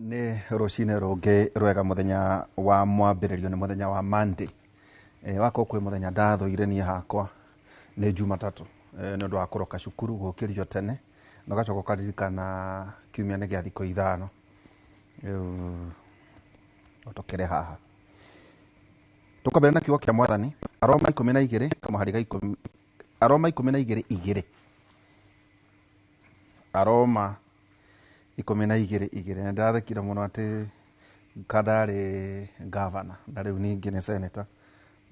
Nĩ rũcinĩ rũngĩ rwega, mũthenya wa mwambĩrĩrio, nĩ mũthenya wa Monday. Wakorwo kwĩ mũthenya ndathũire niĩ hakwa nĩ Jumatatũ, nĩ ũndũ wa kũroka cukuru gũkĩrio tene na ũgacoka ũkaririkana kiumia nĩ gĩa thikũ 5. Rĩu tũkĩrĩ haha tũkambĩrĩria na kiugo kĩa Mwathani, Aroma 12 kamũhari ga 10, Aroma 12:2, Aroma 12:2. Nĩ ndathekire mũno atĩ kandarĩ gavana na rĩu ningĩ nĩ senator,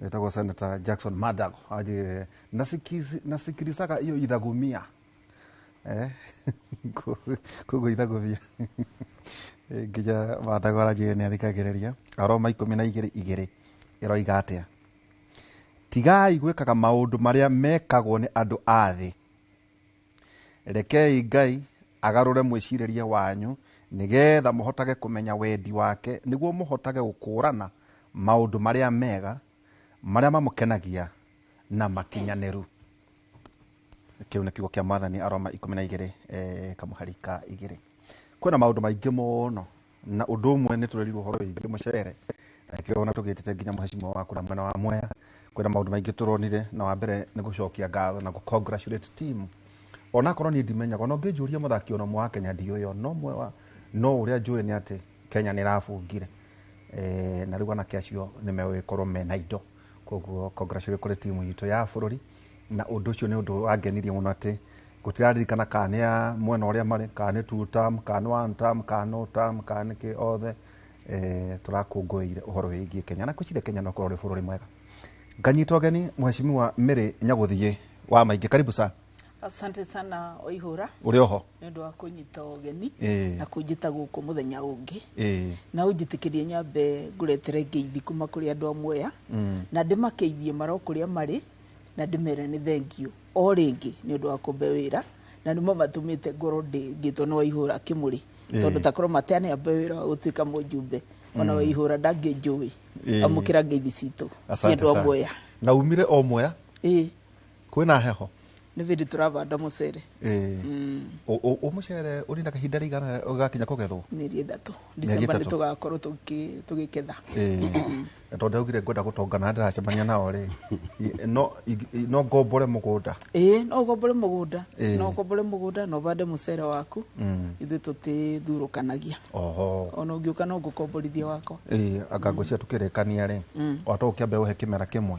wĩtagwo Senator Jackson Madago, anjĩrire nasikilizaga hiyo ithagumia, koguo ithagumia nginya Madago aranjĩrire nĩ athikagĩrĩria. Aroma 12:2 ĩroiga atĩa? Tigai gwĩkaga maũndũ marĩa mekagwo nĩ andũ a thĩ, rekei Ngai agarũre mwĩcirĩrie wanyu nĩgetha mũhotage kũmenya wendi wake, nĩguo mũhotage gũkũrana maũndũ marĩa mega, marĩa mamũkenagia na makinyanĩru. Kĩu nĩ kiugo kĩa Mwathani, Aroma 12 kamũhari ka 2. Kwĩna maũndũ maingĩ mũno, na ũndũ ũmwe nĩ tũrerirwo ũhoro wĩgiĩ mũcere, na nĩkĩo ona tũgĩtĩte nginya mũhecimiwa wa kũrĩa mwena wa Mwea. Kwĩna maũndũ maingĩ tũronire, na wa mbere nĩ gũcokia ngatho na gũ-congratulate team. Onakorwo niĩ ndimenyaga, ona ũngĩnjũria mũthaki ona ũmwe wa Kenya ndiũĩ, no ũmwe wa no ũrĩa njũĩ nĩ atĩ Kenya nĩ ĩrabungire, na rĩu anake acio nĩ megũgĩkorwo mena indo. Koguo congratulate kũrĩ timu itũ ya bũrũri, na ũndũ ũcio nĩ ũndũ wangenirie mũno atĩ gũtiraririkana kana nĩ a mwena ũrĩa marĩ, kana nĩ two term, kana nĩ one term, kana no term, kana nĩ kĩ, othe tũrakũngũĩire ũhoro wĩgiĩ Kenya, na ngwĩciria Kenya no ũkorwo ũrĩ bũrũri mwega. Nganyita ũgeni Mheshimiwa Mary Nyagũthiĩ wa Maingĩ, karibu sana. Asante sana, Waihũra. Ũrĩ oho? Nĩ ũndũ wa kũnyita ũgeni na kũnjĩta gũkũ mũthenya ũngĩ. Na ũnjĩtĩkĩrie nyambe ngũretere ngeithi kuma kũrĩ andũ a Mwea, na ndĩmakeithie maro kũrĩa marĩ, na ndĩmere nĩ thengio o rĩngĩ nĩ ũndũ wa kũmbe wĩra, na nĩmo matũmĩte ngorwo ngĩtwo nĩ Waihũra Kĩmũrĩ, tondũ takorwo matianĩambe wĩra wa gũtuĩka mũjumbe, ona Waihũra ndangĩnjũĩ. Amũkĩra ngeithi citũ cia Asante andũ a sana. Mwea. Na umire o Mwea? Ĩĩ. Kwĩna heho? Nĩ bĩndĩ tũravanda mũcere. Mũcere ũrinda kahinda rĩigana ũgakinya kũgethwo? Mĩeri 3. Mĩeri December nĩ 3. tũgakorwo tũgĩketha. Na tondũ ndaugire ngwenda gũtonga na ndĩracemania nao rĩ, no ngombore mũgũnda? Ĩĩ, no ũgombore mũgũnda. No ũgombore mũgũnda na ũbande mũcere waku. Ithuĩ tũtithurũkanagia. Ona ũngĩũka no ngũkomborithie wakwa. Anga ngwĩciria tũkĩrĩkania rĩ, o to ũkĩambe ũhe kĩmera kĩmwe.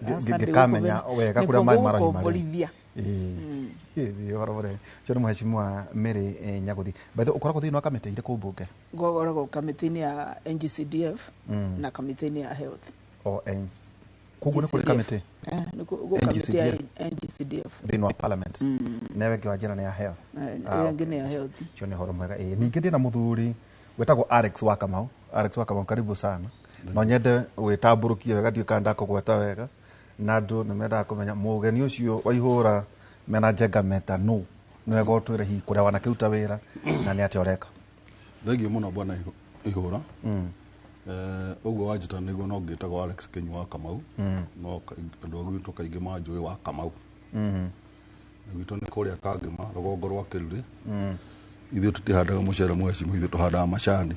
Aca, Ngĩkamenya wega kũrĩa maĩ maroima rĩ. Nĩngũgũkomborithia. Ĩĩ, ũhoro ũrĩa. Ũcio nĩ Mheshimiwa Mary Nyagũthiĩ. By the way, ũkoragwo thĩinĩ wa kamĩtĩ irĩkũ mbunge? Ngoragwo kamĩtĩ-inĩ ya NGCDF na kamĩtĩ-inĩ ya health. O N Koguo nĩ kũrĩ kamĩtĩ? Nĩ kamĩtĩ ya NGCDF. NGCDF. Thĩinĩ wa parliament. Na ĩyo ĩngĩ wanjĩra nĩ ya health. Ĩyo ĩngĩ nĩ ya health. Ũcio nĩ ũhoro mwega. Ningĩ ndĩna mũthuri wĩtagwo Alex wa Kamau. Alex wa Kamau, karibu sana. No nyende wĩtambũrũkie wega, ndiũĩ kana ndakũgweta wega, na andũ nĩ mendaga kũmenya mũgeni ũcio waihũra mena Njenga Meta nũ. Nĩ wega ũtwĩre hihi kũrĩa wanakĩruta wĩra na nĩ atĩa ũreka. Thengiũ mũno bwana Ihũra. Ũguo wanjĩta nĩguo, no ngĩtagwo Alex Kĩnyua wa Kamau. No andũ a gwitũ kaingĩ manjũĩ wa Kamau. Gwitũ nĩ kũrĩa Kangĩma, rũgongo rwa Kĩrurĩ. Ithuĩ tũtihandaga mũcere mũhecimu, ithuĩ tũhandaga macani.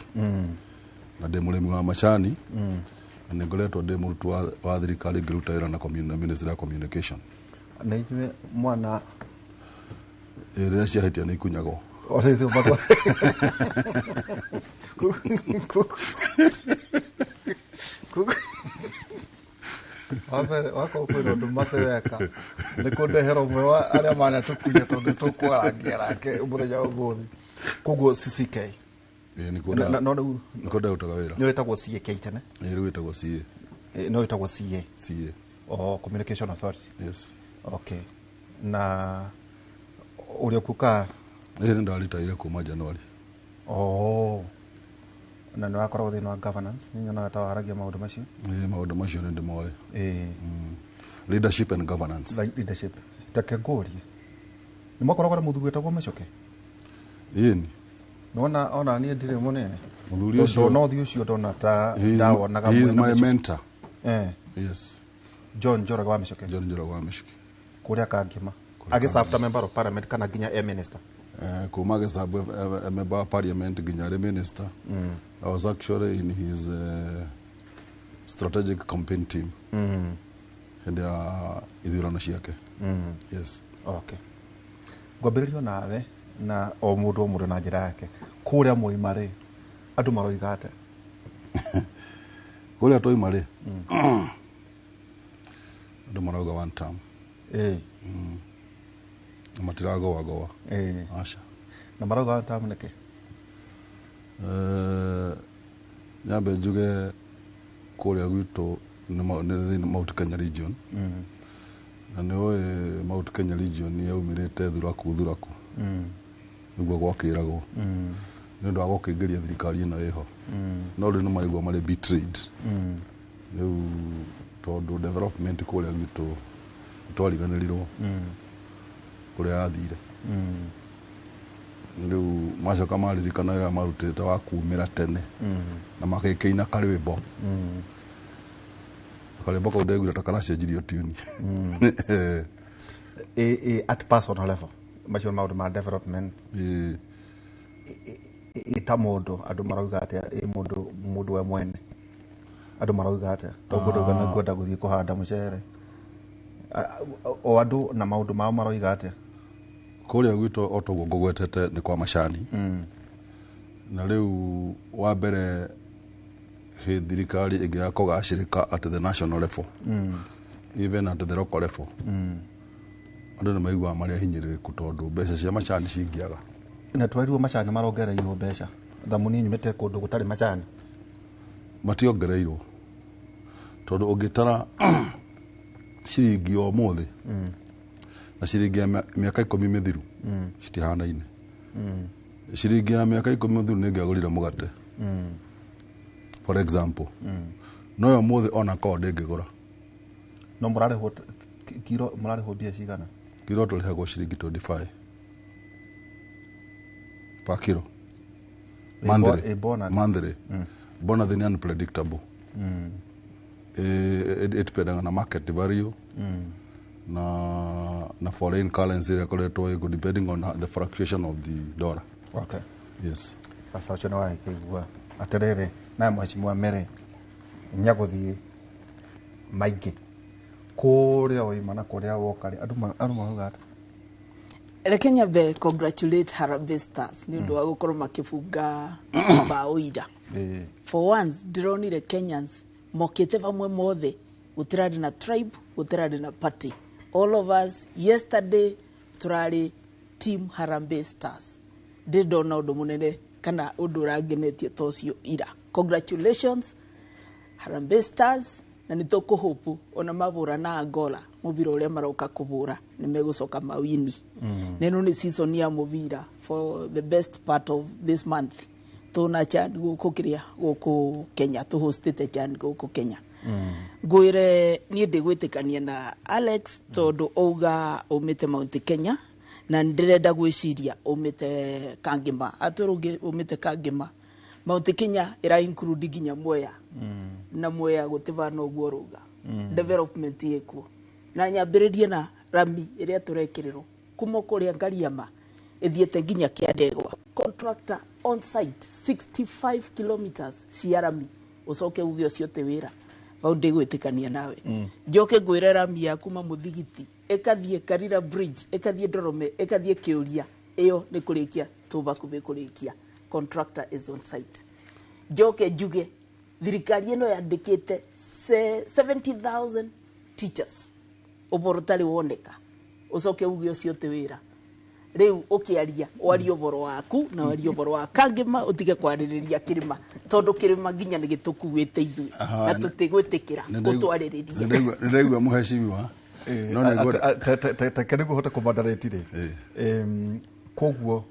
Na ndĩ mũrĩmi wa macani. Na nĩ ngoretwo ndĩ mũruti wa thirikari ngĩruta wĩra na Ministry ya Communication. Na inyuĩ mwana Rĩrĩa ciahĩtia nĩ ikunyagwo. Ona ithuĩ magwa. Wambere wakorwo kwĩna ũndũ mace weka nĩ kũndehera ũmwe wa arĩa manatũkunya, tondũ tũkwarangia nake mũthenya wa ũmũthĩ. Koguo CCK. Ĩĩ, nĩkuo No rĩu nĩkuo ndarutaga wĩra. Nĩ wĩtagwo CAK tene? Ĩĩ, rĩu wĩtagwo CA. Ĩĩ, no wĩtagwo CA. CA. Oh, Communication Authority. Yes. Okay. Na ũrĩa kuka? Ĩĩ, nĩ ndaritaire kuma January. Oh. Na nĩ wakoragwo thĩinĩ wa governance, nĩ nyonaga ta waragia maũndũ macio. Ĩĩ, maũndũ macio nĩ ndĩmoĩ. Leadership and governance. Leadership. Reke ngũrie. Nĩ mwakoragwo na mũthuri wĩtagwo Michuki? Ĩĩ. Nĩwona ona niĩ ndirĩ mũnene. Mũthuri ũcio. Ndona ũthiũ ũcio ndona ta ndawonaga He is mwena my Michuki. mentor. Yes. John Njoroge wa Michuki. John Njoroge wa Michuki. Kũrĩa Kangĩma. Kũrĩa Agĩserve ta Kangĩma. member of parliament kana nginya e minister? Kuma gĩcambu member wa parliament nginya arĩ minister. I was actually in his strategic campaign team hĩndĩ ya ithurano ciake. Yes. Okay, ngwambĩrĩrio nawe na o mũndũ o mũndũ na njĩra yake. Kũrĩa mwaima rĩ, andũ maroiga atĩa? Kũrĩa twaima rĩ, andũ marauga one term. Na matiragoagoa. Aca. Na marauga one term nĩkĩ? Nyambe njuge kũrĩa gwitũ nĩ thĩinĩ Mount Kenya region, na nĩ ũĩ Mount Kenya region yaumĩrĩte thuraku thuraku, nĩguo gwakĩragwo nĩ ũndũ wa gũkĩingĩria thirikari ĩno ĩho, no rĩu nĩ maraigua marĩ betrayed rĩu, tondũ development kũrĩa gwitũ twariganĩrirwo kũrĩa yathire. Rĩu macoka maririkana wĩra marutĩte wa kumĩra tene na magĩkĩina karwĩmbo. Karwĩmbo kau ndeguire ta karacenjirio tune. At personal level, macio nĩ maũndũ ma development. Ĩ ta mũndũ, andũ marauga atĩa? Ĩ mũndũ mũndũ we mwene, andũ marauga atĩa? Tondũ ndauga nĩ ngwenda gũthiĩ kũhanda mũcere. O andũ na maũndũ mao maroiga atĩa? Kũrĩa gwitũ, o toguo ngũgwetete, nĩ kwa macani, na rĩu wa mbere hĩ thirikari ĩngĩaga kũgacĩrĩka at the national level, even at the local level, andũ nĩ maiguaga marĩ ahinyĩrĩrĩku tondũ mbeca cia macani cingĩaga. Na twerirwo macani marongereirwo mbeca, thamuni nyumĩte kũndũ gũtarĩ macani. Mationgereirwo, tondũ ũngĩtara ciringi o ũmũthĩ na ciringi ya mĩaka 10 mĩthiru citihanaine. Ciringi ya mĩaka 10 mĩthiru nĩ ĩngĩagũrire mũgate, for example, no yo ũmũthĩ ona korwo ndĩngĩgũra. No mũrarĩhwo kiro, mũrarĩhwo mbia cigana? Kiro tũrĩhagwo ciringi 25 per kilo. Monthly. Ĩ bonus? Monthly. Bonus ni unpredictable. It depending na market value na foreign currency ĩrĩa ĩkoretwo ĩkũ, depending on the fluctuation of the dollar. Okay. Yes. Sasa ũcio nĩ wagĩkĩigua atĩrĩrĩ, nawe mheshimiwa Mary nyagũthiĩ maingĩ kũrĩa waima na kũrĩa woka rĩ, andũ marauga atĩa? Reke nyambe congratulate Harambee Stars nĩ ũndũ wa gũkorwo makĩbunga mbaũ ira. For once ndĩronire Kenyans mokĩte vamwe mothe, gũtirarĩ na tribe, gũtirarĩ na party. All of us yesterday tũrarĩ team Harambee Stars. Ndĩ ndona ũndũ mũnene kana ũndũ ũrangenetie ta ũcio ira. Congratulations Harambee Stars, na nĩ tũkũhope ona mabũra na Angola mũbira ũrĩa maroka kũbũra nĩ megũcoka mawini. Na ĩno nĩ season ya mũbira for the best part of this month. Tuna CHAN gũkũ kĩrĩa gũkũ Kenya, tũhostĩte CHAN gũkũ Kenya. Ngwĩre niĩ ndĩgwĩtĩkania na Alex tondũ auga aumĩte Mount Kenya na ndĩrenda gwĩciria aumĩte Kangema, atũrũngĩ aumĩte Kangema. Mount Kenya ĩra include nginya Mwea, na Mwea gũtĩbana ũguo rauga development ĩkuo. Na nyambĩrĩrie na rami ĩrĩa tũrekĩrĩrwo kuma kũrĩa Ngariama ĩthiĩte nginya Kĩandegwa, contractor on site, 65 kilometers cia rami, ũcoke uge ũcio ti wĩra. Vau ndĩgwĩtĩkania nawe. Njoke ngwĩre rami ya kuma Mũthigiti ĩkathiĩ Karira Bridge, ĩkathiĩ Ndorome, ĩkathiĩ Kĩũria, ĩyo nĩ kũrĩkia tũbakuhĩ kũrĩkia, contractor is on site. Njoke njuge thirikari ĩno yandĩkĩte 70,000 teachers, ũboro ũtarĩ woneka, ũcoke uge ũcio ti wĩra. Rĩu ũkĩaria warie ũboro waku na warie ũboro wa Kangema, ũtige kwarĩrĩria kĩrĩma tondũ kĩrĩma nginya nĩ gĩtũkuĩte ithuĩ na tũtigwĩtĩkĩra ũtwarĩrĩrie. Nĩ ndaigua, mũheshimiwa, no nĩ ngwenda Teke nĩguo hote kũmoderate rĩ. Koguo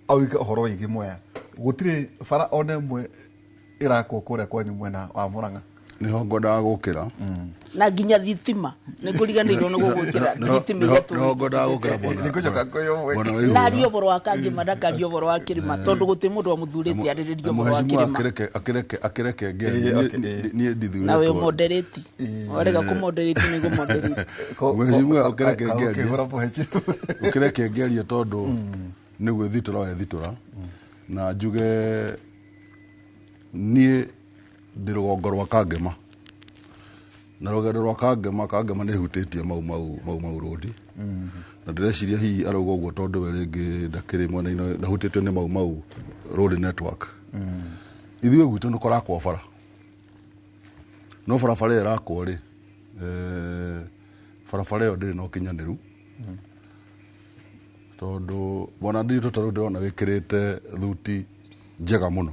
auge ũhoro wĩgiĩ Mwea, gũtirĩ bara ona ĩmwe ĩrakwo kũrĩa kwanyu mwena wa Murang'a? Nĩho ngwendaga gũkĩra. Na nginya thitima nĩ ngũriganĩirwo nĩ gũgwĩkĩra thitima iria Nĩho ngwendaga gũkĩra, bwana. Nĩngũcoka ngũyũmwe. Bwana Waihura. Naria ũboro wa Kangema, ndakaria ũboro wa kĩrĩma tondũ gũtirĩ mũndũ wamũthurĩte arĩrĩrie ũboro wa Mũheshimiwa kĩrĩma. akĩreke ngerie. Okay, Niĩ ndithurĩtwo. Na wĩ moderate, warega kũmoderate nĩ ngũmoderate. Mheshimiwa, ũkĩreke ngerie. Ũkĩhũra mũheshimiwa. Ũkĩreke ngerie tondũ Nĩ gwĩthitũra wethitũra na njuge niĩ ndĩ rũgongo rwa Kangema na rũgendo rwa Kangema. Kangema nĩ ĩhutĩtie Mau Mau Mau Mau Road, na ndĩreciria hihi arauga ũguo tondũ we rĩngĩ ndakĩrĩ mwena-inĩ ndahutĩtio nĩ Mau Mau Road network. Ithuĩ gwitũ nĩ kũrakwo bara, no barabara ĩyo ĩrakwo rĩ, barabara ĩyo ndĩrĩ na ũkinyanĩru, tondũ bwana Ndiritu, ta rĩu ndĩrona wĩkĩrĩte thuti njega mũno.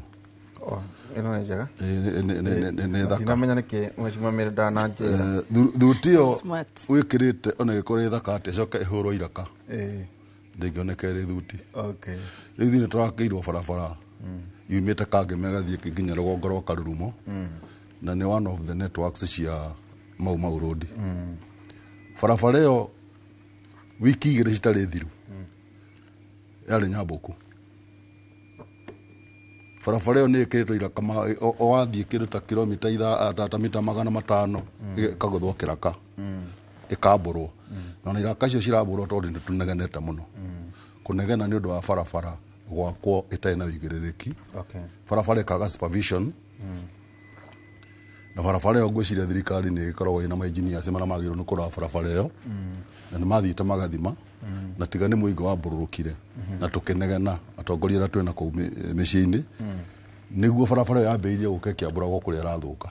Oh, ĩno nĩ njega. Nĩ thaka. Ndinamenya nĩkĩ mheshimiwa Mary ndananjĩra. Thuti ĩyo Smart. wĩkĩrĩte, ona ĩgĩkorwo ĩ thaka atĩa, ĩcoke ĩhũrwo iraka, ndĩngĩoneka ĩrĩ thuti. Rĩu ithuĩ nĩ tũrakĩirwo barabara yumĩte Kangema ĩgathiĩ nginya rũgongo rwa Karurumo, na nĩ one of the networks cia Mau Mau Road. Barabara ĩyo wiki 2 citarĩ thiru yarĩ nyambũku. Barabara ĩyo nĩ ĩkĩrĩtwo iraka, wathiĩ kĩndũ ta kilomita ta mita 500 ĩkagũthwo kĩraka, ĩkambũrwo, na iraka icio cirambũrwo tondũ nĩ tũnegenete mũno. Kũnegena nĩ ũndũ wa barabara gwakwo ĩtarĩ na ũigĩrĩrĩki, barabara ĩkaga supervision, na barabara ĩyo ngwĩciria thirikari nĩ ĩkoragwo ĩna ma-engineers marĩa magĩrĩirwo nĩ kũrora barabara ĩyo, na nĩ mathiĩte magathima, na tiga nĩ mũingo wambũrũrũkire na tũkĩnegena atongoria arĩa twĩna kũu mĩciĩ-inĩ, nĩguo barabara ĩyo yambĩrĩirie gũka ĩkĩambũragwo kũrĩa ĩrathũka.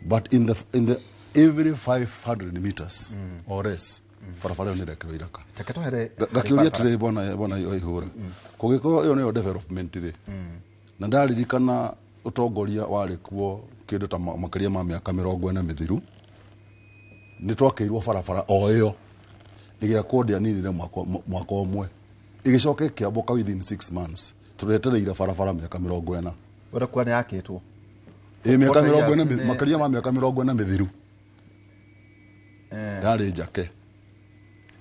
But in the every 500 meters or less, barabara ĩyo nĩ ĩrekĩrwo iraka. Reke twehere. Ngakĩũria atĩrĩrĩ, bwana Waihũra, kũngĩkorwo ĩyo nĩyo development rĩ, na ndaririkana ũtongoria warĩ kuo kĩndũ ta makĩria ma mĩaka 40 mĩthiru, nĩ twakĩirwo barabara o ĩyo ĩgĩakwo, ndĩaninire mwaka ũmwe, ĩgĩcoka ĩkĩambũka within 6 months. Tũretereire barabara mĩaka 40. Ũrĩa kuo nĩ yakĩtwo. Ĩ mĩaka 40 40, years. makĩria ma mĩaka 40 mĩthiru, yarĩ njake,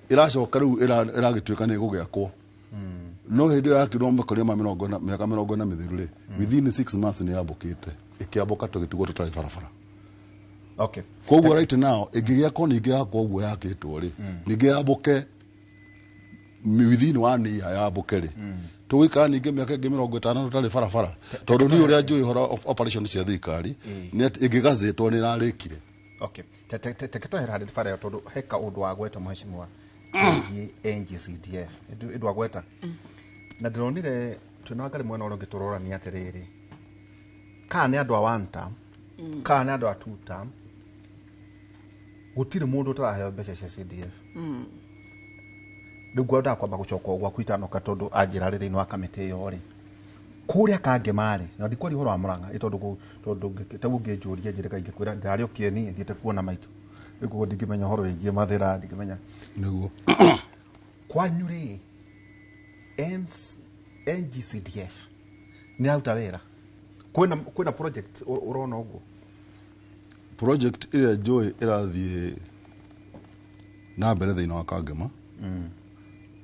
ĩracoka rĩu ĩragĩtuĩka nĩ ĩgũgĩakwo, no hĩndĩ ĩyo yakirwo makĩria ma 40, mĩaka 40 mĩthiru rĩ, within 6 months nĩ yambũkĩte, ĩkĩambũka, tũgĩtigwo tũtarĩ barabara. Koguo right now ĩngĩgĩakwo, ningĩ yakwo ũguo yakĩtwo rĩ, ningĩ yambũke within one year yambũke rĩ, tũgũikara ningĩ mĩaka ĩngĩ 50 tũtarĩ barabara? Tondũ niĩ ũrĩa njũĩ ũhoro of operation cia thirikari nĩ atĩ ĩngĩgazĩtwo nĩ ĩrarĩkire. Okay, teke twehere harĩ bara ĩyo, tondũ he kaũndũ wagweta, mheshimiwa, ĩgiĩ NGCDF. Ĩndũ wagweta na ndĩronire twĩna Wangarĩ mwena ũrĩa ũngĩ, tũrorania atĩrĩrĩ, kana nĩ andũ a one term, kana nĩ andũ a two term, gũtirĩ mũndũ ũtaraheo mbeca cia CDF. Rĩu ngwendaga kwamba gũcoka o gwaku itanoka, tondũ anjĩra rĩ thĩinĩ wa kamĩtĩ ĩyo rĩ, kũrĩa Kangema rĩ, na ndikwaria ũhoro wa Mũrang'a ĩ, tondũ tau ũngĩnjũria njĩre kaingĩ kwĩra ndarĩ o kĩeni thiĩte kuona maitũ rĩu, koguo ndingĩmenya ũhoro wĩgiĩ Mathĩra, ndingĩmenya. Nĩguo. Kwanyu rĩ, NGCDF nĩ yaruta wĩra? Kwĩna project ũrona ũguo? Project ĩrĩa njũĩ ĩrathiĩ na mbere thĩinĩ wa Kangema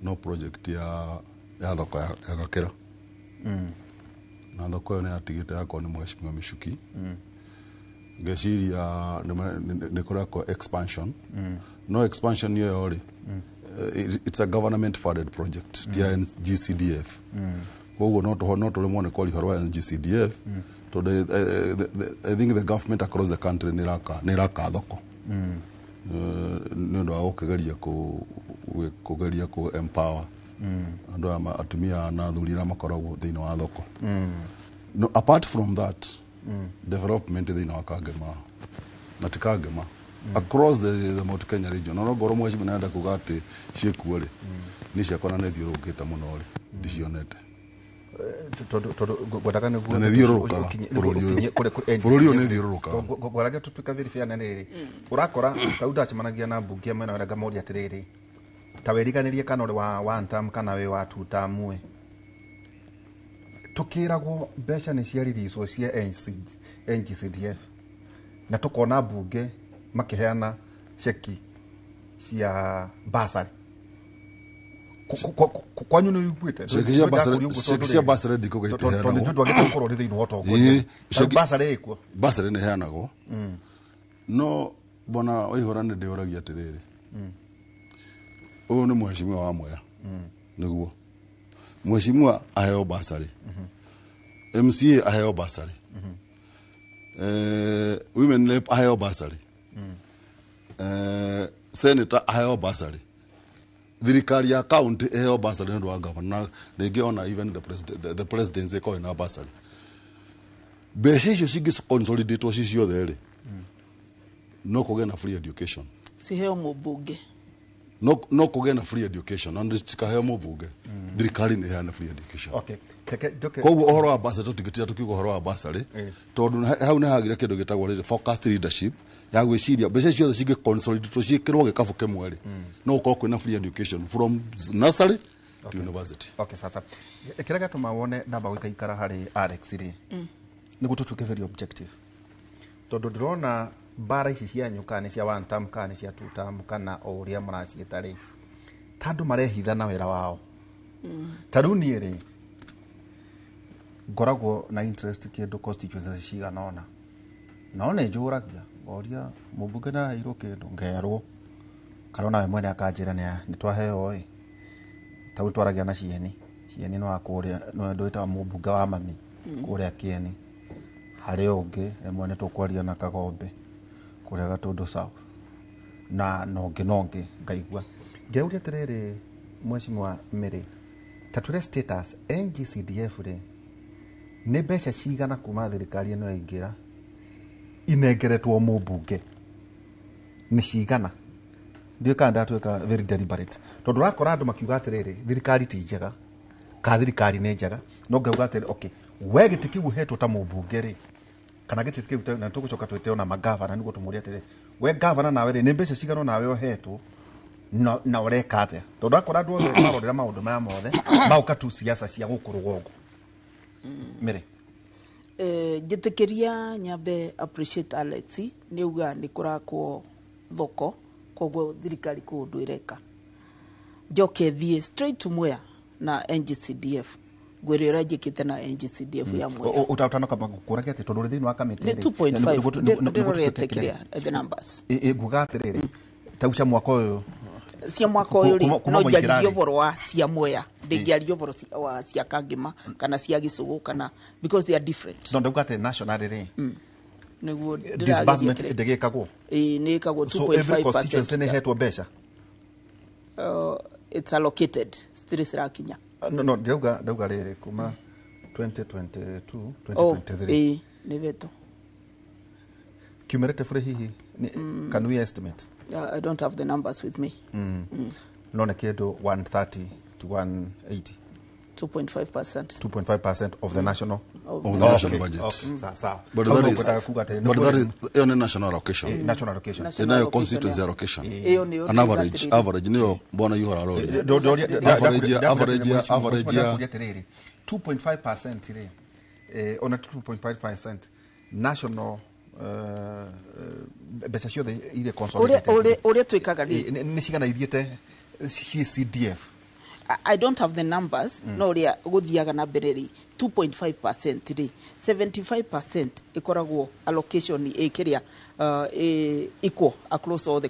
no project ya thoko ya Gakĩra, na thoko ĩyo nĩ yatigĩte yakwo nĩ mheshimiwa Michuki. Ngeciria nĩ kũrekwo expansion, no expansion ĩyo rĩ, it's a government funded project, ti ya NGCDF. Koguo no tũremwo nĩ kwaria ũhoro wa NGCDF, tondũ I think the government across the country nĩ ĩraka thoko nĩ ũndũ wa gũkĩgeria kũgeria kũ empower andũ aya atumia na athuri arĩa makoragwo thĩinĩ wa thoko. No, apart from that, development thĩinĩ wa Kangema, na ti Kangema, across the Mount Kenya region, no ngorwo mheshimiwa nĩarenda kuga atĩ ciĩkuo rĩ, niĩ ciakwa na nĩ thiũrũrũkĩte mũno rĩ, ndicionete. Tondũ ngwendaga nĩguo Na nĩ thiũrũrũkaga bũrũri ũyũ. Ũkinye kũrĩ Bũrũri ũyũ nĩ thiũrũrũkaga. Tondũ ngwaragia tũtuĩka very fair, na rĩrĩ ũrakora tau ndacemanagia na mbunge ya mwena ũrĩa, ngamoria atĩrĩrĩ, ta wĩriganĩrie kana ũrĩ wa one term kana wĩ wa two term, ĩ tukiragwo mbeca nĩ ciaririswo cia NC NGCDF, na tukona mbunge makiheana ceki cia basari. Kwanyu nĩ ũiguĩte? Ceki cia bursary ndikũga Tondũ itiheanagwo. ithuĩ twagĩte gũkorwo nĩ thĩinĩ wa ũtongoria. Rĩu basarĩ ĩkuo? Bursary nĩ ĩheanagwo, no bwana Waihũra, nĩ ndĩũragia atĩrĩrĩ, ũyũ nĩ mheshimiwa wa Mwea, nĩguo Mheshimiwa aheo bursary, MCA aheo bursary, women rep aheo bursary, senator aheo bursary, thirikari ya county iheo bursary nĩ ũndũ wa governor, na rĩngĩ ona even the president, the presidency ĩkorwo ĩna bursary. Mbeca icio cingĩ consolidatwo ci ciothe rĩ, no kũgĩe na free education. Ciheo mũmbunge. No kũgĩe na free education na cikaheo mũmbunge. Thirikari nĩ ĩheane free education. Okay, reke njoke. Koguo ũhoro wa bursary tũtingĩtinda tũkiuga ũhoro wa bursary, tondũ hau nĩ hagire kĩndũ gĩtagwo rĩrĩ focused leadership ya gwĩciria mbeca ciothe cingĩ consolidate ciĩkĩrwo gĩkabũ kĩmwe rĩ, no gũkorwo kwĩna free education from nursery to university. Okay, sasa kĩrĩa gĩatũma wone ndamba gũikaikara harĩ Alex rĩ, nĩguo tũtuĩke very objective, tondũ ndĩrona mbara ici cianyu, kana nĩ cia one term kana nĩ cia two term kana o ũrĩa mũraciĩta rĩ, ta andũ marehitha na wĩra wao. Ta rĩu niĩ rĩ, ngoragwo na interest kĩndũ constituency cigana ũna, no nĩ njũragia ngoria mũmbunge nĩ aheirwo kĩndũ, ngerwo, kana onawe mwene akanjĩra nĩ twaheo ĩ. Ta rĩu twaragia na Cieni, Cieni nĩ wa kũrĩa nĩ ndwĩtaga mũmbunge wa mami kũrĩa Kĩeni. Harĩ ũngĩ rĩmwe nĩ tũkwaria na Kagombe kũrĩa Gatũndũ South na nongĩ nongĩ. Ngaigua ngeuria atĩrĩrĩ, Mheshimiwa Mary, ta twĩre status NGCDF rĩ, nĩ mbeca cigana kuma thirikari ĩno yaingĩra inengeretwo mũmbunge? Nĩ cigana? Ndiũĩ kana ndatuĩka very deliberate, tondũ ũrakora andũ makiuga atĩrĩrĩ, thirikari ti njega kana thirikari nĩ njega, no ngauga atĩrĩ, okay, we gĩtĩ kĩu ũhetwo ta mũmbunge rĩ, kana gĩtĩ kĩu na tũgũcoka twĩte ona magavana nĩguo tũmũrie atĩrĩ, we gavana nawe rĩ, nĩ mbeca cigana nawe ũhetwo na ũreka atĩa? Tondũ akora andũ othe marorera maũndũ maya mothe maũka tu siasa cia gũkũ rũgongo. Mĩrĩ. Njĩtĩkĩria nyambe appreciate Alex. Nĩ auga nĩ kũrakwo thoko, koguo thirikari kũ ũndũ ĩreka. Njoke thiĩ straight to Mwea na NGCDF, ngwĩre ũrĩa njĩkĩte na NGCDF ya Mwea. Ũtanoka gũkũragia atĩ tondũ ũrĩ thĩinĩ wa kamĩtĩ nĩ rĩ, 2.5. Nĩguo Ndĩrorete tutuĩke kĩrĩa the numbers. Nguga atĩrĩrĩ, ta cia mwaka ũyũ. Cia mwaka ũyũ rĩ, kuma no mwaingĩra njaririe rĩ. ũhoro wa cia Mwea, ndĩngĩaria ũhoro wa cia Kangema kana cia Gĩcũgũ kana, because they are different. No ndauga atĩ national rĩ, Nĩguo ndĩrageria disbursement kĩrĩa. ndĩgĩkagwo? Ĩĩ, nĩ ĩkagwo. So every constituency nĩ 2.5%. ĩhetwo mbeca? It's allocated, citirĩ cirakinya. No ndauga rĩrĩ, kuma 2022, Oh, 2023. Ĩĩ, nĩ veto. Cumulatively hihi can we estimate? I don't have the numbers with me. No nĩ kĩndũ 130 to 180? 2.5%. 2.5% of the national Of Of the national Okay, budget. okay, sawa sawa. But Hau that no is ngwendaga kuga atĩrĩ, but that is ĩyo nĩ national allocation. National allocation. National Ĩnayo allocation, constituency yeah. allocation. Ĩyo nĩyo An average atĩrĩrĩ. average nĩyo mbona ihora aroria. Average Average 2.5% rĩ, ona 2.5% national, mbeca ciothe iria Ũrĩa consolidated ũrĩa twĩkaga rĩ, nĩ cigana ithiĩte ci CDF? I don't have the numbers, no ũrĩa gũthiaga na mbere rĩ, 2.5% rĩ, 75% ĩkoragwo allocation ĩ kĩrĩa equal across all the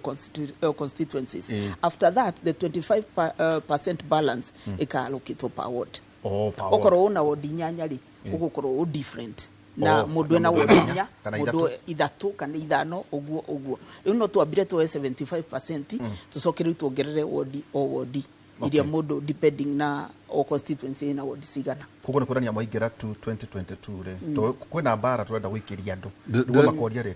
constituencies. After that the 25 percent balance ĩka-allocatwo per ward. Oh, per ward. Okorwo ũna ward inyanya rĩ, ũgũkorwo ũ different na Oh, mũndũ na ena mũndũ ward ena inya, inya, kana mũndũ ithatũ. ithatũ kana ithano, ũguo ũguo. Rĩu no twambire tuoe 75%, tũcoke rĩu tuongerere wodi o wodi iria mũndũ, depending na o constituency ĩna wodi cigana. Koguo nĩ kuonania mwaingĩra tu 2022 rĩ, to kwĩna mbara tũrenda gũikĩria andũ Ndĩ- nĩguo ndĩ- makoria rĩrĩ.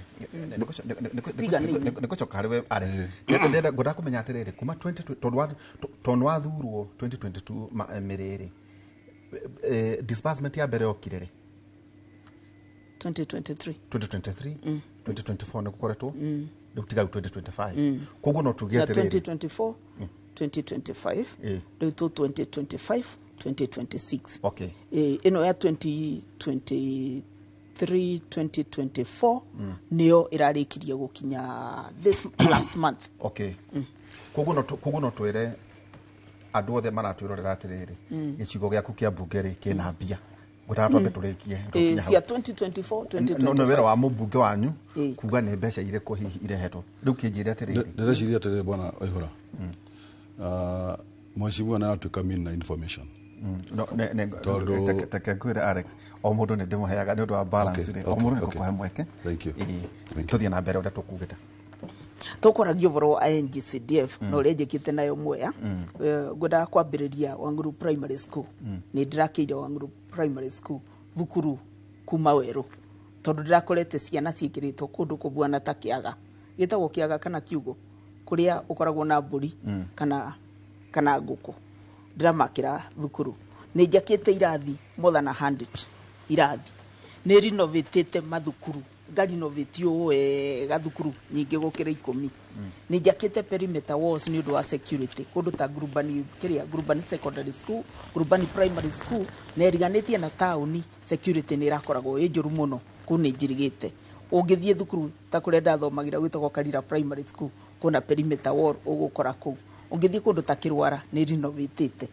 Tiga nĩ inyuĩ. Nĩ gũcoka harĩ we Alex. Ndĩrenda ngwendaga kũmenya atĩrĩrĩ, kuma 20 tondũ wathurwo 2022 mĩrĩ rĩ, disbursement ya mbere yokire rĩ? 2023. 2023, 2024 nĩ gũkoretwo, rĩu tiga rĩu 2025, koguo no tuge Na atĩrĩrĩ, 2024, 2025, rĩu tu 2025, 2026. Ĩno ya 2023, 2024 nĩyo ĩrarĩkirie gũkinya this last month. Okay, koguo no twĩre andũ othe maratwĩrorera atĩrĩrĩ, gĩcigo gĩaku kĩa mbunge rĩ, kĩna mbia. Ngwendaga twambe tũrĩkie tũkinye hau. Cia 2024, No nĩ wĩra wa 2025. mũmbunge wanyu kuga nĩ mbeca irĩkũ hihi irehetwo. Rĩu kĩnjĩre atĩrĩrĩ, Ndĩreciria atĩrĩrĩ, bwana Waihura, mheshimiwa nĩ aratuĩka mean na information. No, teke ngwĩre Alex, o mũndũ nĩ ndĩmũheaga nĩ ũndũ wa balance rĩ, o mũndũ nĩ ngũkũhe mweke. Thank you. Tũthiĩ na mbere ũrĩa tũkugĩte. Tũkwaragia ũhoro wa NGCDF na ũrĩa njĩkĩte nayo Mwea. Ngwendaga kwambĩrĩria Wang'uru Primary School. Nĩ ndĩrakĩire Wang'uru Primary School thukuru kuma werũ, tondũ ndĩrakorete ciana ciĩkĩrĩtwo kũndũ kũbuana ta kĩaga, gĩtagwo kĩaga kana kiugo, kũrĩa ũkoragwo na mbũri kana ngũkũ. Ndĩramakĩra thukuru. Nĩ njakĩte irathi more than 100 irathi. Nĩ renovatĩte mathukuru, ngarinovate ũũ wega thukuru nyingĩ gũkĩra 10. Nĩ njakĩte perimeter walls nĩ ũndũ wa security kũndũ ta Ngurubani, kĩrĩa Ngurubani Secondary School, Ngurubani Primary School, na ĩriganĩtie na taũni, security nĩ ĩrakoragwo ĩ njũru mũno, kũu nĩ njirigĩte. Ũngĩthiĩ thukuru ta kũrĩa ndathomagĩra gwĩtagwo Karira Primary School, kwĩna perimeter wall ũgũkora kũu. Ũngĩthiĩ kũndũ ta Kĩrwara nĩ renovatĩte.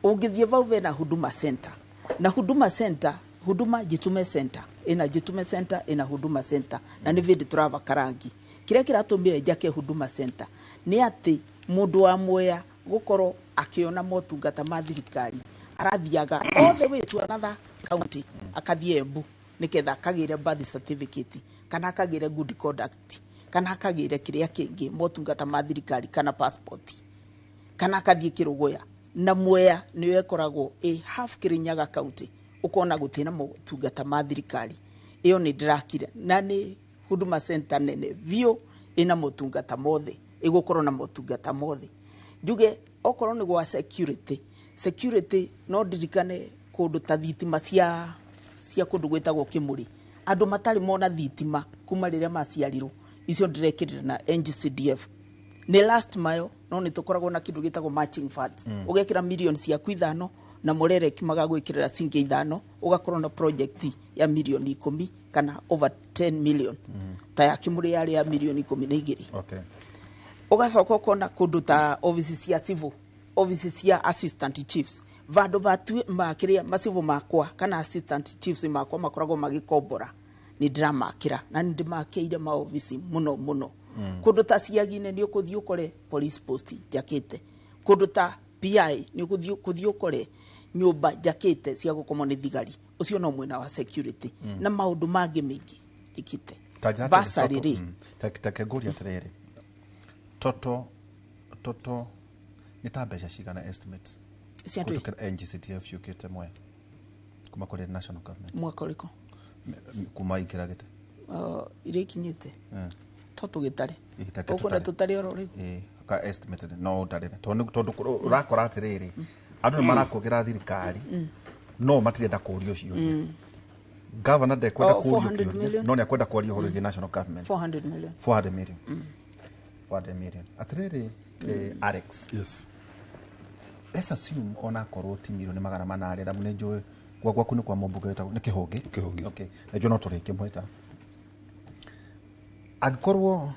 Ũngĩthiĩ vau bena Huduma Center, na Huduma Center, Huduma Jitume Center, ĩna Jitume Center, ĩna Huduma Center, na nĩ vĩndĩ tũravaka rangi. Kĩrĩa kĩratũmire njake Huduma Center nĩ atĩ mũndũ wa Mwea gũkorwo akĩona motungata ma thirikari arathiaga all the way to another county, akathiĩ Embu nĩgetha akagĩre birth certificate kana akagĩre good conduct kana akagĩre kĩrĩa kĩngĩ motungata ma thirikari kana passport, kana akathiĩ Kĩrũgũya. Na Mwea nĩyo ĩkoragwo ĩ half Kirinyaga county, ũkona gũtirĩ na motungata ma thirikari. Ĩyo nĩ ndĩrakire, na nĩ Huduma Center nene biũ, ĩna motungata mothe, ĩgũkorwo na motungata mothe. Njuge okorwo nĩ gwa security no ndirikane kũndũ ta thitima cia kũndũ gwĩtagwo Kĩmũrĩ, andũ matarĩ mona thitima kuma rĩrĩa maciarirwo, icio ndĩrekĩrire na NGCDF. Nĩ last mile, no nĩ tũkoragwo na kĩndũ gĩtagwo matching funds. Ũgekĩra mirioni ciaku 5 na Mũrereki magagwĩkĩrĩra ciringi 5, ũgakorwo na project ya mirioni 10 kana over 10 million. Ta ya Kĩmũrĩ yarĩ ya mirioni 12. Ũgacoka ũkona kũndũ ta office cia civil, office cia assistant chiefs, vandũ makĩrĩa macivil makwa kana assistant chiefs makwa makoragwo magĩkombora, nĩ ndĩramakĩra na nĩ ndĩmakĩire maobici mũno mũno. Kũndũ ta Ciaginĩ nĩ ũkũthiĩ ũkore police post njakĩte, kũndũ ta PI nĩ ũkũthiĩ ũkore nyũmba njakĩte cia gũkomwo nĩ thigari. Ũcio no mwena wa security na maũndũ mangĩ maingĩ njĩkĩte. Basarĩ rĩ, Take ngũria atĩrĩrĩ, toto nĩ ta mbeca cigana estimates cia ndũĩ? kũhĩtũkĩra NGCDF ciũkĩte Mwea kuma kũrĩ national government? Mwaka ũrĩkũ? Kuma ingĩra gĩtĩ. Iria ikinyĩte to tũgĩtare, Ĩ, take ũkwenda tũtare. tũtare oro rĩu? Ĩ, ka estimated no ũtarĩre, tondũ ũrakora atĩrĩrĩ, andũ nĩ marakũgĩra thirikari no matirenda kũrio ciũria. Governor ndekwenda Oh, kũrio 400 kĩũria, million? no nĩ akwenda kwaria ũhoro wĩgiĩ national government. 400 million. 400 million. 400 million. Atĩrĩrĩ, Alex. Yes. Let's assume ona korwo ti milioni 400, thamu nĩ njũĩ gwaku nĩ kwa mũmbunge wĩtagwo nĩ Kĩhũngĩ. Kĩhũngĩ. Okay. Na njũĩ no tũrĩkĩmwĩta. Angĩkorwo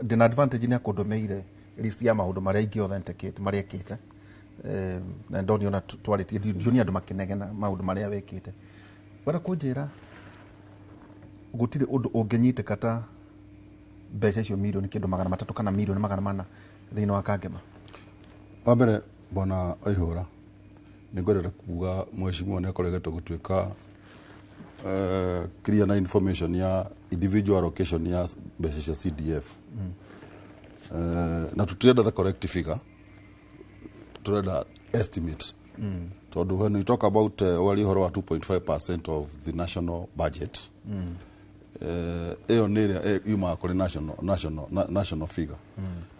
ndĩna advantage nĩ akũndũmĩire list ya maũndũ marĩa ingĩ authenticate marĩa ekĩte, na ndonio ona twarĩtie, ndionia andũ makĩnegena maũndũ marĩa wekĩte, wenda kũnjĩra gũtirĩ ũndũ ũngĩnyitĩka ta mbeca icio milioni kĩndũ 300 kana milioni 400 thĩinĩ wa Kangema? Wa mbere bwana Aihũra, nĩ ngwendete kuga mheshimiwa nĩ akoretwo gũtuĩka clear na information ya individual allocation ya mbeca cia CDF. Na tutirenda the correct figure, turenda estimate. Tondu when we talk about wali ũhoro wa 2.5% of the national budget, ĩyo nĩ ĩrĩa yumaga kũrĩ national figure.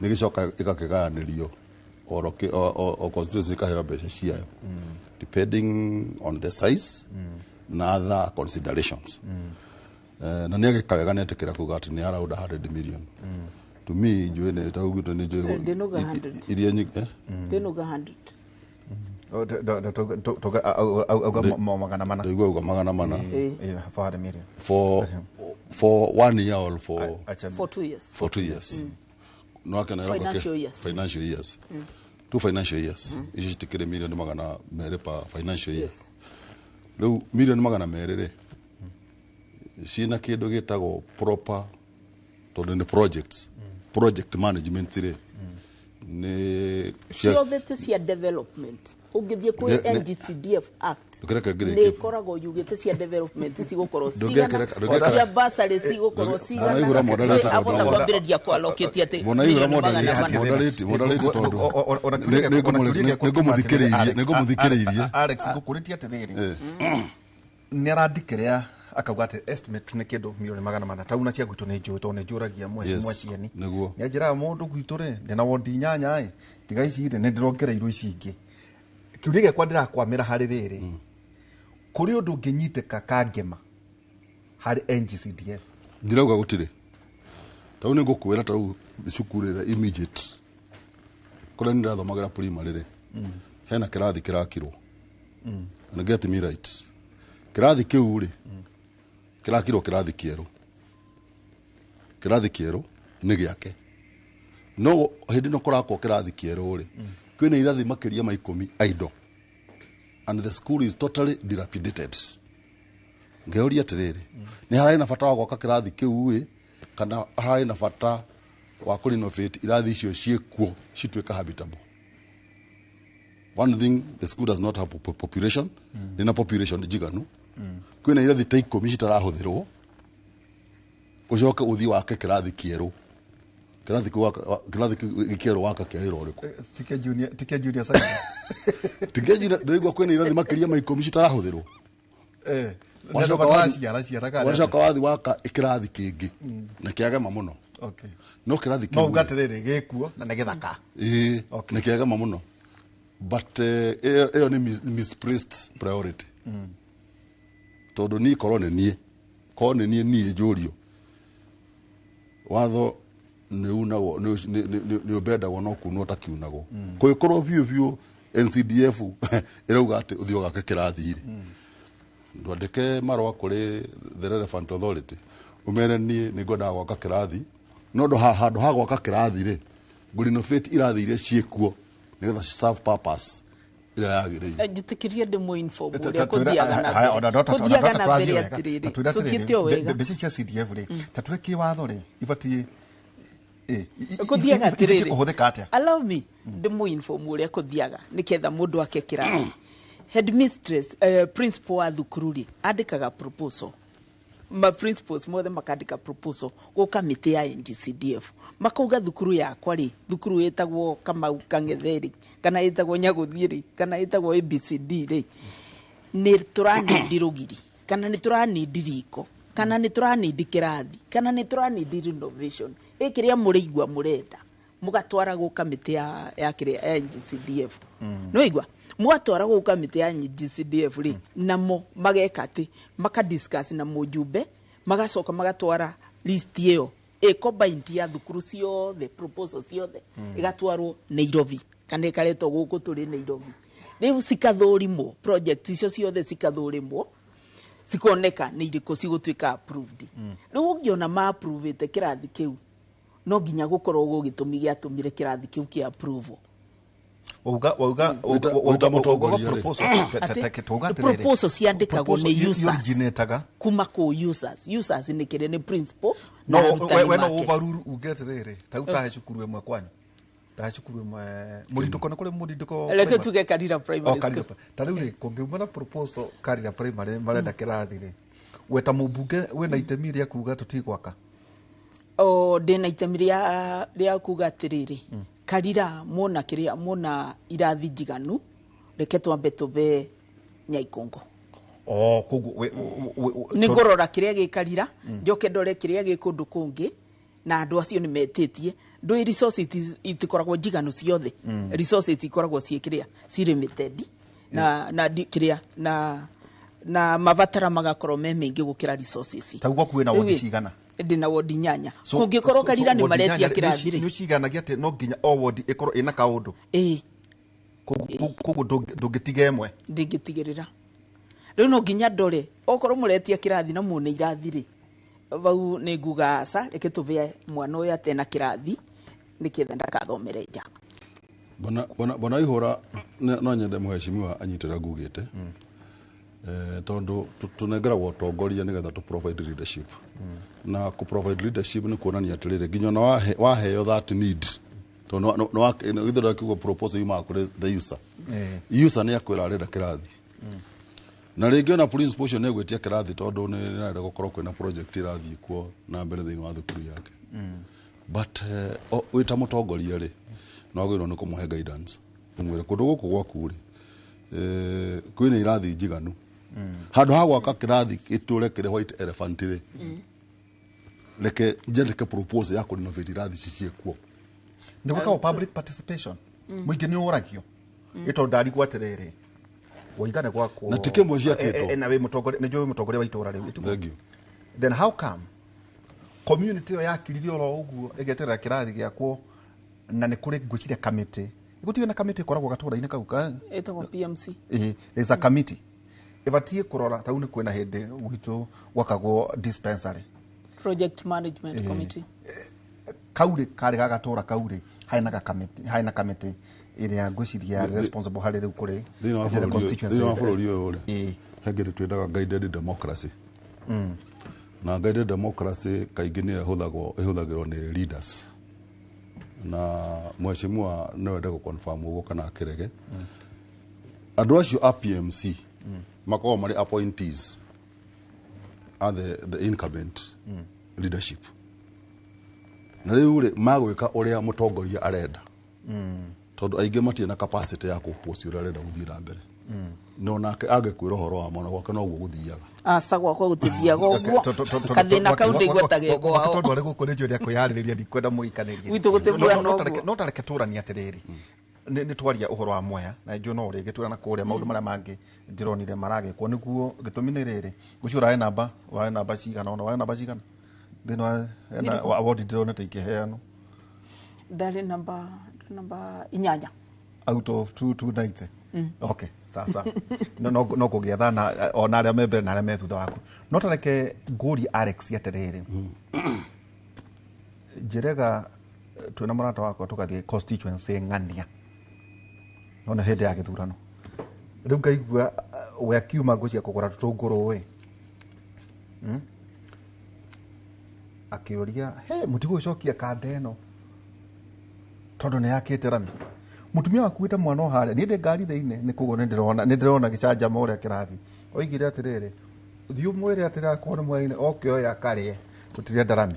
Nĩ gĩcoka ĩgakĩgayanĩrio o constituency ĩkaheo mbeca ciayo depending on the size na other considerations. Na nĩ agĩka wega nĩ etĩkĩra kuga atĩ nĩ around 100 million. To me njũĩ nĩ ta ũguo nĩ njũĩ Ndĩnuga 100. iria nyingĩ, eh? Ndĩnuga 100. Auga 400. Ndaigua auga 400. 400 million. For 1 year or for Acha For 2 years. For 2 years. No akena Financial years. Financial years. 2 financial years. Icio citikĩrĩ milioni 200 per financial year. Yes. Rĩu milioni 200 rĩ, ciĩna kĩndũ gĩtagwo proper, tondũ nĩ projects. Project management rĩ, Nĩ Ciothe ti cia development. Ũngĩthiĩ kwĩ NGCDF Act, Ndũkĩreke ngĩrĩkie. nĩ ĩkoragwo yugĩte cia development cigũkorwo cigana, cia bursary cigũkorwo cigana. Bwana Ihũra, Cia abota kwambĩrĩria kũ allocate atĩ Bwana Ihũra, milioni magana mana. moderate tondũ nĩngũmũthikĩrĩirie, nĩngũmũthikĩrĩirie. Alex, ngũkũrĩtie atĩrĩrĩ, nĩ arandikĩrĩa akauga atĩ estimate nĩ kĩndũ milioni 400. Tau na cia gwitũ nĩ njũĩ, tondũ nĩ njũragia mheshimiwa Cieni. Nĩ anjĩraga mũndũ gwitũ rĩ, ndĩna wondi 8 ĩ, tiga ici rĩ, nĩ ndĩrongereirwo ici ingĩ. Kĩũria gĩakwa ndĩrakwamĩra harĩ rĩrĩ, kũrĩ ũndũ ũngĩnyitĩka kangema harĩ NGCDF? Ndirauga gũtirĩ. Tau nĩ ngũkwĩra, tarĩu cukuru ĩrĩa immediate kũrĩa nĩ ndĩrathomagĩra primary rĩ, hena kĩrathi kĩrakirwo. And get me right, kĩrathi kĩu rĩ, kĩrakirwo kĩrathi kĩerũ. Kĩrathi kĩerũ nĩ gĩake, no hĩndĩ ĩno kũrakwo kĩrathi kĩerũ rĩ, kwĩna irathi makĩria ma 10 idle, and the school is totally dilapidated. Ngeuria atĩrĩrĩ, nĩ hararĩ na bata wa gwaka kĩrathi kĩu ĩ, kana hararĩ na bata wa kũ renovate irathi icio ciĩkuo cituĩka habitable? One thing, the school does not have a population, ndĩna population njiganu. Kwĩna irathi ta 10 citarahũthĩrwo, ũcoke ũthiĩ wake kĩrathi kĩerũ. Kĩrathi kĩu kĩrathi kĩu kĩerũ waka kĩa wĩra ũrĩkũ? Tikia junior secondary. Tikĩnjira ndĩraigua kwĩna irathi makĩria ma 10 citarahũthĩrwo. Wacoka waciara ciara kana Wacoka wathi waka kĩrathi kĩngĩ na kĩagema mũno. No kĩrathi No kĩu uga atĩrĩrĩ, gĩkuo na nĩ gĩthaka. Ĩĩ, nĩ kĩagema mũno, but ĩyo nĩ misplaced priority, tondũ niĩ korwo nĩ niĩ njũrio, watho nĩ unagwo, nĩ ũbendagwo, no kunwo takiunagwo. Kũngĩkorwo biũ biũ NCDF ĩrauga atĩ ũthiĩ ũgake kĩrathi rĩ, ndwandĩke marũa kũrĩ the relevant authority, ũmere niĩ nĩ ngwendaga gwaka kĩrathi, no ndo handũ ha gwaka kĩrathi rĩ, ngũ renovate irathi iria ciĩkuo nĩgetha ci serve purpose ĩrĩa yagĩrĩire. Njĩtĩkĩrie ndĩmũ inform ũrĩa kũthiaga na mbere. Kũthiaga na mbere atĩrĩrĩ, tũthiĩte o wega. Mbeca cia CDF rĩ, ta twĩre kĩwatho rĩ, ibatiĩ Kũthiaga atĩrĩrĩ, kũhũthĩka atĩa? Allow me ndĩmũ inform ũrĩa kũthiaga nĩketha mũndũ ake kĩrathi. Headmistress, principal wa thukuru rĩ, andĩkaga proposal, ma principals mothe makandĩka proposal gũ kamĩtĩ ya NGCDF, makauga thukuru yakwa rĩ, thukuru ĩtagwo Kamau Kang'ethe rĩ, kana ĩtagwo Nyagũthiĩ rĩ, kana ĩtagwo ABCD rĩ, nĩ tũranindi rũgiri, kana nĩ tũranindi riko, kana nĩ tũranindi kĩrathi, kana nĩ tũranindi renovation ĩ, kĩrĩa mũrĩigua mũrenda mũgatwara gũ kamĩtĩ ya kĩrĩa ya NGCDF. Nĩ waigua, mũgatwara gũkũ kamĩtĩ ya NGCDF rĩ, namo mageka atĩ makadiscuss na mũjumbe, magacoka magatwara list ĩyo ĩ combined ya thukuru ciothe, proposal ciothe, ĩgatwarwo Nairobi kana ĩkaretwo gũkũ tũrĩ Nairobi. Rĩu cikathũrimwo, project icio ciothe cikathũrimwo, cikoneka nĩ irĩkũ cigũtuĩka approved. Rĩu ũngĩona ma approvĩte kĩrathi kĩu, no nginya gũkorwo gũgĩtũmi gĩatũmire kĩrathi kĩu kĩa approve. Wauga Wĩta mũtongoria rĩ. Atĩ, proposal ciandĩkagwo nĩ users. Originataga Kuma kũ users. Users nĩ kĩrĩa? Nĩ principal na no arutani we no make. Ũbaruru uge atĩrĩrĩ, ta tahe cukuru ĩmwe kwanyu, tahe cukuru ĩmwe mũrindũko, nĩ kũrĩ mũrindũko? Reke tuge Karira Primary Oh, Karira. School. Ta rĩu rĩ, kũngiuma na proposal Karira Primary marenda kĩrathi rĩ, we ta mũmbunge wĩna itemi rĩa kuga tũtigwaka? O ndĩna itemi rĩa kuga atĩrĩrĩ, Karira muona kĩrĩa muona irathi njiganu, reke twambe tũbe Nyaikongo. Oh, koguo Nĩ ngũrora kĩrĩa gĩ Karira, njoke ndore kĩrĩa gĩ kũndũ kũngĩ, na andũ acio nĩ metĩtie. Ndũĩ resources itikoragwo njiganu ciothe. Resources ikoragwo ciĩ kĩrĩa, ci limited na kĩrĩa na mabatara magakorwo me maingĩ gũkĩra resources. Ta gwaku wĩna wondi Rĩu ĩ, cigana? Ndĩna wondi 8. Kũngĩkorwo Karira nĩ wondi maretia 8, kĩrathi rĩ, nĩ ũciganagia atĩ no nginya o wondi ĩkorwo ĩna kaũndũ? Ĩĩ. Koguo ndũngĩtiga ĩmwe? Ndingĩtigĩrĩra. Rĩu no nginya ndore, okorwo mũretia kĩrathi na muone irathi rĩ vau, nĩ nguga aca, reke tũbe mwana ũyũ atena kĩrathi nĩketha ndakathomere nja. Bwana Ihũra, no nyende mũheshimiwa anyitĩra ngugĩte, tondũ tũnengeragwo ũtongoria nĩgetha tũ provide leadership, na kũ provide leadership nĩ kuonania atĩrĩrĩ, nginya ona waheo that need. Tondũ nĩ wakiuga proposal yumaga kũrĩ the user. User nĩ akwĩra arenda kĩrathi. Na rĩngĩ ona principal ũcio nĩ egwĩtia kĩrathi tondũ nĩ arenda gũkorwo kwĩna project ĩrathiĩ kuo na mbere thĩinĩ wa thukuru yake. But wĩ ta mũtongoria rĩ, no wagĩrĩirwo nĩ kũmũhe guidance. Ũmwĩre kũndũ gũkũ gwaku rĩ, kwĩna irathi njiganu. Handũ ha gwaka kĩrathi gĩtũre kĩrĩ white elephant rĩ, reke njandĩke proposal ya kũrenovate irathi ici ciĩkuo. Nĩ gwĩkagwo public participation. Mũingĩ nĩ ũragio. Ĩ tondũ ndarigwo atĩrĩrĩ, waiga nĩ gwakwo Na ti kĩmwe ciakĩtwo. Na wĩ mũtongoria, nĩ njũĩ wĩ mũtongoria wa itũra rĩu. Thank you. Then how come community ĩyo yakiririe oro ũguo ĩgeterera kĩrathi gĩakwo, na nĩ kũrĩ ngwĩciria committee. Gũtirĩ na committee ĩkoragwo gatũra-inĩ kau ka Ĩtagwo PMC. There is a committee ĩbatiĩ kũrora. Ta rĩu nĩ kwĩna hĩndĩ gwitũ gwakagwo dispensary, Project Management Committee. Kaurĩ karĩ ga gatũra kaurĩ harĩ na committee, harĩ na committee ĩrĩa ngwĩciria yarĩ responsible harĩ rĩu kũrĩ Thĩinĩ wa the constituency. Thĩinĩ wa bũrũri ũyũ rĩ, he kĩndũ twĩtaga guided democracy. Na guided democracy kaingĩ nĩyo ĩhũthagĩrwo nĩ leaders. Na mheshimiwa no ende gũ-confirm ũguo kana akĩrege. Andũ acio a PMC makoragwo marĩ appointees a the incumbent leadership. Na rĩu rĩ, magwĩka ũrĩa mũtongoria arenda. Tondũ aingĩ matirĩ na capacity ya kũ-oppose ũrĩa arenda gũthiĩ na mbere. No nake angĩkwĩra ũhoro wa mwana gwake noguo gũthiaga. Aca, gwakwa gũtithiaga ũguo. Kathĩna kau ndĩigwetaga gwao. Tondũ arĩ gũkũ nĩ njũĩ ũrĩa kwĩyarĩrĩria, ndikwenda mũikanĩrie. Gwitũ gũtĩbuana ũguo. No tareke tũranie atĩrĩrĩ, nĩ twaria ũhoro wa Mwea na njũĩ no ũrĩgĩtwĩra na kũrĩa maũndũ marĩa mangĩ ndĩronire maragĩkwo nĩguo. Gĩtũmi nĩ rĩrĩ, ngwĩciria ũrarĩ namba cigana ona ũrarĩ namba cigana thĩinĩ wa hena award ndĩronete ikĩheanwo? Ndarĩ namba 8. Out of 290. Okay, sasa no kũgĩetha na ona arĩa me mbere na arĩa me thutha waku. No tareke ngũrie Alex atĩrĩrĩ, njĩrega twĩna mũrata wakwa tũgathiĩ constituency ng'ania nona hĩndĩ ya gĩthurano rĩu ngaigua we akiuma ngũcia kũgũra tũtũngũrũ ĩ, Akĩũria he mũtigũgĩcokia kanda ĩno tondũ nĩ yakĩte rami. Mũtumia wakuĩte mwana o harĩa, niĩ ndĩ ngari thĩinĩ nĩ koguo nĩ ndĩrona gĩcanjama ũrĩa kĩrathiĩ. Oigire atĩrĩrĩ, thiĩ ũmwĩre atĩrĩ akorwo nĩ mwena oke oye akarĩe, tũtirenda rami.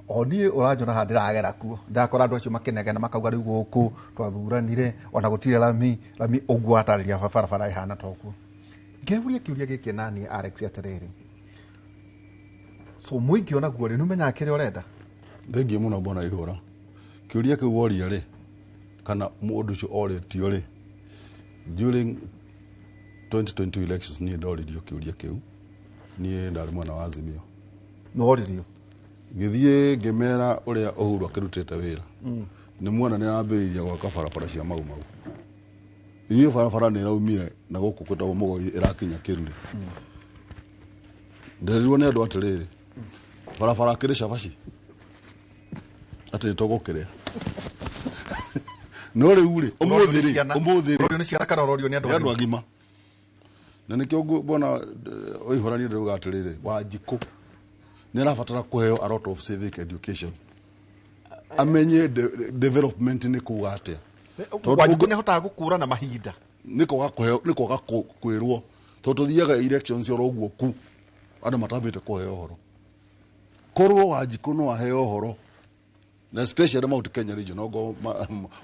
O niĩ ũranjona haha ndĩragera kuo, ndakora andũ acio makĩnegena makauga rĩu gũkũ twathuranire ona gũtirĩ rami rami ũguo atarĩria barabara ĩhana ta ũguo. Ngeuria kĩũria gĩkĩ naniĩ Alex atĩrĩrĩ, so mũingĩ onaguo rĩ, nĩ ũmenyaga kĩrĩa ũrenda? Thengiũ mũno bwana Ihũra. Kĩũria kĩu woria rĩ, kana mũndũ ũcio orĩtio rĩ, during 2022 elections niĩ ndoririo kĩũria kĩu. Niĩ ndarĩ mwena wa Azimio. Nĩ woririo? Ngĩthiĩ ngĩmera ũrĩa Uhuru akĩrutĩte wĩra. Nĩ muona nĩ arambĩrĩirie gwaka barabara cia Mau Mau. Inyuĩ barabara nĩ ĩraumire na gũkũ kwĩtagwo Mũgoi ĩrakinya Kĩrure. Nderirwo nĩ andũ atĩrĩrĩ, barabara kĩrĩ cabaci atĩ nĩ tũgũkĩrĩa. No rĩu rĩ, ũmũthĩ rĩ, ũmũthĩ rĩ, ũrorio nĩ ciana kana ũrorio nĩ andũ nĩ andũ agima? Agima. Na nĩkĩo mbona ũihũranie ndĩrauga atĩrĩrĩ, Wanjikũ nĩ arabatara kũheo a lot of civic education, amenye development nĩ kuga atĩa. Tondũ Wanjikũ nĩ ahotaga gũkũrana mahinda? Nĩ kwaga kũheo, nĩ kwaga kwĩrwo, tondũ tũthiaga elections oro ũguo ku andũ matambĩte kũheo ũhoro. Korwo Wanjikũ no aheo ũhoro, na especially Mount Kenya region, ogo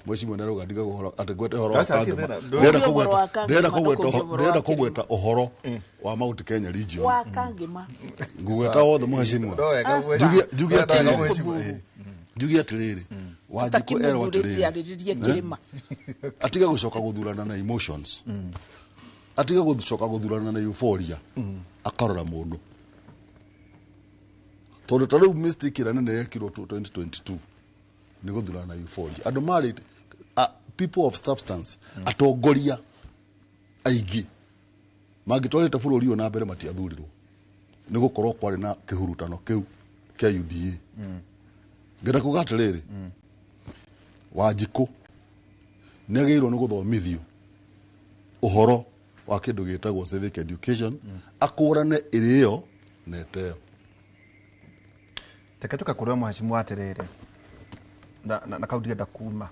mheshimiwa nĩ arauga ndiga ũhoro atĩ ngwete ũhoro wa Aca, Kangema. thĩna. Ndĩrenda Ndũngĩ ũhoro wa kũgweta, ndĩrenda Kangema, kũgweta ndũkũngĩ ũhoro wa ndĩrenda kĩrĩma. Kũgweta ũhoro wa Mount Kenya region. Wa Kangema. Ngũgweta wothe mheshimiwa. No wega Aca. Njuge no wega atĩrĩrĩ. mheshimiwa. Njuge atĩrĩrĩ, Wanjikũ erwo Tũtakĩmũthurĩte atĩrĩrĩ, arĩrĩrie kĩrĩma. Atige gũcoka gũthurana na emotions, atige gũcoka gũthurana na euphoria, akarora mũndũ, tondũ ta rĩu mistake ĩrĩa nene yekirwo 2022 nĩ gũthurana na euphoria. Andũ marĩ people of substance, atongoria aingĩ mangĩtwarĩte bũrũri ũyũ na mbere matiathurirwo nĩ gũkorwo kwarĩ na kĩhurutano kĩu kĩa UDA. Ngenda kuga atĩrĩrĩ, Wanjikũ nĩ agĩrĩirwo nĩ gũthomithio ũhoro wa kĩndũ gĩtagwo civic education, akũrane ĩrĩo na ĩteo. Reke tũke kũrĩ mũhecimu atĩrĩrĩ na kau ndirenda kuma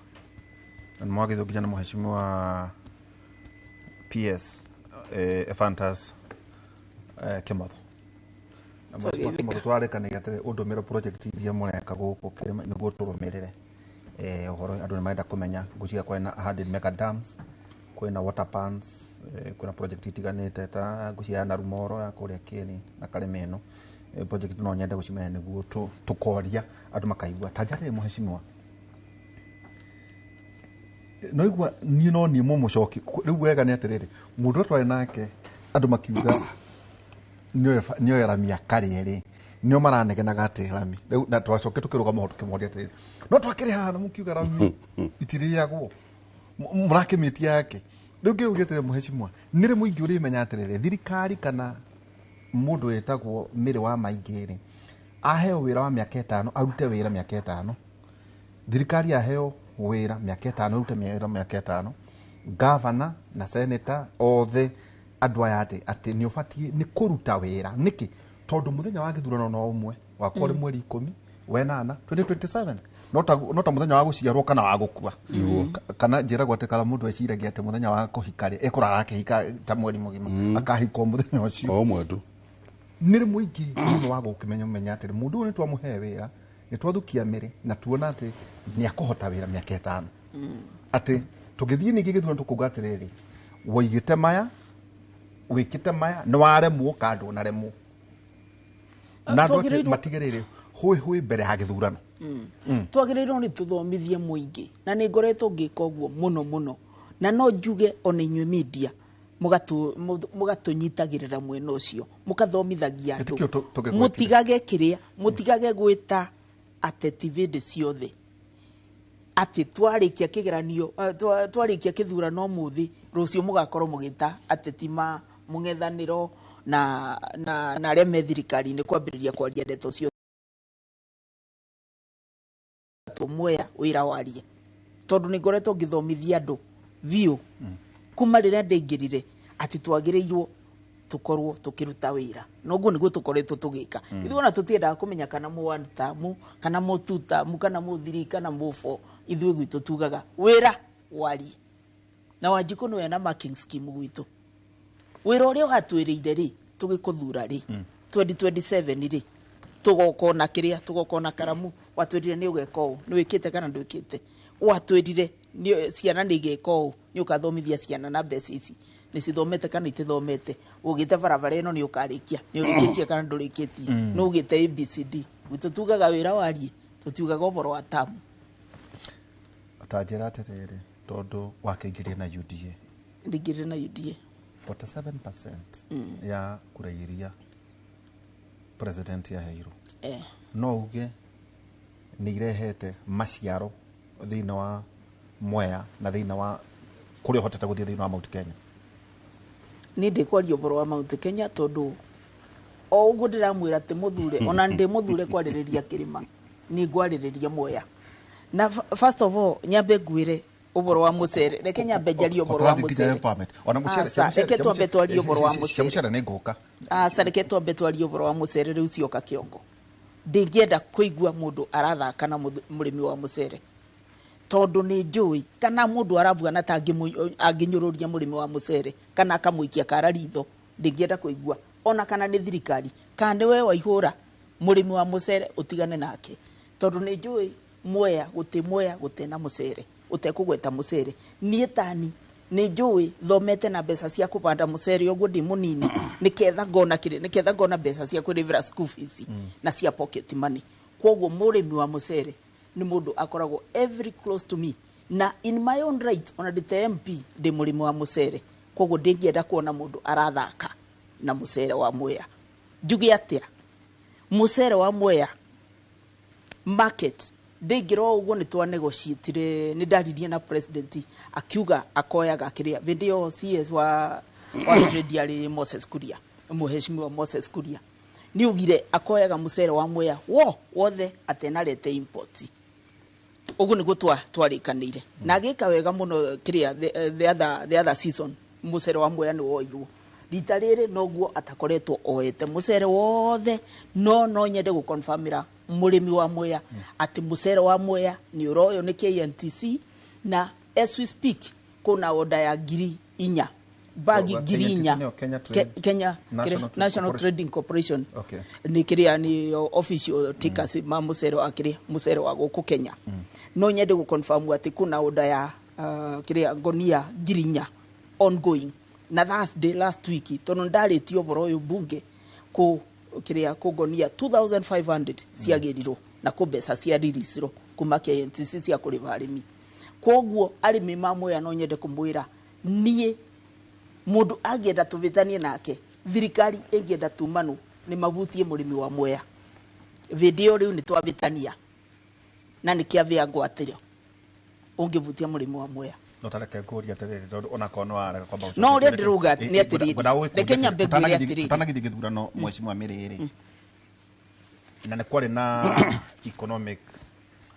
na nĩ mwagĩrĩirwo nginya nĩ mũhecimu wa PS Ephantus Kimotho. Na mũhecimu Kimotho twarĩkanĩire atĩrĩ ũndũmĩre project iria mũreka gũkũ kĩrĩma nĩguo tũrũmĩrĩre ũhoro andũ nĩ marenda kũmenya ngwĩciria kwĩna 100 mega dams, kwĩna water pans, kwĩna project itiganĩte ta ngwĩciria ya Narumoro ya kũrĩa Kieni na Karĩma ĩno. Project no nyende gũcimenya nĩguo tũkoria andũ makaigua ta njarĩrĩ mũhecimiwa no igua niĩ no niĩ mũmũcoki rĩu wega nĩ atĩrĩrĩ mũndũ ũrĩa twarĩ nake andũ makiuga nĩoe rami akarĩe rĩ nĩo maranegenaga atĩ rami rĩu na twacoke tũkĩrũgama ho tũkĩmoria atĩrĩrĩ no twakĩrĩ haha na mũkiuga rami itirĩagwo mũrakĩmĩtia yake rĩu ngĩũria atĩrĩrĩ mũhecimwa nĩ rĩ mũingĩ ũrĩmenya atĩrĩrĩ thirikari kana mũndũ wĩtagwo Mĩrĩ wa Maingĩ rĩ aheo wĩra wa mĩaka 5 arute wĩra mĩaka 5 thirikari aheo wĩra mĩaka 5 arute wĩra mĩaka 5 gavana na senator othe andũ aya atĩ nĩ ũbatiĩ nĩ kũruta wĩra nĩkĩ tondũ mũthenya wa gĩthurano no ũmwe wakwa ũrĩ mweri 10 wenana 2027 no ta mũthenya wa gũciarwo kana wa gũkua kana njĩragwo atĩ kana mũndũ eciragia atĩ mũthenya wa kũhika rĩ ekũrara akĩhika ta mweri mũgima akahikwo mũthenya ũcio o ũmwe tu nĩ rĩ mũingĩ mũno wa gũkĩmenya menya atĩrĩ mũndũ ũyũ nĩ twamũhe wĩra nĩ twathukia mĩrĩ na tuona atĩ nĩ akũhota wĩra mĩaka 5 atĩ tũgĩthiĩ ningĩ gĩthurano tũkuga atĩrĩrĩ woigĩte maya wĩkĩte maya nĩ waremwo ka ndũnaremwo na andũ atĩ matigĩrĩre hũĩ hũĩ mbere ya gĩthurano twagĩrĩirwo nĩ tũthomithie mũingĩ na nĩ ngoretwo ngĩka ũguo mũno mũno na no njuge ona inyuĩ media mũgatũnyitagĩrĩra mwena ũcio mũkathomithagia andũ mũtigage kĩrĩa mũtigage gwĩta ateti hĩndĩ ciothe atĩ twarĩkia kĩgeranio twarĩkia kĩthurano ũmũthĩ rũciũ mũgakorwo mũgĩta ateti ma mũng'ethanĩro na arĩa me thirikari-inĩ kwambĩrĩria kwaria ndeto cio Mwea wĩra warie tondũ nĩ ngoretwo ngĩthomithia andũ biũ kuma rĩrĩa ndaingĩrire atĩ twagĩrĩirwo tũkorwo tũkĩruta wĩra na ũguo nĩguo tũkoretwo tũgĩka ithuĩ ona tũtiendaga kũmenya kana mũ one term kana mũ two term kana mũ three kana mũ four ithuĩ gwitũ tugaga wĩra warie na Wanjikũ nĩwe na marking scheme gwitũ wĩra ũrĩa ũratwĩrĩire rĩ tũgĩkũthura rĩ 2027 rĩ tũgoka na kĩrĩa tũgoka na karamu watwĩrire nĩ ũgeka ũũ nĩ wĩkĩte kana ndwĩkĩte watwĩrire ciana nĩ igeka ũũ nĩ ũkathomithia ciana na mbeca ici nĩ cithomete kana itithomete ũgĩte barabara ĩno nĩ ũkarĩkia nĩ ũrĩkĩtie kana ndũrĩkĩtie nĩ ũgĩte ABCD gwitũ tugaga wĩra warie tũtiugaga ũhoro wa tamu ta njĩra atĩrĩrĩ tondũ wakĩingĩria na UDA ndingĩrire na UDA 47% ya kura iria president yaheirwo no uge nĩ irehete maciaro thĩinĩ wa Mwea na thĩinĩ wa kũrĩa ũhotete gũthiĩ thĩinĩ wa Mount Kenya niĩ ndĩkwaria ũhoro wa Mount Kenya tondũ o ũguo ndĩramwĩra atĩ mũthure ona ndĩ mũthure kwarĩrĩria kĩrĩma nĩ ngwarĩrĩria Mwea na first of all nyambe ngwĩre ũhoro wa mũcere reke nyambe njarie ũhoro wa mũcere ona mũcere reke twambe twarie ũhoro wa mũcere mũcere nĩ ngũka aca reke twambe twarie ũhoro wa mũcere rĩu cioka kĩongo ndingĩenda kũigua mũndũ arathaka na mũrĩmi wa mũcere tondũ nĩ njũĩ kana mũndũ arabuana ta angĩnyũrũria mũrĩmi wa mũcere kana akamũikia kara ritho ndingĩenda kũigua ona kana nĩ thirikari kana nĩwe waihũra mũrĩmi wa mũcere ũtigane nake tondũ nĩ njũĩ Mwea gũtĩ Mwea gũtĩ na mũcere ũtekũgweta mũcere niĩ tani nĩ njũĩ thomete na mbeca cia kũbanda mũcere ũguo ndĩ mũnini nĩketha ngona kĩrĩ nĩketha ngona mbeca cia kũrĩhĩra school fees na cia pocket money kwoguo mũrĩmi wa mũcere nĩ mũndũ akoragwo every close to me na in my own right ona ndĩ MP ndĩ mũrĩmi wa mũcere kwoguo ndingĩenda kuona mũndũ arathaka na mũcere wa Mwea njuge atĩa mũcere wa Mwea market ndingĩra o ũguo nĩ twa negotiatire nĩ ndaririe na president akiuga akoyaga kĩrĩa hĩndĩ ĩyo CS wa trade arĩ Moses Kuria mũheshimiwa Moses Kuria nĩ augire akoyaga mũcere wa Mwea wothe atenarete import ũguo nĩguo twarĩkanĩire na agĩka wega mũno kĩrĩa the other season mũcere wa Mwea nĩ woirwo rita rĩrĩ noguo atakoretwo oete mũcere wothe no nyende gũconfirmĩra Mũrĩmi wa Mwea atĩ mũcere wa Mwea nĩ ũroywo nĩ KNTC, na as we speak kuna order ya 4,000 bagi 4,000. Nĩyo Kenya Trade- Kenya National Trade National Corporation. Trading Corporation. Nĩ kĩrĩa nĩ official takers ma mũcere wa kĩrĩa mũcere wa gũkũ Kenya. No nyende gũ confirm atĩ kuna order ya kĩrĩa ngonia 4,000 ongoing, na Thursday last week, tondũ ndarĩtie ũhoro ũyũ bunge, kũ kĩrĩa kũ ngonia 2500 ciagĩrirwo na kũ mbeca cia release kuma KNTC cia kũrĩha arĩmi. Koguo arĩmi ma Mwea, no nyende kũmwĩra niĩ mũndũ angĩenda tũvĩtanie nake, thirikari ĩngĩenda tumanwo nĩ mavutie mũrĩmi wa Mwea, vĩndĩ ĩyo rĩu nĩ twavĩtania na nĩ kĩavĩa ngwatĩro ũngĩvutia mũrĩmi wa Mwea. No tareke ngũrie atĩrĩrĩ, tondũ onakorwo nĩ warega kwamba No ũrĩa ndĩrauga nĩ atĩrĩrĩ, reke nyambe ngwĩre atĩrĩrĩ. Tũtanagĩthiĩ gĩthurano, mheshimiwa Mĩrĩrĩ, na nĩ kwarĩ na economic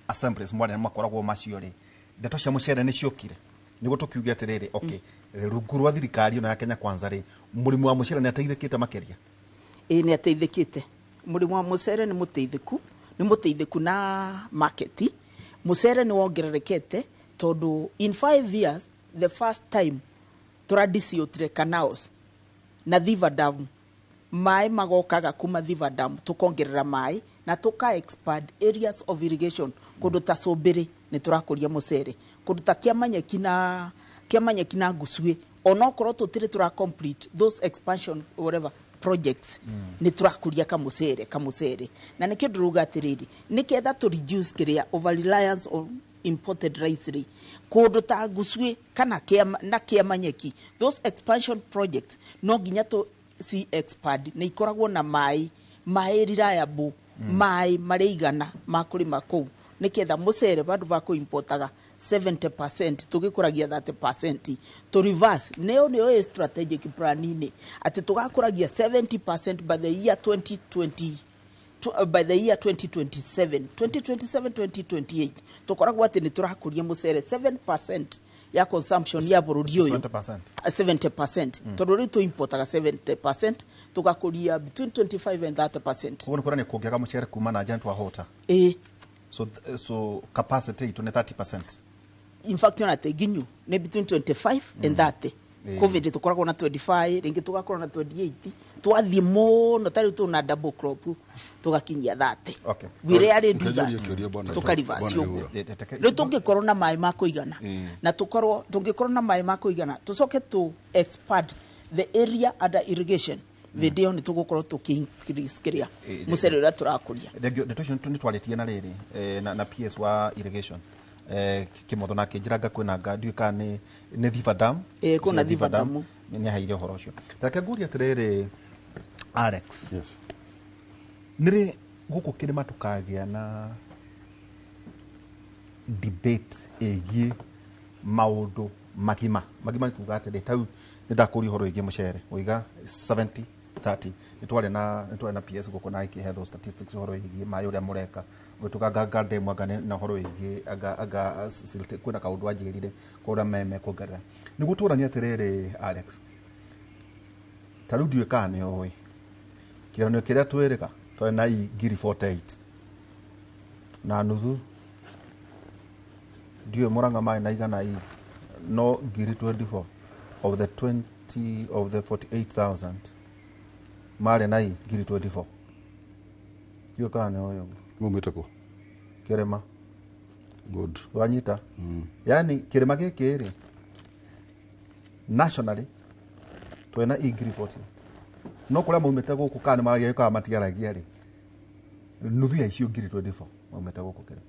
assemblies mwarĩ makoragwo macio rĩ, ndeto cia mũcere nĩ ciokire nĩguo tũkiuge atĩrĩrĩ, okay, rungu rwa thirikari ĩno ya Kenya Kwanza rĩ, mũrĩmi wa mũcere nĩ ateithĩkĩte makĩria? Ĩĩ, nĩ ateithĩkĩte. Mũrĩmi wa mũcere nĩ mũteithĩku, nĩ mũteithĩku na market. Mũcere nĩ wongererekete tondũ in 5 years the first time tũradisiotire canals na Thiva Dam, maĩ magokaga kuma Thiva Dam, tukongerera maĩ na tuka expand areas of irrigation. Kũndũ ta Cũmbĩrĩ nĩ tũrakũria mũcere, kũndũ ta Kĩamanyeki na Ngucuĩ, onokorwo tũtirĩ tũra complete those expansion whatever projects, nĩ tũrakũria kamũcere. Na nĩkĩo ndĩrauga atĩrĩrĩ, nĩketha tũ reduce kĩrĩa over reliance on imported rice rĩ, kũndũ ta Ngucuĩ kana na Kĩamanyeki, those expansion projects no nginya tũ ci expand nĩ ikoragwo na maĩ reliable, maĩ marĩa igana ma kũrĩma kũu, nĩketha mũcere vandũ va kũimportaga 70% tũgĩkũragia 30%, to reverse nĩyo nĩyo ĩ strategic plan-inĩ atĩ tũgakũragia 70% by the year 2020 by the year 2027, 2027 2028, tũkoragwo atĩ nĩ tũrakũria mũcere 7% ya consumption ya bũrũri ũyũ. 70%. 70%, tondũ rĩu tũimportaga 70%, tũgakũria between 25 and 30%. Koguo nĩ kuonania kũngĩaga mũcere kuma na nja nĩ twahũta. Ĩĩ. So capacity itũ nĩ 30%. In fact, ona te nginyu nĩ between 25 and 30. Covid tũkoragwo na 25, rĩngĩ tũgakorwo na 28, twathiĩ mũno ta rĩu tũna double crop tũgakinyia 30. We rarely do that. Nĩkĩnjũrie kĩũria, bwana- Tũkareverse bwana ũguo. Ihũra. Rĩu tũngĩkorwo na maĩ ma kũigana na tũkorwo tũngĩkorwo na maĩ ma kũigana, tũcoke tũ expand the area under irrigation, hĩndĩ ĩyo nĩ tũgũkorwo tũkĩ increase kĩrĩa mũcere ũrĩa tũrakũria. Thengio, ndeto icio nĩ twarĩtie na rĩrĩ na PS wa irrigation Kĩmotho, na akĩnjĩra anga kwĩna anga ndiũĩ kana nĩ Thiva Dam. Kwĩna Cia Thiva Dam. Nĩ aheire ũhoro ũcio. Reke ngũrie atĩrĩrĩ, Alex, Yes. nĩ rĩ gũkũ kĩrĩma tũkagĩa na debate ĩgiĩ maũndũ magima magima? Nĩ kuga atĩrĩ, tau nĩ ndakũria ũhoro wĩgiĩ mũcere ũiga 70 30, nĩ twarĩ na PS gũkũ na ĩkĩhe those statistics ũhoro wĩgiĩ maĩ ũrĩa mũreka ũgĩtuĩka anga ndemu anga na ũhoro wĩgiĩ anga kwĩna kaũndũ anjĩrire kwa ũrĩa mekuongerera nĩguo tũranie. Atĩrĩrĩ Alex, ta rĩu ndiũĩ kana nĩ ũĩ kĩgeranio kĩrĩa twĩrĩga twarĩ na i ngiri 48 na nuthu, ndiũĩ Mũrang'a marĩ na igana i no ngiri 24 of the 20 of the 48,000 marĩ na i ngiri 24, ndiũĩ kana nĩ ũĩ ũguo. Maumĩte kũ? Kĩrĩma. Good. Wanyita? Yani kĩrĩma gĩkĩ rĩ, nationally twĩna i ngiri 48, no kũrĩa maumĩte gũkũ kana nĩ maragia kana matiaragia rĩ, nuthu ya icio ngiri 24 maumĩte gũkũ kĩrĩma.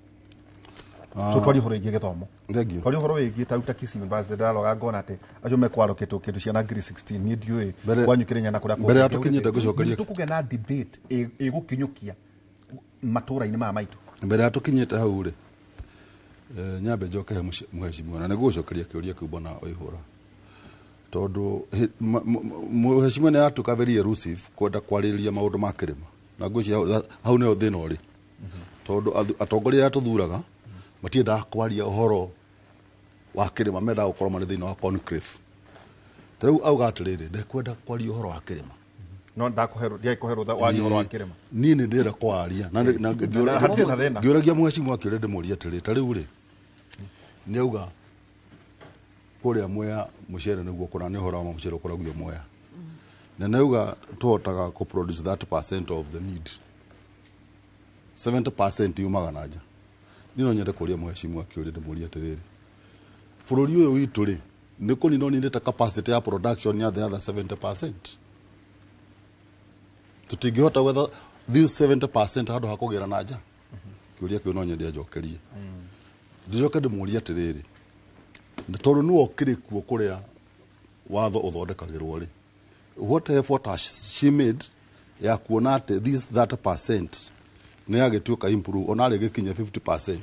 So twarie ũhoro wĩgiĩ gĩthomo. Thank you. Twarie ũhoro wĩgiĩ ta rĩu ta Kisii University, ndĩraroga ngona atĩ acio mekwarũkĩtwo kĩndũ ciana ngiri 16, niĩ ndiũĩ kwanyu Kĩrĩnya na kũrĩa Mbere ya kũngĩ. tũkinyĩte ngũcokeria- Nĩ tũkũgĩa na debate ĩgũkinyũkia matũra-inĩ maya maitũ. Mbere ya tũkinyĩte hau rĩ, nyambe njoke he mũhecimiwa na nĩngũgũcokeria kĩũria kĩu, bwana Waihũra, tondũ mũhecimiwa nĩ aratuĩka very elusive kwenda kwarĩrĩria maũndũ ma kĩrĩma, na ngwĩciria hau nĩho thĩna ũrĩ, tondũ atongoria arĩa tũthuraga matiendaga kwaria ũhoro wa kĩrĩma, mendaga gũkorwo marĩ thĩinĩ wa conclave. Ta rĩu auga atĩrĩrĩ, ndekwenda kwaria ũhoro wa kĩrĩma. No ndakũhe ndiakũhe rũtha warie ũhoro wa kĩrĩma. Niĩ nĩ ndĩrenda kwaria na Hatirĩ na thĩna. Ngĩũragia mheshimiwa kĩũria ndĩmũrie atĩrĩ, ta rĩu rĩ nĩ auga kũrĩa Mwea mũcere nĩguo kũra nĩ ũhoro wa mũcere ũkoragio Mwea, na nĩ auga tũhotaga kũ produce 30% of the need, 70% yumaga na nja. Niĩ no nyende kũria mheshimiwa kĩũria ndĩmũrie atĩrĩrĩ, bũrũri ũyũ witũ rĩ nĩ kũnina ũninĩte capacity ya production ya the other 70%? Tũtingĩhota gwetha this 70% handũ ha kũgĩra na nja? Kĩũria kĩu no nyende anjokerie. Ndicoke ndĩmũrie atĩrĩrĩ, na tondũ nĩwe ũkĩrĩ kuo kũrĩa watho ũthondekagĩrwo rĩ, what effort has she made ya kuona atĩ this 30% nĩ yagĩtuĩka improve, ona rĩ gĩkinye 50%?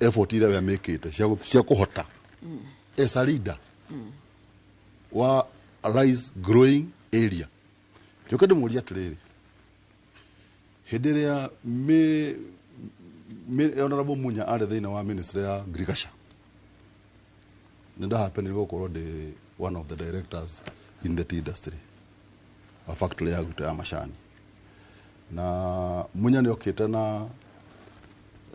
Effort iria we mĩkĩte cia kũhota as a leader wa rice growing area. Njoke ndĩmũrie atĩrĩrĩ, hĩndĩ ĩrĩa Honorable Munya arĩ thĩinĩ wa ministry ya agriculture, nĩ ndahapenire gũkorwo ndĩ one of the directors in the tea industry wa factory ya gwitũ ya macani, na Munya nĩ okĩte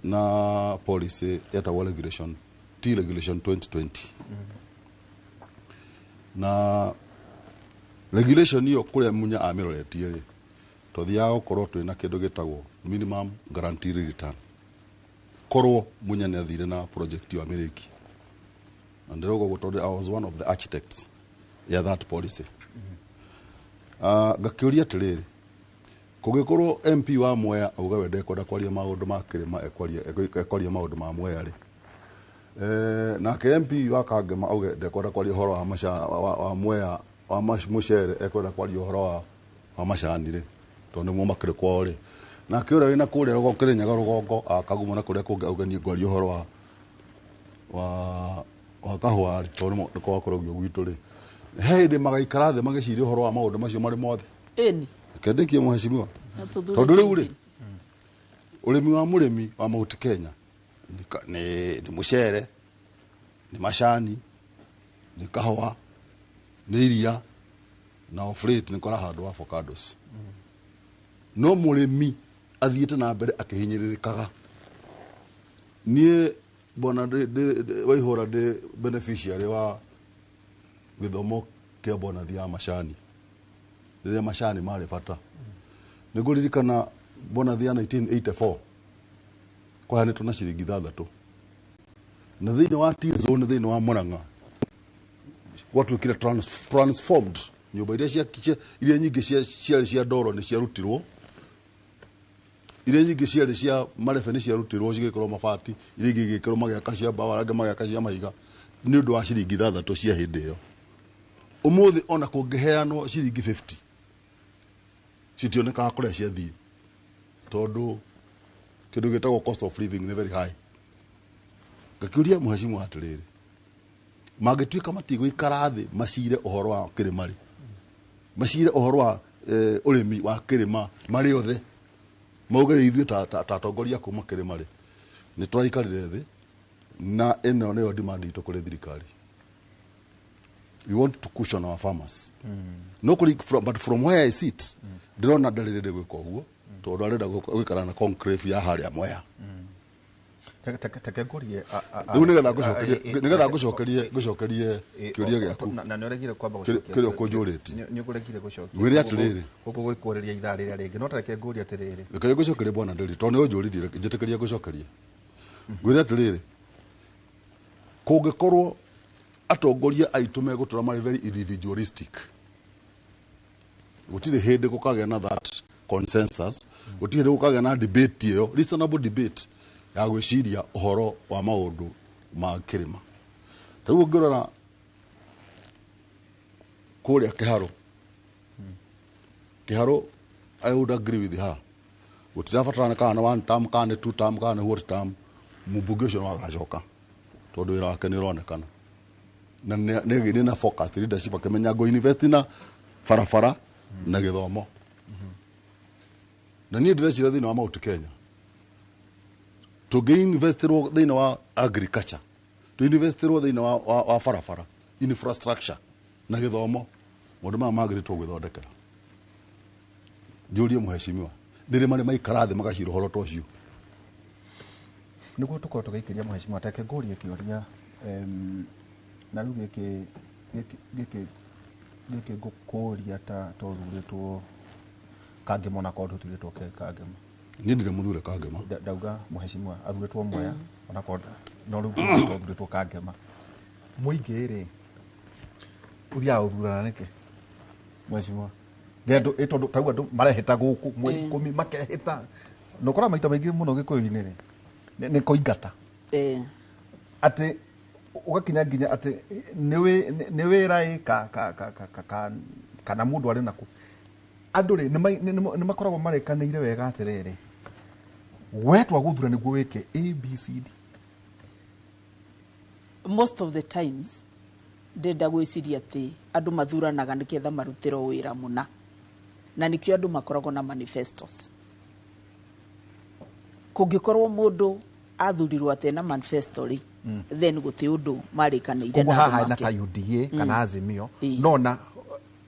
na policy yetagwo regulation, tea regulation 2020. Na regulation iyo kũrĩa Munya amĩroretie rĩ, twathiaga gũkorwo twĩna kĩndũ gĩtagwo minimum guaranteed return, korwo Munya nĩ athire na project ĩyo amĩrĩki. Na ndĩrauga ũguo tondũ I was one of the architects ya that policy. Ngakĩũria atĩrĩrĩ, kũngĩkorwo MP wa Mwea auga we ndekwenda kwaria maũndũ ma kĩrĩma, ekwaria maũndũ ma Mwea rĩ, nake MP wa Kangema auge ndekwenda kwaria ũhoro wa wa Mwea wa mũcere, ekwenda kwaria ũhoro wa macani rĩ, tondũ nĩmo makĩrĩ kwao rĩ, nake ũrĩa wĩna kũrĩa rũgongo Kĩrĩnyaga rũgongo akaguma na kũrĩa kũngĩ auge niĩ ngwaria ũhoro wa kahũa rĩ, tondũ nĩmo nĩko gakũragio gwitũ rĩ, he hĩndĩ magaikara thĩ magĩciria ũhoro wa maũndũ macio marĩ mothe? Ĩni. Reke ndĩkie, mheshimiwa. Na tũthure Tondũ rĩu rĩ kĩngĩ. Ũrĩmi wa mũrĩmi wa Mount Kenya nĩ mũcere, nĩ macani, nĩ kahũa, nĩ iria, na of late nĩ kũrahandwo avocados. No mũrĩmi athiĩte na mbere akĩhinyĩrĩrĩkaga. Niĩ bwana Waihũra ndĩ beneficiary wa gĩthomo kĩa bonathi ya macani rĩrĩa macani marĩ bata. Nĩ ngũririkana bonathi ya 1984 kwaheanĩtwo na ciringi 6, na thĩinĩ wa tea zone thĩinĩ wa Murang'a gwatuĩkire transformed. Nyũmba iria iria nyingĩ ciarĩ cia ndoro nĩ ciarutirwo, iria nyingĩ ciarĩ cia marebe nĩ ciarutirwo cigĩkĩrwo mabati, iria ingĩ igĩkĩrwo magĩaka cia mbaũ, arĩa angĩ magĩaka cia mahiga, nĩ ũndũ wa ciringi 6 cia hĩndĩ ĩyo. Ũmũthĩ ona kũngĩheanwo ciringi 50 citionekaga kũrĩa ciathiĩ, tondũ kĩndũ gĩtagwo cost of living nĩ very high. Ngakĩũria mheshimiwa atĩrĩrĩ, mangĩtuĩka matigũikara thĩ macire ũhoro wa kĩrĩma rĩ, macire ũhoro wa ũrĩmi wa kĩrĩma marĩ othe, mauge rĩ, ithuĩ ta atongoria kuma kĩrĩma rĩ, nĩ tũraikarire thĩ na ĩno nĩyo demand itũ kũrĩ thirikari, we want to cushion our farmers. No kũri, but from where I sit, ndĩrona ndarĩ rĩrĩ gwĩka ũguo, tondũ arenda gũikara na conclave ya harĩa Mwea. Take ngũrie. Rĩu nĩgetha ngũcokerie kĩũria gĩaku Na nĩ ũregire kwamba kĩrĩa gũcokia. Kĩrĩa ũkũnjũrĩtie. Nĩ ũkũregire gũcokia. Ngwĩre atĩrĩrĩ. Gũkũ gwĩkũrĩria ithaa rĩrĩa rĩngĩ, no tareke ngũrie atĩrĩrĩ. Reke ngũcokerie, bwana Nderi, tondũ nĩ ũnjũririe, njĩtĩkĩria ngũcokerie. Ngwĩre atĩrĩrĩ, kũngĩkorwo atongoria aitũ megũtũra marĩ very individualistic, gũtirĩ hĩndĩ gũkagĩa na that consensus, gũtirĩ hĩndĩ gũkagĩa na debate ĩyo, reasonable debate ya gwĩciria ũhoro wa maũndũ ma kĩrĩma. Ta rĩu ũngĩrora kũrĩa Kĩharũ, Kĩharũ, I would agree with her, gũtirabatarana kana nĩ one term, kana nĩ two term, kana nĩ what term, mũmbunge ũcio no agacoka tondũ wĩra wake nĩ ũronekana na nĩ na focus leadership, akĩmenya ngo invest na barabara na gĩthomo. Na niĩ ndĩreciria thĩinĩ wa Mount Kenya tũngĩinvestirwo thĩinĩ wa agriculture, tũinvestirwo thĩinĩ wa barabara, infrastructure na gĩthomo, Maũndũ maya magĩrĩtwo gwĩthondekera. Njũrie mũhecimiwa, nĩ rĩ marĩ maikara thĩ magacira ũhoro ta ũcio? Nĩguo tũkorwo tũgĩikĩria mũhecimiwa, teke ngũrie kĩũria, na rĩu gĩkĩ gĩkĩ gĩkĩ gĩkĩ ngũkũria ta tũthurĩtwo Kangema, onakorwo ndũthurĩtwo Kangema. Niĩ ndirĩ mũthure Kangema. Ndauga mũhecimiwa athurĩtwo Mwea, onakorwo no rĩu ũthurĩtwo Kangema. Mũingĩ rĩ, ũthiaga gũthurana nĩkĩ mũhecimiwa? Nĩ andũ ĩ tondũ tau andũ marehĩta gũkũ mweri 10 makehĩta, na ũkora maita maingĩ mũno gĩkũyũ-inĩ rĩ, nĩ kũingata. Atĩ ũgakinya nginya atĩ nĩ wĩra ĩ ka ka ka ka ka ka kana mũndũ arĩ naku. Andũ rĩ, nĩ makoragwo marĩkanĩire wega atĩrĩrĩ, we twagũthura nĩguo wĩke A B C D. Most of the times ndĩrenda gwĩciria atĩ andũ mathuranaga nĩgetha marutĩrwo wĩra mũna, na nĩkĩo andũ makoragwo na manifestos. Kũngĩkorwo mũndũ athurirwo atĩ na manifesto rĩ, then gũtirĩ ũndũ marĩkanĩire Koguo na haha andũ hena ta UDA kana Azimio, no na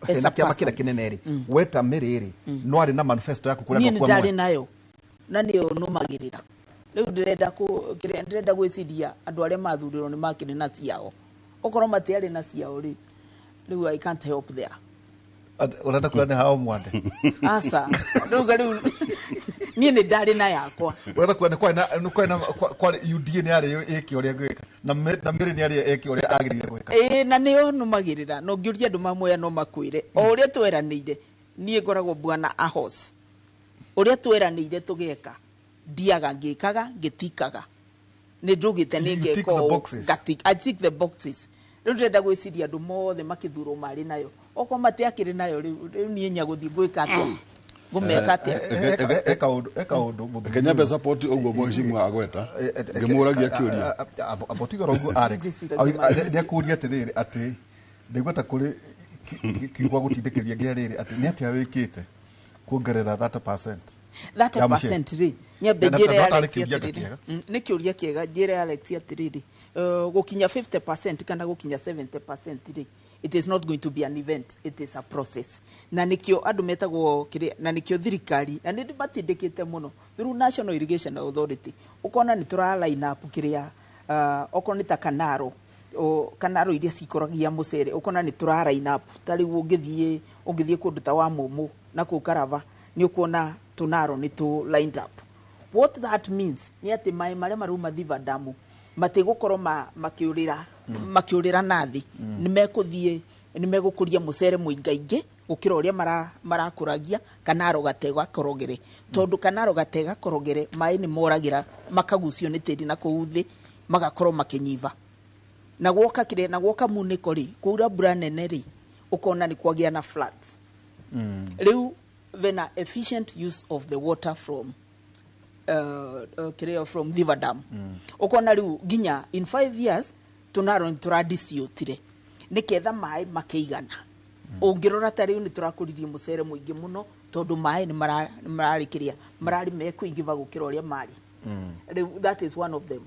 hena kĩama kĩrĩa kĩnene rĩ, weta Mĩrĩ rĩ, no arĩ na manifesto yaku kũrĩa Niĩ nĩ ndarĩ nayo na nĩyo nũmagĩrĩra. Rĩu ndĩrenda kĩrĩa ndĩrenda gwĩciria andũ arĩa mathurirwo nĩ makĩrĩ na ciao. Okorwo matiarĩ na ciao rĩ, rĩu I can't help there. Ũrenda kuga nĩ hao mwande? Aca, rĩu niĩ nĩ ndarĩ na yakwa. Ũrenda kuga nĩ kwarĩ na, nĩ kwarĩ na, kwarĩ UDA nĩ yarĩ ĩke ũrĩa gwĩka, na Mĩrĩ nĩ yarĩ ĩke ũrĩa agĩrĩire gwĩka. Ĩĩ, na nĩyo nũmagĩrĩra. Na ũngĩũria andũ mamwea no makwĩre. O ũrĩa tweranĩire, niĩ ngoragwo bwana ahos. Ũrĩa tweranĩire tũgeka, ndiaga ngĩkaga, ngĩtikaga. Nĩ njugĩte nĩ You tick ngeka the ũũ, boxes. ngati-, I tick the boxes. Rĩu ndĩrenda gwĩciria andũ mothe makĩthurwo marĩ nayo. Okorwo matiakĩrĩ nayo rĩu, rĩu niĩ nyagũthiĩ gwĩka atĩa? Ngũmeka atĩa? Eka ũndũ mũthuri. Reke nyambe support ũguo mũhecimiwa agweta. Ngĩmũragia kĩũria. Abotigora ũguo Alex. Ngĩciragia Au, nĩ akũria atĩrĩrĩ, atĩ ndaigua ta kũrĩ kiugo gũtindĩkĩria nginya rĩrĩ, atĩ nĩ atĩa wĩkĩte kuongerera 30%? Thirty Ya mũcere. percent rĩ, nyambe Na- na- njĩre na- na- Alex kĩũria atĩrĩrĩ. kĩega. Nĩ kĩũria kĩega, njĩre Alex atĩrĩrĩ, gũkinya 50% kana gũkinya 70% rĩ, it is not going to be an event, it is a process. Na nĩkĩo andũ metagwo kĩrĩa, na nĩkĩo thirikari, na nĩ matindĩkĩte mũno through National Irrigation Authority. Ũkona nĩ tũra line up kĩrĩa, okorwo nĩ ta kanaro, o, kanaro iria cikũragia mũcere, ũkona nĩ tũra line up. Ta rĩu ũngĩthiĩ kũndũ ta wa Mũmũ na kũu Karava, nĩ ũkuona tũnaro nĩ tũ lined up. What that means nĩ atĩ maĩ marĩa marauma Thiva Dam matigũkorwo makĩũrĩra na thĩ. Nĩ mekũthiĩ, nĩ megũkũria mũcere mũingaingĩ gũkĩra ũrĩa marakũragia kanaro gatega korogere. Tondũ kanaro gatega korogere maĩ nĩ moragĩra makagucio nĩ tĩri na kũu thĩ magakorwo makĩnyiva. Na gwoka kĩrĩa, na gwoka munĩko rĩ, kwaura mbura nene rĩ, ũkona nĩ kwagĩa na floods. Rĩu vena efficient use of the water from kĩrĩa, from Thiva Dam. Ũkona rĩu nginya in 5 years tũnaro nĩ tũradisiũtire nĩketha maĩ makĩigana. Ũngĩrora ta rĩu nĩ tũrakũririe mũcere mũingĩ mũno tondũ maĩ nĩ mararĩ kĩrĩa, mararĩ mekũingĩva gũkĩra ũrĩa marĩ. Rĩu that is one of them.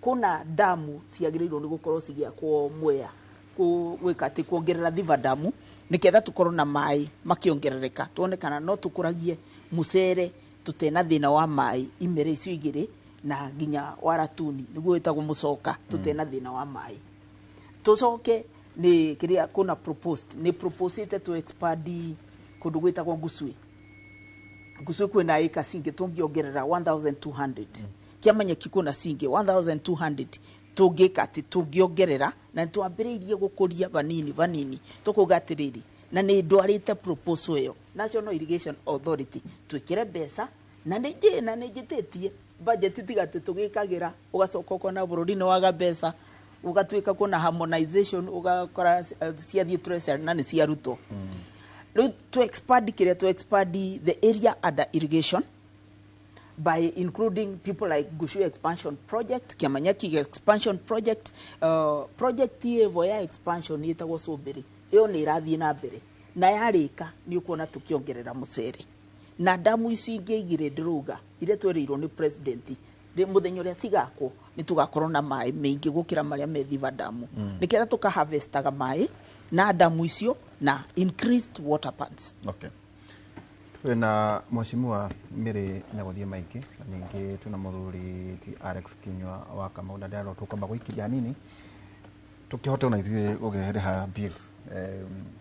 Kuna damu ciagĩrĩirwo nĩ gũkorwo cigĩakwo Mwea, gwĩka atĩ kuongerera Thiva Dam nĩketha tũkorwo na maĩ makĩongerereka, tuone kana no tũkũragie mũcere tũtena thĩna wa maĩ imera icio igĩrĩ na nginya waratuni nĩguo wĩtagwo mũcoka, tũtena thĩna wa maĩ. Tũcoke nĩ kĩrĩa kuna proposed, nĩ proposete to expand kũndũ gwĩtagwo Ngũcũĩ. Ngũcũĩ kwĩna ĩka cingĩ tũngĩongerera 1200. Kĩamanyeki kwĩna cingĩ 1200 tũngĩka atĩ tũngĩongerera, na nĩ twambĩrĩirie gũkũria vanini vanini. Tũkauga atĩrĩrĩ, na nĩ ndwarĩte proposal ĩyo National Irrigation Authority twĩkĩre mbeca, na nĩ njĩ, na nĩ njĩtĩtie budget tiga atĩ tũgĩkagĩra ũgacoka ũkona bũrũri nĩ waga mbeca, ũgatuĩka kwĩna harmonization, ũgakora ciathiĩ treasury na nĩ ciarutwo. Rĩu to expand kĩrĩa, to expand the area under irrigation by including people like Gushu Expansion Project, Kiamanyaki Expansion Project, project ĩyo ya expansion ĩtagwo Sũmbĩrĩ, ĩyo nĩ ĩrathiĩ na mbere na yarĩka nĩ ũkuona tũkĩongerera mũcere. Na damu ici ingĩ igĩrĩ ndĩrauga iria twerĩirwo nĩ president, mũthenya ũrĩa cigakwo nĩ tũgakorwo na maĩ maingĩ gũkĩra marĩa me Thiva Dam. Nĩketha tũkaharvestaga maĩ na damu icio Na increased water pans. Okay. Twina mheshimiwa Mary Nyagothie Maingĩ na ningĩ twina mũthuri ti Alex Kinyua wa Kamau na ndĩrarora tũkwamba gũikĩria hanini tũkĩhote ona ithuĩ gũkĩrĩha bills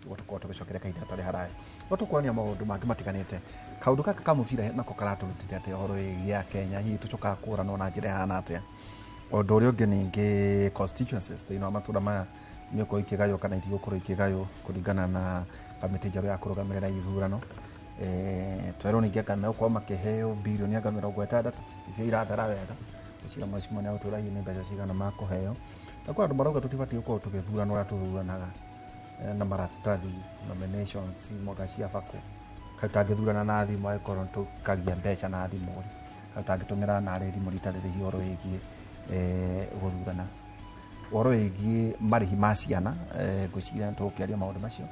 tũkorwo tũgĩcokeria kahinda gatarĩ haraya no tũkwarania maũndũ mangĩ matiganĩte. Kaũndũ gaka ka mũbira nako karatũrutithia atĩa ũhoro wĩgiĩ Kenya, hihi tũcokaga kũranwo na njĩra ĩhana atĩa? Ũndũ ũrĩa ũngĩ ningĩ constituencies thĩinĩ wa matũra maya nĩ ũkorwo ikĩgaywo kana itigũkorwo ikĩgaywo kũringana na kamĩtĩ njerũ ya kũrũgamĩrĩra ithurano. Twerwo ningĩ anga megũkorwo makĩheo birioni anga 60 icio irathara wega ũcio mheshimiwa nĩ agũtwĩra hihi nĩ mbeca cigana makũheo. Na kwĩ andũ marauga tũtibatiĩ gũkorwo tũgĩthurana ũrĩa tũthuranaga na maratathi nominations mwaka cia bako kaĩ tũtangĩthurana na thimũ angĩkorwo tũkagia mbeca na thimũ rĩ, kaĩ tũtangĩtũmĩra narĩ thimũ rita rĩrĩ ũhoro wĩgiĩ gũthurana, ũhoro wĩgiĩ marĩhi ma ciana, ngwĩciria tũgũkĩaria maũndũ macio,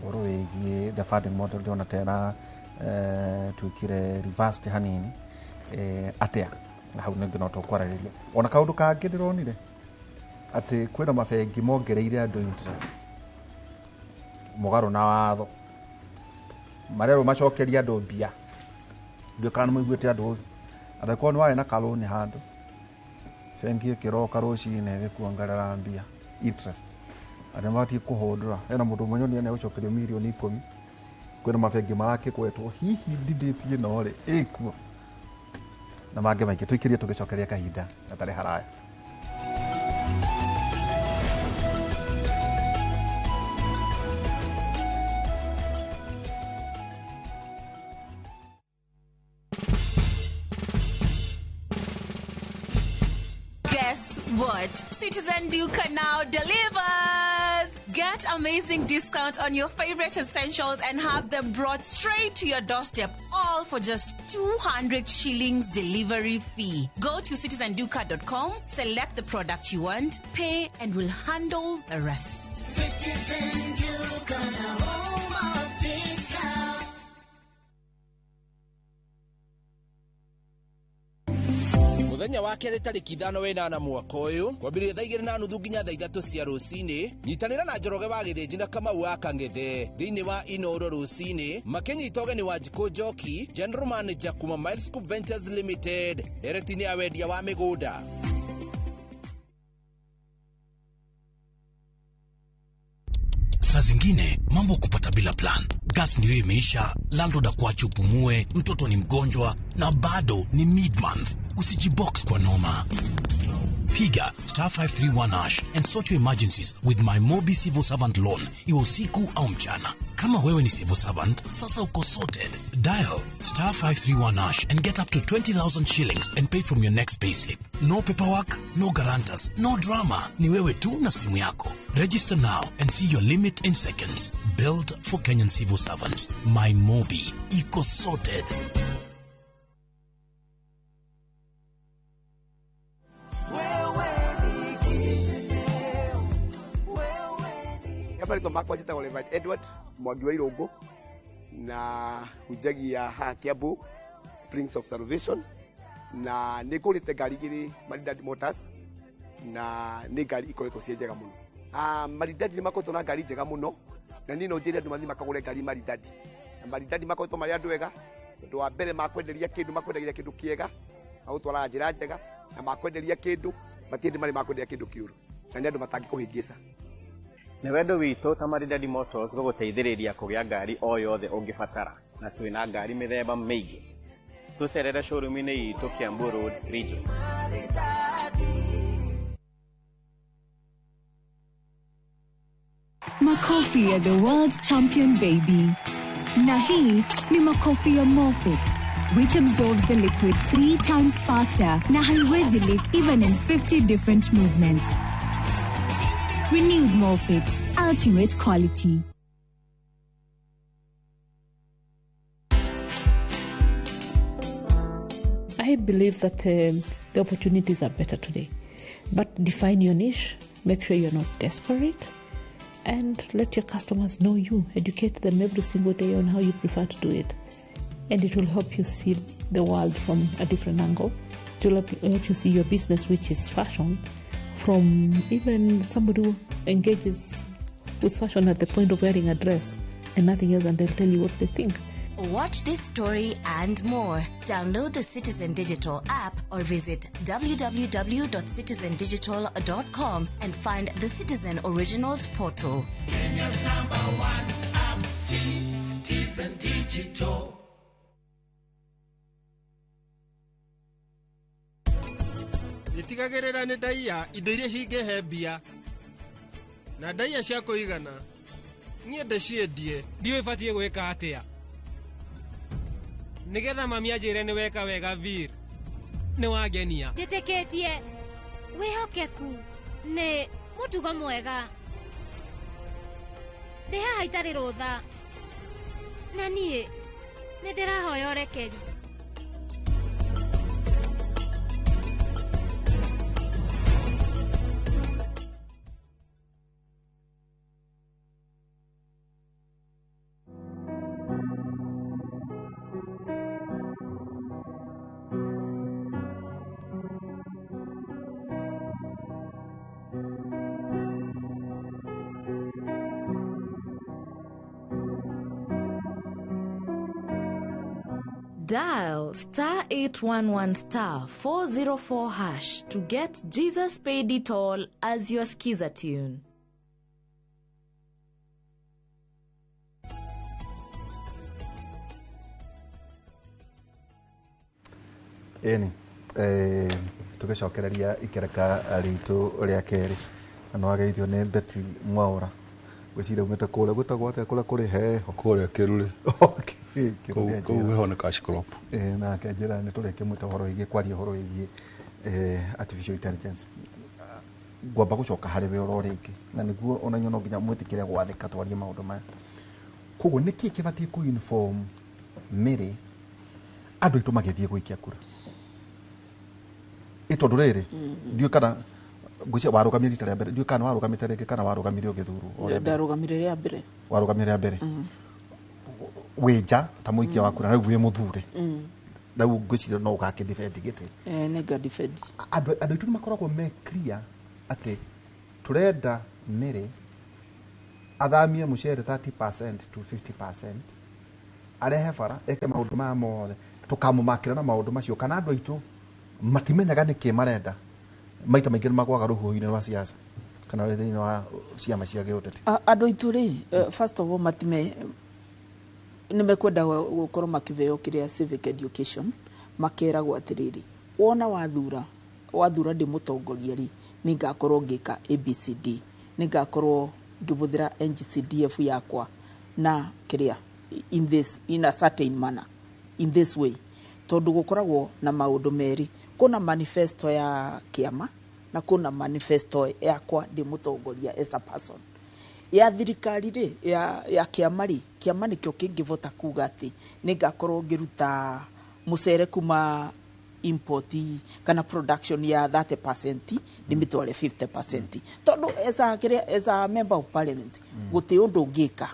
ũhoro wĩgiĩ the funding model ndĩrona ta ĩra twĩkire reversed hanini atĩa na hau ningĩ no tũkwarĩrĩria. Ona kaũndũ kangĩ ndĩronire atĩ kwĩna mabengi mongereire andũ interest mũgarũ na watho, marerwo macokerie andũ mbia. Ndiũĩ kana nĩmũiguĩte andũ angĩkorwo nĩ warĩ na kalũni handũ bengi ĩkĩroka rũcinĩ ĩgĩkuongerera mbia interest, andũ mabatiĩ kũhũndũra. Hena mũndũ ũmwe nyonire nĩegũcokerio mirioni 10 kwĩna mabengi marakĩgwetwo hihi debate ĩno rĩ ĩkuo na mangĩ maingĩ. Tũikĩrie tũgĩcokeria kahinda gatarĩ haraya. Guess what? Citizen Duka now delivers! Get amazing discount on your favorite essentials and have them brought straight to your doorstep, all for just 200 shillings delivery fee. Go to citizenduka.com, select the product you want, pay, and we'll handle the rest. Citizen Duka, the home of discount. Muthenya wa kerĩ tarĩki 5 8 mwaka ũyũ kwambĩrĩria thaa 2:30 nginya thaa 3 cia rũcinĩ nyitanĩra na Njoroge wa Gĩthĩnji na Kamau wa Kang'ethe thĩinĩ wa Inoro rũcinĩ makĩnyita ũgeni wa Njikũ Njoki, General Manager kuma Miles Scoop Ventures Limited, ndereti-inĩ ya wendia wa mĩgũnda. Saa zingine mambo kupata bila plan. Gas ndio imeisha, landlord akuache upumue, mtoto ni mgonjwa na bado ni mid-month. Usijibox kwa noma. Piga star 531 hash and sort your emergencies with my Mobi Civil Servant Loan, iwe usiku au mchana. Kama wewe ni civil servant, sasa uko sorted. Dial star 531 hash and get up to 20,000 shillings and pay from your next payslip. No paperwork, no guarantors, no drama. Ni wewe tu na simu yako. Register now and see your limit in seconds. Built for Kenyan civil servants. My Mobi. Iko sorted. Marĩtwa makwa njĩtagwo Reverend Edward Mwangi wa Irũngũ na hunjagia haha Kiambu Springs of Salvation, na nĩ ngũrĩte ngari igĩrĩ Maridadi Motors na nĩ ngari ikoretwo ciĩ njega mũno. Maridadi nĩ makoretwo na ngari njega mũno na niĩ no njĩre andũ mathiĩ makagũre ngari Maridadi. Na Maridadi makoretwo marĩ andũ ega tondũ wa mbere makwenderia kĩndũ makwendagĩria kĩndũ kĩega, magũtwaraga njĩra njega na makwenderia kĩndũ matiendĩ marĩ makwenderia kĩndũ kĩũru na nĩ andũ matangĩkũhĩngĩca. Nĩ wendo witũ ta Maridadi Motors gũgũteithĩrĩria kũgĩa ngari o yothe ũngĩbatara na twĩna ngari mĩthemba mĩingĩ. Tũcerere showroom-inĩ itũ Kiambu Road Region. Makofi ya the world champion baby. Na hii ni makofi ya Morfix, which absorbs the liquid 3 times faster na haiwezi leak even in 50 different movements. Renewed Morfix, ultimate quality. I believe that the opportunities are better today. But define your niche, make sure you're not desperate, and let your customers know you. Educate them every single day on how you prefer to do it. And it will help you see the world from a different angle. It will help you see your business, which is fashion, from even somebody who engages, with fashion at the point of wearing a dress and nothing else, and they'll tell you what they think. Watch this story and more. Download the Citizen Digital app or visit www.citizendigital.com and find the Citizen Originals portal. Kenya's number one app, Citizen Digital. Nĩtigagĩrĩra nĩ ndaiya indo iria cingĩhe mbia na ndaiya cia kũigana niĩ ndĩciendie. Ndiũĩ batiĩ gwĩka atĩa nĩgetha mami anjĩre nĩ weka wega vir nĩ wangenia. Njĩtĩkĩtie wĩhokeku nĩ mũtugo mwega. Ndĩ haha itarĩ rũtha na niĩ nĩ ndĩrahoya ũrekeri. Dial star 811 star 404 hash to get Jesus Paid It All as your skiza tune. Ĩni tũgĩcokereria ikereka ritũ rĩa kerĩ na nĩwageithio nĩ Betty Mwaũra. Ngwĩciria umĩte kũrĩa gwĩtagwo atĩa kũrĩa kũrĩ heho? Kũrĩa Kĩrurĩ. Kũu heho nĩ cash crop. Nake njĩra nĩ tũrĩkĩmwĩta ũhoro wĩgiĩ kwaria ũhoro wĩgiĩ artificial intelligence. Ngwamba gũcoka harĩ we oro rĩngĩ na nĩguo ona inyuĩ no nginya mwĩtĩkĩre gwathĩka twarie maũndũ maya. Koguo nĩkĩĩ kĩbatiĩ kũ inform mĩrĩ andũ aitũ magĩthiĩ gũikia kura? Ĩ tondũ rĩrĩ ndiũĩ kana ngwĩciria warũgamire rita rĩa mbere, ndiũĩ kana warũgamĩte rĩngĩ kana warũgamire ũgĩthurwo. Ndarũgamire rĩa mbere. Warũgamire rĩa mbere. Wĩ nja ta mũikia wa kura na rĩu wĩ mũthure. Rĩu ngwĩciria no ũgakĩ defend gĩtĩ. Nĩ nga defend. Andũ aitũ nĩ makoragwo me clear atĩ tũrenda Mary athamie mũcere 30% to 50%, arehe bara eke maũndũ maya mothe tũkamũmakĩra na maũndũ macio, kana andũ aitũ matimenyaga nĩkĩ marenda. Maita maingĩ nĩ magwaga rũhuho-inĩ rwa siasa kana thĩinĩ wa ciama cia gĩũteti. Andũ aitũ rĩ, first of all matime nĩ mekwenda gũkorwo makĩheo kĩrĩa civic education, makeragwo atĩrĩrĩ, wona wathura ndĩ mũtongoria rĩ, nĩ ngakorwo ngĩka ABCD, nĩ ngakorwo ngĩbũthĩra NGCDF yakwa na kĩrĩa in this in a certain manner, in this way, tondũ gũkoragwo na maũndũ merĩ, kuna manifesto ya kĩama na kuna manifesto yakwa ndĩ mũtongoria as a person. Ya thirikari rĩ, ya kĩama rĩ, kĩama nĩkĩo kĩngĩvota kuga atĩ nĩ ngakorwo ngĩruta mũcere kuma import kana production ya 30% ndĩmĩtware 50%, tondũ as a member of parliament gũtĩ ũndũ ũngĩka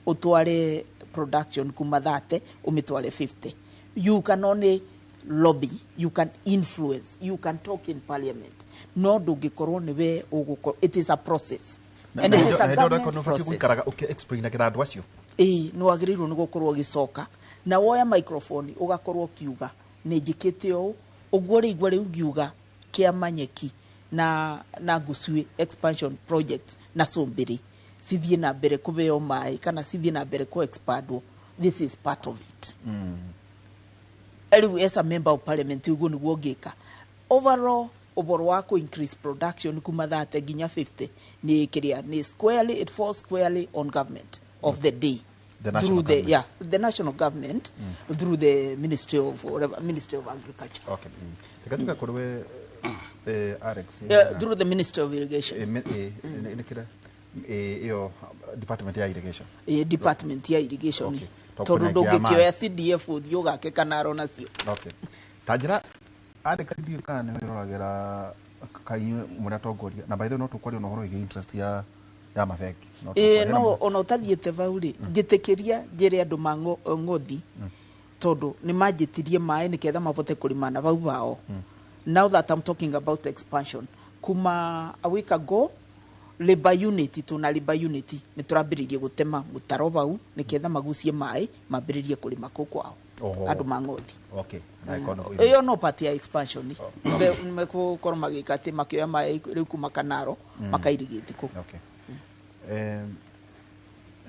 ũtware production kuma 30 ũmĩtware 50. You can only lobby, you can influence, you can talk in parliament, no ndũngĩkorwo nĩwe ũgũkorwo. It is a process. And it is a government process. Gũikaraga ũkĩ-explainagĩra andũ acio. Ĩĩ, nĩ wagĩrĩirwo nĩ gũkorwo ũgĩcoka na woya microphone ũgakorwo ũkiuga nĩ njĩkĩte ũũ ũguo rĩigua rĩu ngiuga kĩama nyeki na Ngucue expansion project na Cumbĩrĩ cithiĩ na mbere kũheo maĩ kana cithiĩ na mbere kũ expandwo. This is part of it. Rĩu as a member of parliament ũguo nĩguo ngĩka. Overall ũhoro wa kũ increase production kuma 30 nginya 50 nĩ kĩrĩa nĩ squarely, it falls squarely on government of the day. The national through the government. Yeah, the national government through the Ministry of whatever, Ministry of Agriculture. Okay. Tikatuka kũrĩ we Alex. Through the Ministry of Irrigation. Iyo department ya irrigation. Department ya irrigation. Okay. Tondũ ndũngĩkĩoya CDF ũthiĩ ũgake kanaro nacio. Okay. Ta njĩra Alex ndiũĩ kana nĩ wĩroragĩra kainyuĩ mũrĩ atongoria, na by the way no tũkwaria na ũhoro wĩgiĩ interest ya mabengi. No ona ũtathiĩte vau rĩ, njĩtĩkĩria njĩre andũ ma ng'othi, tondũ nĩ manjĩtirie maĩ nĩgetha mabote kũrĩma na vau vao. Now that I'm talking about expansion, kuma a week ago Labor unit, tuna labor unit nĩ tũrambĩrĩirie gũtema mũtaro vau nĩketha magucie maĩ mambĩrĩrie kũrĩma kũu kwao. Oho. Andũ ma ng'othi. Okay. Na ĩkorwo nĩ- Ĩyo no part ya expansion. Mekũkorwo magĩka atĩ makĩoya maĩ rĩu kuma Kanaro makairigĩti kũu. Okay.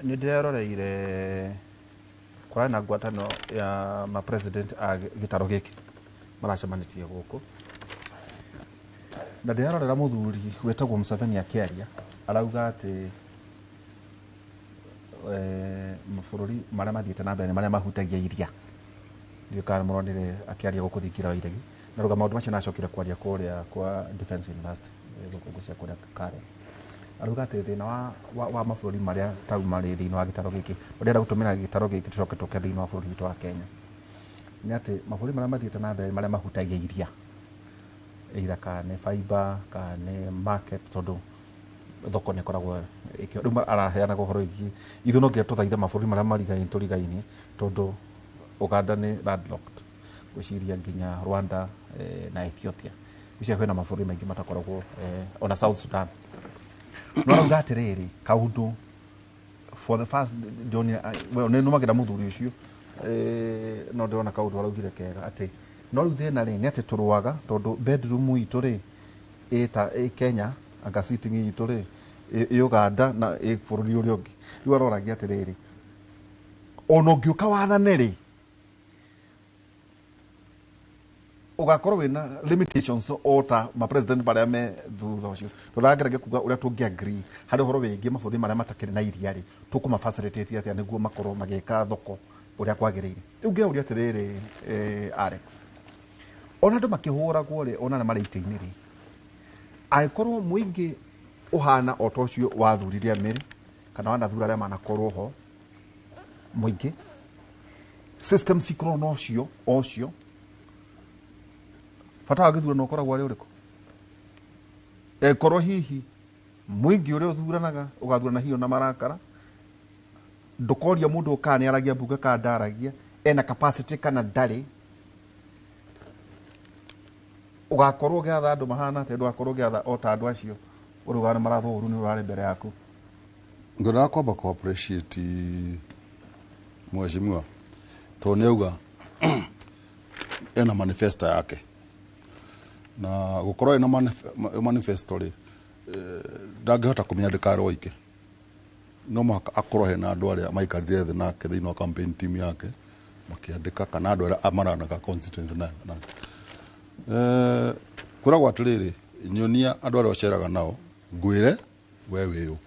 Nĩ ndĩreroreire kũrarĩ na ngwatano ya ma president a gĩtaro gĩkĩ maracemanĩtie gũkũ, na ndĩrarorera mũthuri wĩtagwo Museveni akĩaria, arauga atĩ mabũrũri marĩa mathiĩte na mbere nĩ marĩa mahutagia iria. Ndiũĩ kana mũronire akĩaria gũkũ thingira wa iregi, na ruga maũndũ macio nacokire kwaria kũrĩa kwa Defence University, gũkũ cia kũrĩa Karen. Arauga atĩ thĩna wa mabũrũri marĩa tau marĩ thĩinĩ wa gĩtaro gĩkĩ, ũrenda gũtũmĩra gĩtaro gĩkĩ tũcoke tũke thĩinĩ wa bũrũri witũ wa Kenya, nĩ atĩ mabũrũri marĩa mathiĩte na mbere marĩa mahutagia iria, either kana nĩ fiber kana nĩ market, tondũ thoko nĩ ĩkoragwo ĩkĩo. Rĩu araheanaga ũhoro wĩgiĩ ithuĩ no nginya tũthaithe mabũrũri marĩa marigaini tũrigaini, tondũ Uganda nĩ landlocked, gwĩciria nginya Rwanda na Ethiopia, gwĩciria kwĩna mabũrũri maingĩ matakoragwo, ona South Sudan. No arauga atĩrĩrĩ, kaũndũ for the first John, well, nĩ nũmagĩra mũthuri ũcio, no ndĩrona kaũndũ araugire kega atĩ no rĩu thĩna rĩ nĩ atĩ tũrũaga tondũ bedroom itũ rĩ ĩta ĩ Kenya, anga sitting itũ rĩ ĩ Uganda na ĩ bũrũri ũrĩa ũngĩ. Rĩu aroragia atĩrĩrĩ, ona ũngĩũka wathane rĩ, ũgakorwo wĩna limitations o ta ma president marĩa me thutha ũcio. Tũrageragia kuga ũrĩa tũngĩ agree harĩ ũhoro wĩgiĩ mabũrũri marĩa matakĩrĩ na iria rĩ, tũkũma facilitate atĩa nĩguo makorwo magĩka thoko ũrĩa kwagĩrĩire. Rĩu ngĩũria atĩrĩrĩ, Alex, ona andũ makĩhũragwo rĩ, ona arĩa marĩ itĩ-inĩ rĩ, angĩkorwo mũingĩ ũhana o ta ũcio wathurire Amĩrĩ kana wanathura arĩa manakorwo ho, mũingĩ system cikorwo na ũcio o ũcio, bata wa gĩthurano ũkoragwo arĩ ũrĩkũ? Ĩkorwo hihi mũingĩ ũrĩa ũthuranaga ũgathurana hiyo na marakara, ndũkoria mũndũ kana nĩ aragia mbunge kana ndaragia, ena capacity kana ndarĩ, ũgakorwo ũgĩatha andũ mahana atĩa? Ndũgakorwo ũgĩatha o ta andũ acio ũrauga nĩ marathwo ũru nĩ ũrarĩ mbere yaku. Ngwendaga kwamba kũ appreciate mheshimiwa tondũ nĩ auga ena manifesto yake, na gũkorwo ena manifesto rĩ, ndangĩhota kũmĩandĩka arĩ oike, no mũhaka akorwo hena andũ arĩa maikarire thĩ nake thĩinĩ wa campaign team yake makĩandĩka, kana andũ arĩa maranaga constituency nake. Kwĩragwo atĩrĩrĩ, nyonia andũ arĩa ũceraga nao ngwĩre we wĩ ũ,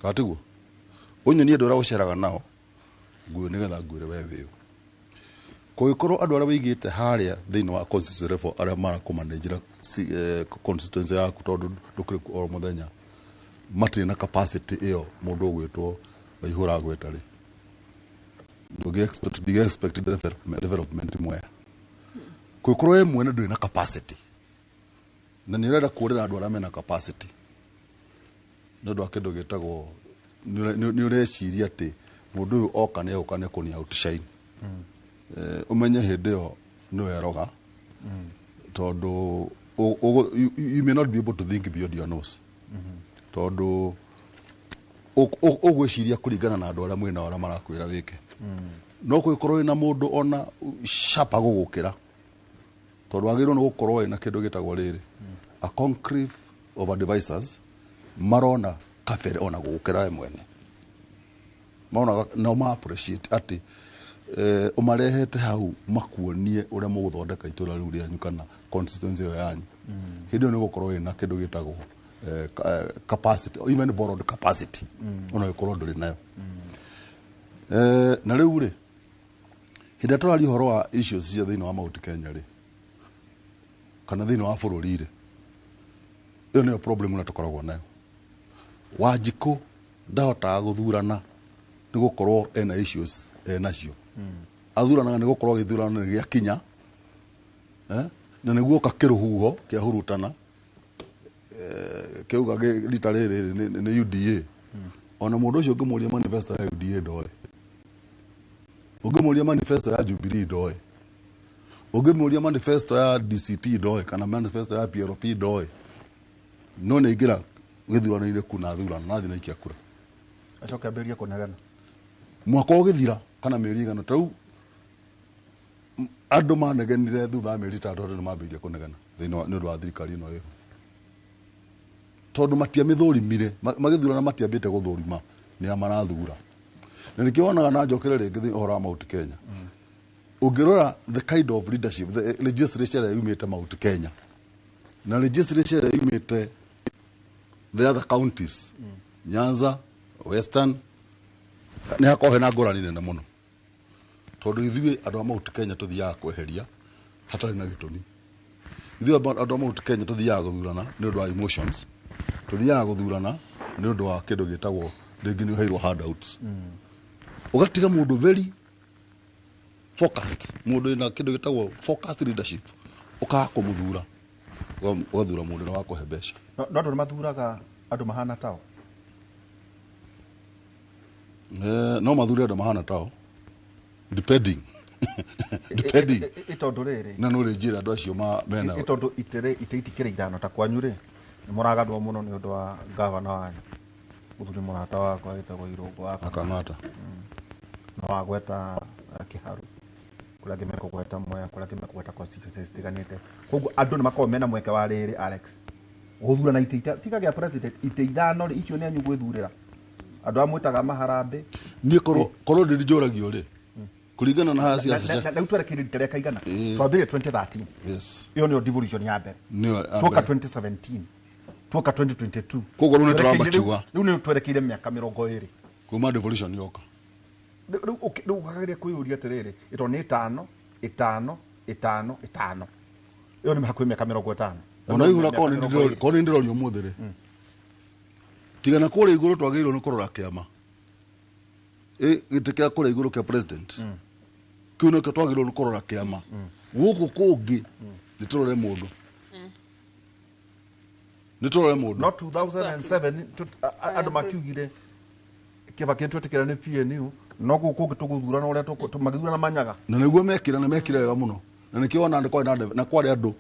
kana tiguo? Ũnyonie andũ arĩa ũceraga nao ngwĩre, nĩgetha ngwĩre we wĩ ũ. Kũngĩkorwo andũ arĩa wĩigĩte harĩa thĩinĩ wa constituency level arĩa marakũmanĩnjĩra constituency yaku, tondũ ndũkĩrĩ kuo o mũthenya, matirĩ na capacity ĩyo mũndũ ũgwĩtwo Waihũra agwĩta rĩ, ndũngĩ expect, ndingĩ expect development mwea. Kũngĩkorwo we mwene ndũrĩ na capacity na nĩ ũrenda kũrĩra andũ arĩa mena capacity nĩ ũndũ wa kĩndũ gĩtagwo nĩ ũreciria atĩ mũndũ ũyũ oka nĩ egũka nĩ kũni outshine. Ũmenye hĩndĩ ĩyo nĩ weroga, tondũ you may not be able to think beyond your nose, tondũ ũgwĩciria kũringana na andũ arĩa mwĩnao arĩa marakwĩra wĩke. No kũngĩkorwo wĩna mũndũ ona sharper gũgũkĩra, tondũ wagĩrĩirwo nĩ gũkorwo wĩna kĩndũ gĩtagwo rĩrĩ a conclave of advisors marona kabere ona gũgũkĩra we mwene, marona no ma appreciate atĩ ũmarehete hau makuonie ũrĩa mũgũthondeka itũra rĩu rĩanyu kana constituency ĩyo yanyu. Hĩndĩ ĩyo nĩ gũkorwo wĩna kĩndũ gĩtagwo capacity, even borrowed capacity, ona gĩkorwo ndũrĩ nayo. Na rĩu rĩ, hĩndĩ ĩrĩa tũraria ũhoro wa issues cia thĩinĩ wa Mount Kenya rĩ, kana thĩinĩ wa bũrũri rĩ, ĩyo nĩyo problem ĩrĩa tũkoragwo nayo. Wanjikũ ndahotaga gũthurana nĩ gũkorwo ena issues enacio. Athuranaga nĩ gũkorwo gĩthurano nĩ gĩakinya, na nĩguo oka kĩrũhuho kĩa hurutana, kĩauga rita rĩrĩ nĩ UDA. Ona mũndũ ũcio ũngĩmũria manifesto ya UDA ndoĩ, ũngĩmũria manifesto ya Jubilee ndoĩ, ũngĩmũria manifesto ya DCP ndoĩ, kana manifesto ya PLP ndoĩ, no nĩ aingĩra Gĩthurano-inĩ kuna thurano na thiĩ na ikia kura. Acoke ambĩrĩrie kũnegena. Mwaka ũgĩthira kana mĩeri igana ta rĩu andũ manegenire thutha wa mĩeri 6 andũ nĩ mambĩrĩirie kũnegena thĩinĩ wa nĩ ũndũ wa thirikari ĩno ĩho. Tondũ matiamĩthũrimire, magĩthurana matiambĩte gũthũrima nĩ a marathura. Na nĩkĩo wonaga na njokere rĩngĩ thĩinĩ ũhoro wa Mount Kenya. Ũngĩrora the kind of leadership, the legislature ĩrĩa yumĩte Mount Kenya na legislature ĩrĩa yumĩte the other counties, Nyanza, Western, nĩ hakoragwo hena ngũrani nene mũno. Tondũ ithuĩ andũ a Mount Kenya tũthiaga kweheria hatarĩ na gĩtũmi. Ithuĩ andũ a Mount Kenya tũthiaga gũthurana nĩ ũndũ wa emotions, tũthiaga gũthurana nĩ ũndũ wa kĩndũ gĩtagwo rĩngĩ nĩ ũheirwo handouts. Ũgatiga mũndũ very focused, mũndũ wĩna kĩndũ gĩtagwo focused leadership, ũkaga kũmũthura, ũgathura mũndũ ũrĩa wa kũhe mbeca. No andũ nĩ mathuraga andũ mahana tao? No mathure andũ mahana tao depending depending Tondũ rĩrĩ na no rĩnjĩra andũ acio mena tondũ itĩ itikĩrĩ ithano ta kwanyu rĩ, nĩ mũraganwo mũno nĩ ũndũ wa gavana wanyu mũthuri mũrata wakwa wĩtagwo Irũngũ wa Kang'ata. Na wagweta Kĩharu, kũrĩa angĩ mekũgweta Mwea, kũrĩa angĩ mekũgweta constituencies citiganĩte. Koguo andũ nĩ makoragwo mena mweke wa rĩrĩ Alex gũthurana itĩ tiga gĩa president itĩ ithano rĩ, icio nĩ anyu gwĩthurĩra. Andũ a mwĩtaga maharambĩ. Niĩ korwo ndĩ njũragio rĩ, kũringana na harĩa ciaca Na rĩu twerekeire rita rĩa kaigana. Twambĩrĩrie 2013. Yes. Ĩyo nĩyo devolution ya mbere. Nĩyo ya Tuoka mbere. 2017. Tuoka 2022. Koguo rĩu nĩ tũramatua. Rĩu nĩ twerekeire mĩaka 20. Kuma devolution yoka. Rĩu ũkageria kwĩyũria atĩrĩrĩ, ĩtondũ nĩ 5 5 5 5. Ĩyo nĩ hakuhĩ mĩaka 50. Ona ihura korwo nĩ ndĩrorio ũmũthĩ rĩ. Tiga na kũrĩa igũrũ twagĩrĩirwo nĩ kũrora kĩama. Gĩtĩ kĩa kũrĩa igũrũ kĩa president. Kĩu nĩkĩo twagĩrĩirwo nĩ kũrora kĩama. Gũkũ kũngĩ nĩ tũrore mũndũ. Nĩ tũrore mũndũ. No 2007 andũ makiugire Kĩbakĩ twetĩkĩra nĩ PNU, no gũkũ kũngĩ tũgũthurana ũrĩa magĩthurana manyaga. Na nĩguo mekire, na mekire wega mũno. Na nĩkĩo wona na kwarĩ andũ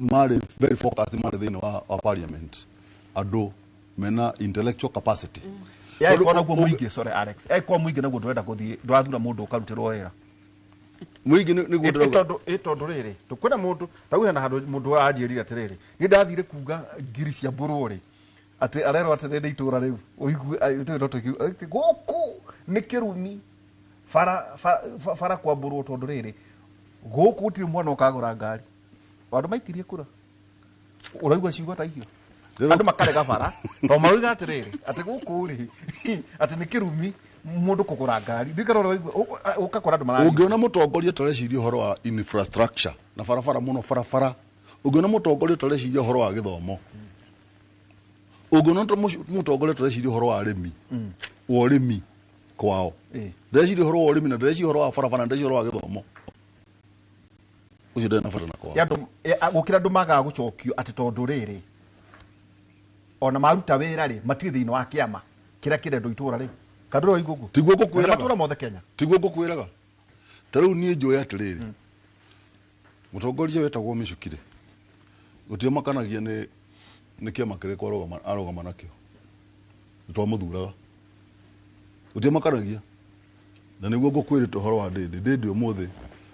marĩ very focused marĩ thĩinĩ wa parliament. Andũ mena intellectual capacity. Yaani naguo mũingĩ, sorry Alex. Yaani mũingĩ naguo ndũrenda gũthiĩ, ndũrathura mũndũ ũkarutĩrwo wĩra. Mũingĩ nĩguo ndĩrauga. Tondũ rĩrĩ, kwĩna mũndũ, ta rĩu hena handũ mũndũ anjĩrire atĩrĩrĩ, niĩ ndathire kuga ngiri cia mbũrũ rĩ, atĩ arerwo atĩrĩrĩ nĩ itũra rĩu, ũigue, no tũkiuga, gũkũ nĩ kĩrumi, bara kwambũrwo tondũ rĩrĩ, gũkũ gũtirĩ mwana ũkagũra ngari. Andũ maikirie kura. Ũraigua ciugo ta icio? Andũ makarega bara, tondũ marauga atĩrĩrĩ, atĩ gũkũ rĩ, atĩ nĩ kĩrumi mũndũ kũgũra ngari. Ndikara ũraigua, ũgakora andũ mararia. Ũngĩona mũtongoria ũtareciria ũhoro wa infrastructure na barabara mũno barabara, ũngĩona mũtongoria ũtareciria ũhoro wa gĩthomo, ũngĩona mũtongoria ũtareciria ũhoro wa arĩmi, wa ũrĩmi kwao, ndareciria ũhoro wa ũrĩmi na ndareciria ũhoro wa barabara na ndareciria ũhoro wa gĩthomo, ũcio ndarĩ na bata na kwao. Gũkĩra andũ magaga gũcokio atĩ tondũ rĩrĩ, ona maruta wĩra rĩ, matirĩ thĩinĩ wa kĩama kĩrĩa kĩrendwo itũra rĩ. Kana ndũraigua ũguo? Tiguo ngũkwĩraga. Matũra mothe Kenya. Tiguo ngũkwĩraga. Ta rĩu niĩ njũĩ atĩrĩrĩ, mũtongoria wetagwo Michuki rĩ, gũtirĩ makanagia nĩ kĩama kĩrĩkũ arũgama nakĩo. Nĩ twamũthuraga. Gũtirĩ makanagia. Na nĩguo ngũkwĩrĩte ũhoro wa Ndĩndĩ. Ndĩndĩ ũmũthĩ,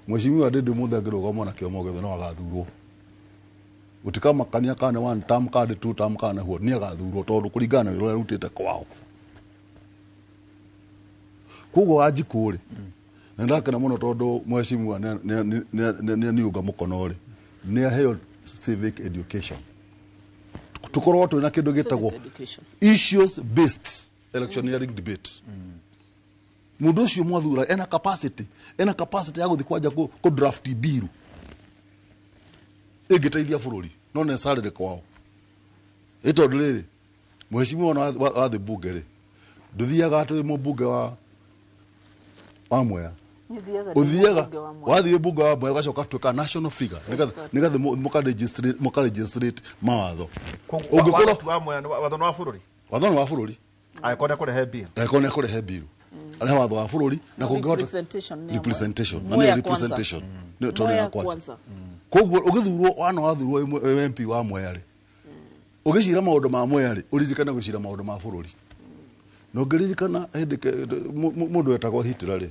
mheshimiwa Ndĩndĩ ũmũthĩ angĩrũgama na kĩama gĩothe no agathurwo. Gũtikamakania kana nĩ one term, kana nĩ two term, kana nĩ what, nĩ agathurwo tondũ kũringana na wĩra ũrĩa arutĩte kwao. Koguo Wanjikũ rĩ, na ndakena mũno tondũ mheshimiwa nĩ aniunga mũkono rĩ, nĩ aheo civic education. Tũkorwo twĩna kĩndũ gĩtagwo issues based electioneering debate. Mũndũ ũcio mwathura ena capacity ya gũthiĩ kwanja kũ draft bill ĩngĩteithia bũrũri, no necessarily kwao. Ĩ tondũ rĩrĩ, mheshimiwa wathiĩ bunge rĩ, ndũthiaga atĩ wĩ mũmbunge wa Mwea. Ũthiaga wathiĩ bunge wa Mwea ũgacoka ũgatuĩka national figure nĩgetha mũka legislate mawatho. Ũngĩkorwo watho nĩ wa bũrũri. Watho nĩ wa bũrũri. Angĩkorwo nĩ ekũrehe bill. Angĩkorwo nĩ ekũrehe bill. Arehe watho wa bũrũri na kũngĩhota representation. Na nĩ representation. Nĩ tondũ ya kwanja. Koguo ũgĩthurwo wana wathurwo wĩ MP wa Mwea rĩ, Ũgĩcira maũndũ ma Mwea rĩ, ũririkane gũcira maũndũ ma bũrũri. Na ũngĩririkana hĩndĩ mũndũ wetagwo Hitler rĩ,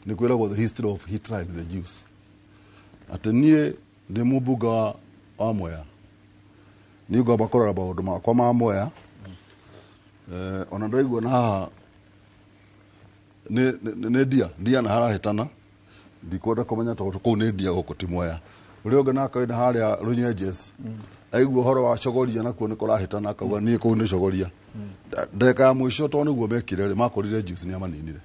nĩ kwĩragwo the history of Hitler and the Jews, atĩ niĩ ndĩ mũmbunge wa Mwea, niĩ ngwamba kũrora maũndũ makwa ma Mwea. Ona ndaigua na haha nĩ ndia na harahĩtana, ndikwenda kũmenya tondũ kũu nĩ ndia, gũkũ ti Mwea. Ũrĩa ũngĩ nake wĩna harĩa Runyenjes aigua ũhoro wa cogoria nakuo nĩ kũrahĩtana, akauga niĩ kũu nĩ cogoria. Ndagĩka ya mũico tondũ nĩguo mekire rĩ, makorire Jews nĩ amaninire.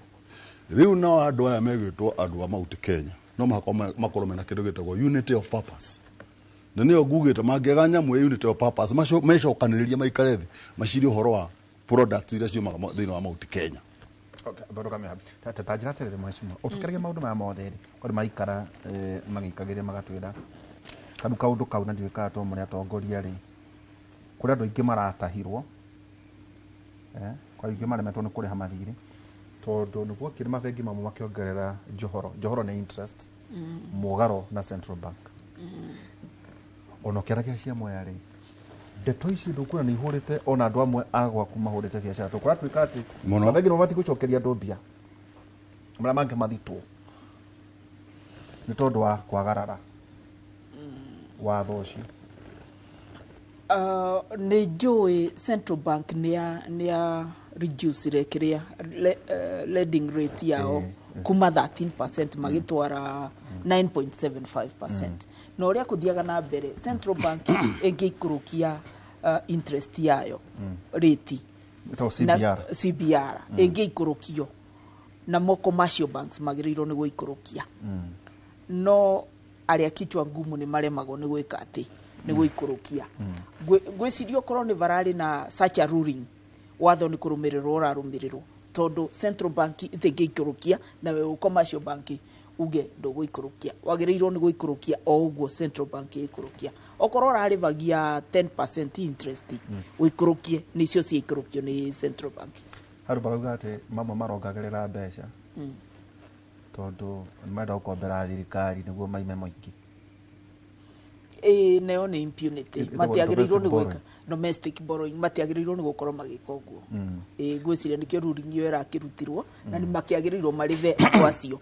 Rĩu nao andũ aya megwĩtwo andũ a Mount Kenya no mũhaka makorwo mena kĩndũ gĩtagwo unity of purpose, na nĩyo ngugĩte mangĩaga nyamũ ya unity of purpose, mecokanĩrĩria maikare thĩ macirie ũhoro wa products iria ciumaga thĩinĩ wa Mount Kenya. Ta njĩra atĩrĩrĩ, mheshimiwa, ũtũkĩragia maũndũ maya mothe rĩ, kwani maikara magĩikagĩria magatwĩra tarĩu kaũndũ kau, na ndiũĩ kana to mũrĩ atongoria rĩ, kũrĩ andũ aingĩ maratahirwo, kwa aingĩ maremetwo nĩ kũrĩha mathirĩ tondũ nĩ gwokire mabengi mamwe makĩongerera njohoro. Njohoro nĩ interest mũgarũ na central bank. Ona ũkĩaragia cia Mwea rĩ, ndeto ici ndũkuona nĩ ihũrĩte ona andũ amwe a gwaku mahũrĩte biacara, tondũ kũratuĩka atĩ Mũno. mabengi nĩ mabatiĩ gũcokeria andũ mbia marĩa mangĩ mathitwo nĩ tondũ wa kwagarara watho ũcio. Nĩ njũĩ central bank nĩ ya reducire kĩrĩa lending rate yao kuma 13% magĩtwara 9.75%, na ũrĩa kũthiaga na mbere central bank ĩngĩikũrũkia interest yayo rate Ĩtagwo na CBR. CBR ĩngĩikũrũkio namo commercial banks magĩrĩirwo nĩ gũikũrũkia, no arĩa kichwa ngumu nĩ maremagwo nĩ gwĩka atĩ nĩ gũikũrũkia. Ngwĩciria okorwo nĩ vararĩ na such a ruling, watho nĩ kũrũmĩrĩrwo ũrarũmĩrĩrwo, tondũ central bank ĩtingĩikũrũkia na we wĩ commercial bank uge ndũgũikũrũkia, wagĩrĩirwo nĩ gũikũrũkia o ũguo central bank ĩikũrũkia. Okorwo ũrarĩvagia 10% interest, ũikũrũkie nĩcio ciaikũrũkio nĩ central bank. Andũ marauga atĩ mamwe marongagĩrĩra mbeca tondũ nĩ marenda gũkombera thirikari nĩguo maime mũingĩ. Ĩĩ, nayo nĩ impunity. Ĩtagwo Matiagĩrĩirwo nĩ domestic gwĩka borrowing. Domestic borrowing, matiagĩrĩirwo nĩ gũkorwo magĩka ũguo. Ĩĩ, ngwĩciria nĩkĩo ruling ĩyo ĩrakĩrutirwo na nĩ makĩagĩrĩirwo marĩve andũ acio.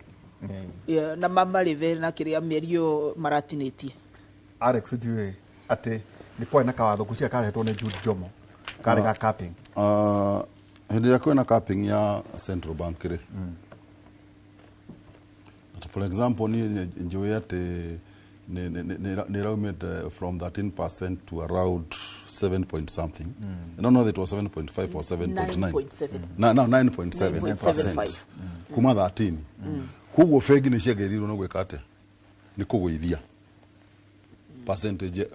Yeah, na mamarĩve na kĩrĩa mĩeri ĩyo maratinĩtie. Alex, ndiũĩ atĩ nĩ kwarĩ na kawatho ngwĩciria karehetwo nĩ Jude Jomo karĩ ga capping. Hĩndĩ ĩrĩa kwĩna capping ya central bank rĩ, for example niĩ njũĩ atĩ nĩ ĩraumĩte from 13% to around 7 point something. No, it was 7.5 or 7.9. 9.7. Na, no, 9.7%. 9.75. Kuma 13. Koguo bengi nĩ ciagĩrĩirwo nĩ gwĩka atĩa? Nĩ kũgũithia percentage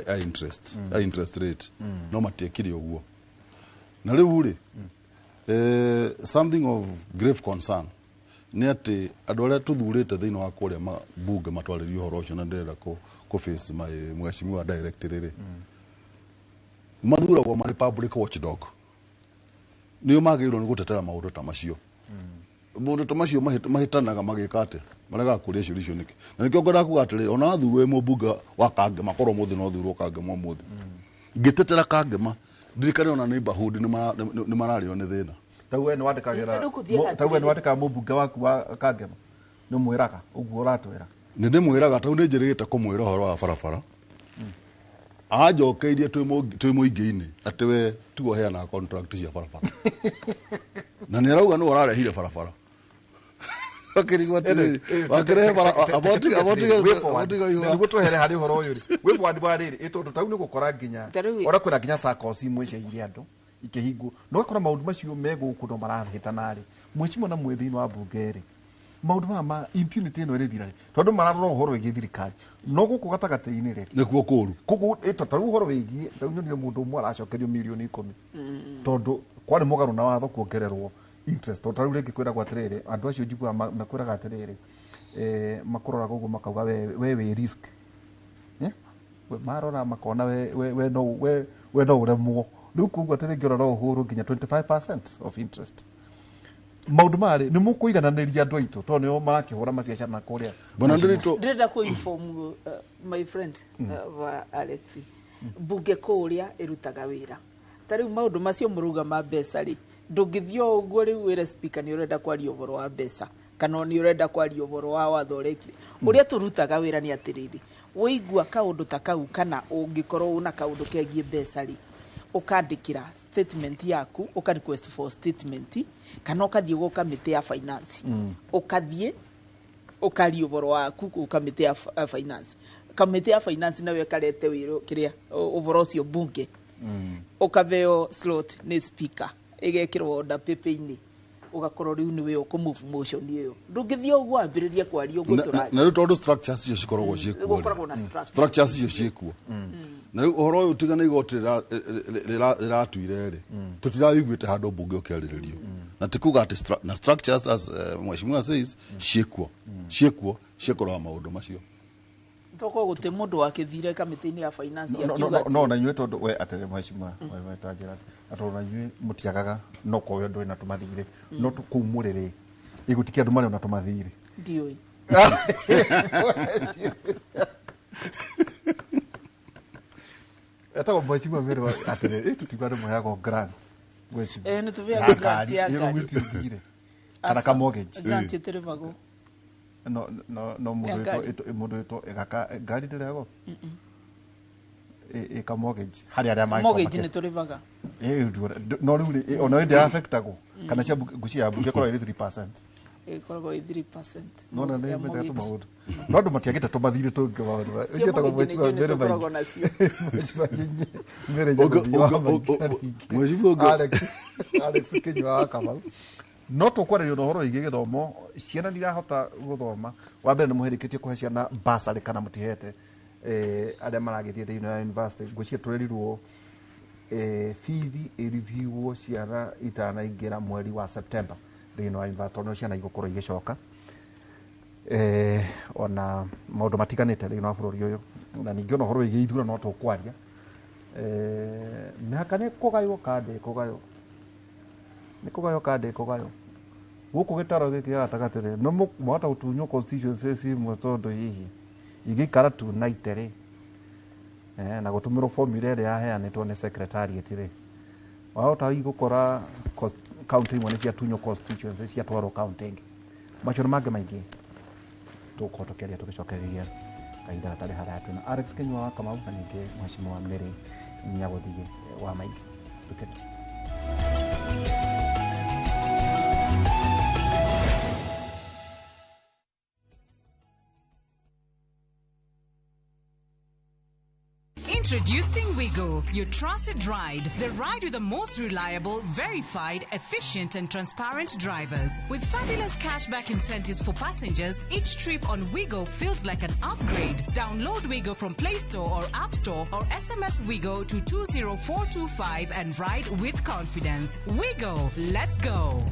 ya interest rate, no matiekire ũguo. Na rĩu rĩ, something of grave concern nĩ atĩ andũ arĩa tũthurĩte thĩinĩ wa kũrĩa bunge matwarĩrie ũhoro ũcio, na ndĩrenda kũ face my mheshimiwa direct rĩrĩ, mathuragwo marĩ public watchdog, nĩo magĩrĩirwo nĩ gũtetera maũndũ ta macio. Maũndũ ta macio mahĩtanaga magĩka atĩa? Maregaga kũria ciũria icio nĩkĩ? Na nĩkĩo ngwendaga kuga atĩrĩrĩ, ona wathurwo wĩ mũmbunge wa Kangema, korwo mũthĩ no thurwo Kangema ũmũthĩ, ngĩtetera Kangema, ndirikane ona neighborhood nĩ mararĩo nĩ thĩna. Tau we nĩ wandĩkagĩra Rĩu kũthiaga tau we nĩ atĩrĩrĩ. wandĩkaga mũmbunge waku wa Kangema, nĩ ũmwĩraga ũguo ũratwĩra? Nĩ ndĩmwĩraga, tau nĩ njĩrĩgĩte kũmwĩra ũhoro wa barabara, anjokeirie twĩ mũingĩ-inĩ atĩ we tiwe ũheanaga contract cia barabara, na nĩ arauga nĩwe ũrarehire barabara. Akĩrigwo atĩrĩrĩ, wakĩrehe abotiga ihũra. Nĩguo twehere harĩ ũhoro ũyũ rĩ, wĩ forward wa rĩrĩ ĩ, tondũ tau nĩ gũkora nginya Ta rĩu- ona kwĩna nginya SACCOS imwe ciaire andũ ikĩhingwo, na ũgakora maũndũ macio me gũkũ no marahĩtana rĩ. Mheshimiwa, na mwĩ thĩinĩ wa mbunge rĩ, maũndũ maya ma impunity ĩno ĩrĩthira rĩ? Tondũ mararora ũhoro wĩgiĩ thirikari, no gũkũ gatagatĩ-inĩ rĩ? Nĩkuo kũũru. Koguo ta rĩu ũhoro wĩgiĩ rĩu nyonire mũndũ ũmwe aracokerio mirioni 10 tondũ kwarĩ mũgarũ na watho kuongererwo interest. Tondũ ta rĩu rĩngĩ kwĩragwo atĩrĩrĩ, andũ acio njiguaga makwĩraga atĩrĩrĩ, makũroraga ũguo makauga we wĩ risk. Eh? We marora makona we no ũremwo rĩu, koguo atĩ rĩngĩ ona no ũhũrwo nginya 25% of interest. Maũndũ maya rĩ, nĩ mũkũigananĩria andũ aitũ tondũ nĩo marakĩhũra mabiacara na kũrĩa? Bwana Ndiritu. Ndĩrenda kũ inform my friend wa Alex. Mbunge kũrĩa ĩrutaga wĩra. Ta rĩu maũndũ macio mũrauga ma mbeca rĩ, ndũngĩthiĩ o ũguo rĩu wĩre speaker nĩ ũrenda kwaria ũhoro wa mbeca kana nĩ ũrenda kwaria ũhoro wa watho ũrekire. Ũrĩa tũrutaga wĩra nĩ atĩrĩrĩ, waigua kaũndũ ta kau kana ũngĩkorwo una kaũndũ kegiĩ mbeca rĩ, ũkandĩkĩra statement yaku, ũka request for statement, kana ũkathiĩ gwĩ kamĩtĩ ya finance. Ũkathiĩ ũkaria ũhoro waku kũu kamĩtĩ ya finance. Kamĩtĩ ya finance nayo ĩkarete wĩra kĩrĩa ũhoro ũcio mbunge, ũkaveo slot nĩ speaker, ĩgekĩrwo order paper-inĩ, ũgakorwo rĩu nĩwe ũkũ-move motion ĩyo. Ndũngĩthiĩ ũguo wambĩrĩrie kwaria ũguo tũraria. Na rĩu tondũ structures icio cikoragwo ciĩkuo rĩ, Gũkoragwo na structure. Structures icio ciĩkuo, na rĩu ũhoro ũyũ tiga nĩ igoti rĩratuire rĩ, tũtiraiguĩte handũ mbunge ũkĩarĩrĩrio, na ti kuga atĩ na structures, as mheshimiwa says, ciĩkuo ciĩkũrora maũndũ macio. Tokorwo gũtĩ mũndũ wakĩthire kamĩtĩ-inĩ ya finance No, no, akiuga no, no na inyuĩ tondũ we atĩrĩ mheshimiwa, we tanjĩra na tondũ na inyuĩ mũtiagaga no korwo ndũrĩ na tũmathirĩ, no kũu mũrĩ rĩ, igũtikia andũ marĩ ona tũmathirĩ. Ndiũĩ. Etagwo mheshimiwa Mary atĩrĩ, ĩ tũtiuga andũ mũheagwo grant, mheshimiwa? Nĩ tũheagwo Ya grant ngari, ya ĩ ngari. rĩu gũtirĩ kana Aca, ka mortgage. Grant ĩtĩrĩbagwo. No no no Ya mũndũ ngari. mũndũ wĩtwo gaka ngari ndĩrehagwo ĩ ka mortgage harĩ arĩa mangĩkorwo Mortgage nĩ tũrĩbaga. Ĩ, no rĩu rĩ, ona yo ndĩaffectagwo kana cia ngũcia ya mbunge ĩkoragwo ĩrĩ 3%? Ĩkoragwo ĩ 3%. Nona nĩ Ya mendete mortgage. tũmaũndũ, no andũ matiagĩte tũmathirĩ tũngĩ maũndũ Cia mortgage nĩ njũĩ nĩ tũkoragwo nacio. Mheshimiwa Alex Kinyua wa Kamau, no tũkwarĩrio na ũhoro wĩgiĩ gĩthomo. Ciana ndirahota gũthoma. Wa mbere, nĩ mũhĩrĩkĩtie kũhe ciana basarĩ kana mũtihete, arĩa maragĩthiĩ thĩinĩ wa university? Ngwĩciria tũrerirwo bithi ĩriviuo ciana itanaingĩra mweri wa September thĩinĩ wa university, tondũ ciana igũkorwo igĩcoka, ona maũndũ matiganĩte thĩinĩ wa bũrũri ũyũ, na ningĩ ona ũhoro wĩgiĩ ithurano no tũkwaria. Mĩhaka nĩ kũgaywo ka ndĩkũgaywo, nĩ kũgaywo ka ndĩkũgaywo gũkũ gĩtaro gĩkĩ gĩa gatagatĩ rĩ, no mwahota gũtunywo constituencies imwe, tondũ hihi ingĩikara 290 rĩ, na gũtũmĩrwo formula ĩrĩa yaheanĩtwo nĩ secretariat rĩ, wahota hihi gũkora county imwe nĩ ciatunywo constituency ciatwarwo county ĩngĩ. Macio nĩ mangĩ maingĩ tũgũkorwo tũkĩaria tũgĩcokereria kahinda gatarĩ haraya. Twĩna Alex Kinyua wa Kamau na ningĩ mheshimiwa Mary Nyagũthiĩ wa Maingĩ. Tũkĩrĩ Introducing Wigo, your trusted ride. The ride with the most reliable, verified, efficient, and transparent drivers. With fabulous cashback incentives for passengers, each trip on Wigo feels like an upgrade. Download Wigo from Play Store or App Store or SMS Wigo to 20425 and ride with confidence. Wigo, let's go.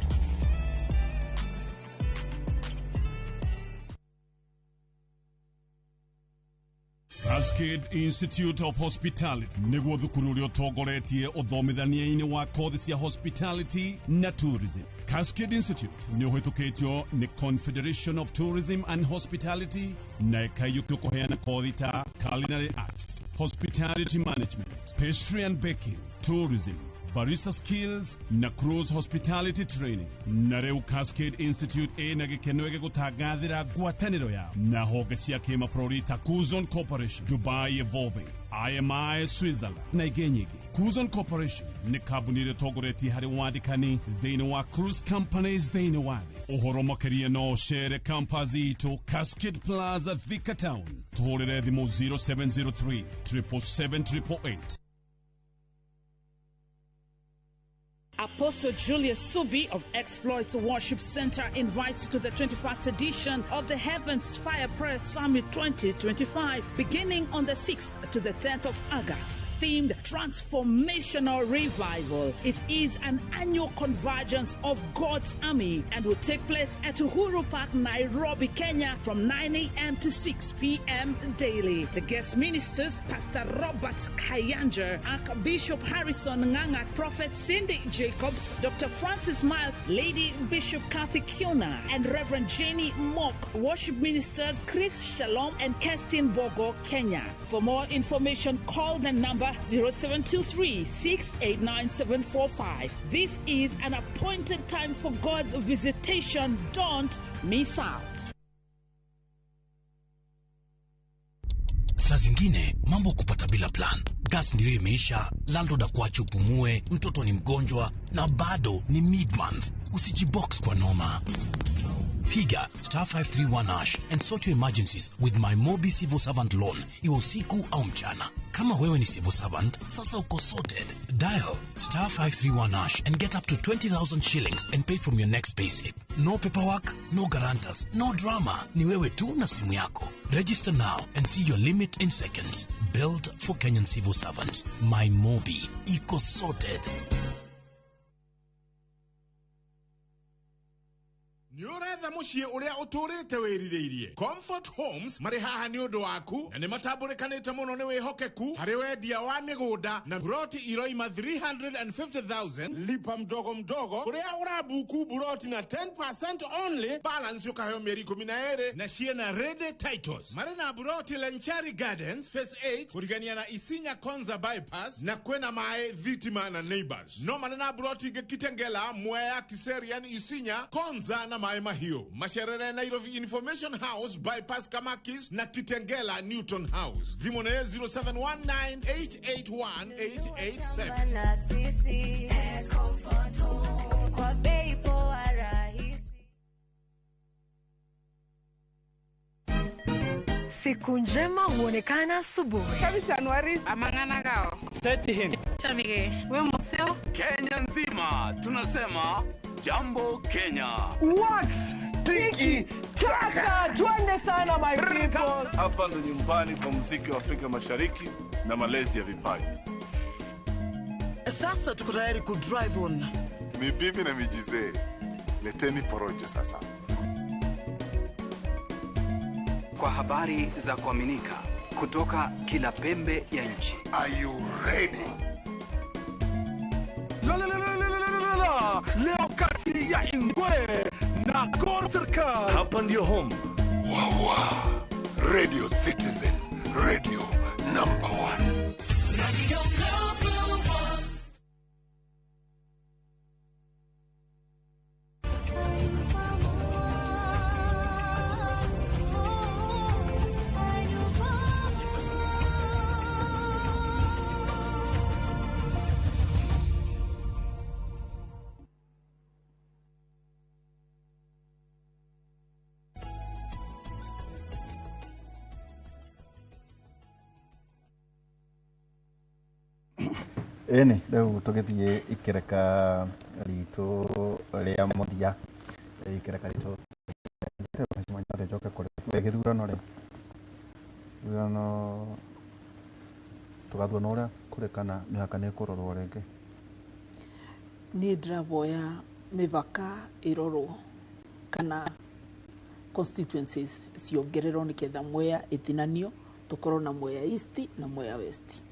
Cascade Institute of Hospitality nĩguo thukuru ũrĩa ũtongoretie ũthomithania-inĩ wa kothi cia hospitality na tourism. Cascade Institute nĩ ũhĩtũkĩtio nĩ Confederation of Tourism and Hospitality na ĩkaiyũkio kũheana kothi ta culinary arts, hospitality management, pastry and baking, tourism, barista skills na cruise hospitality training. Na rĩu Cascade Institute ĩna gĩkeno gĩgũtangathĩra ngwatanĩro yao na honge cia kĩmabũrũri ta Cuzon Corporation, Dubai Evolving, IMI Switzerland na ingĩ nyingĩ. Cuzon Corporation nĩ kambuni ĩrĩa ĩtongoretie harĩ wandĩkani thĩinĩ wa cruise companies thĩinĩ wa thĩ. Ũhoro makĩria no ũcere campus itũ Cascade Plaza, Thika Town. Tũhũrĩre thimũ 0703 777 888. Apostle Julius Subi of Exploits Worship Center invites to the 21st edition of the Heavens Fire Prayer Summit 2025, beginning on the 6th to the 10th of August, themed Transformational Revival. It is an annual convergence of God's army and will take place at Uhuru Park, Nairobi, Kenya, from 9 a.m. to 6 p.m. daily. The guest ministers, Pastor Robert Kayanja, Archbishop Harrison Nganga, Prophet Cindy J. Jacobs, Dr. Francis Miles, Lady Bishop Kathy Kiona, and Reverend Jenny Mock. Worship ministers Chris Shalom and Kerstin Bogo, Kenya. For more information, call the number 0723 689 745. This is an appointed time for God's visitation. Don't miss out. Saa zingine mambo kupata bila plan. Gas ndio imeisha, landlord akuache upumue, mtoto ni mgonjwa na bado ni mid-month. Usijibox kwa noma. Piga star 531 hash and sort your emergencies with my Mobi Civil Servant Loan, iwe usiku au mchana. Kama wewe ni civil servant, sasa uko sorted. Dial star 531 hash and get up to 20,000 shillings and pay from your next payslip. No paperwork, no guarantors, no drama. Ni wewe tu na simu yako. Register now and see your limit in seconds. Built for Kenyan civil servants. My Mobi. Iko sorted. Nĩ ũretha mũciĩ ũrĩa ũtũrĩte wĩrirĩirie. Comfort Homes marĩ haha nĩ ũndũ waku na nĩ matambũrĩkanĩte mũno nĩ wĩhokeku harĩ wendia wa mĩgũnda na buroti iroima 350,000 lipa mdogo mdogo kũrĩa ũrabuku buroti na 10% only balance ũkaheo mĩeri 12 na ciĩna ready titles. Marĩ na buroti Lenchari Gardens Phase 8 kũrigania na Isinya Konza Bypass na kwĩna maĩ thitima na neighbors. No marĩ na buroti ingĩ Kitengela, Mwea, Kiserian, Isinya, Konza na Maĩ Mahiũ. Macerere Nairobi Information House Bypass Kamakis na Kitengela Newton House. Thimũ nĩ 0719881887. Na sisi at Comfort Home kwa bei poa rahisi. Siku njema huonekana asubuhi. Kabisa Anuari amangana gao. Seti him. Chamige. We museo. Kenya nzima tunasema Jambo Kenya. Wax tiki taka, twende sana my people. Hapa ndo nyumbani kwa muziki wa Afrika Mashariki na malezi ya vipaji. Sasa tuko tayari ku drive on. Mibibi na mijizee, leteni porojo sasa. Kwa habari za kuaminika kutoka kila pembe ya nchi. Are you ready? La la la la la la la. Leo kati ya Ingwe na Gor Serikali. Hapa ndio home. Wawa. Radio Citizen, radio number 1. Radio number 1. Ĩni rĩu tũgĩthiĩ ikereka ritũ rĩa mũthia, ikereka ritũ njoke kũrĩ gĩthurano rĩ, gĩthurano tũgathurana ũrĩa kũrĩ kana mĩhaka nĩ ĩkũrorwo rĩngĩ? Niĩ ndĩravoya mĩbaka ĩrorwo kana constituencies ciongererwo nĩgetha Mwea ĩtinanio tũkorwo na Mwea East na Mwea West.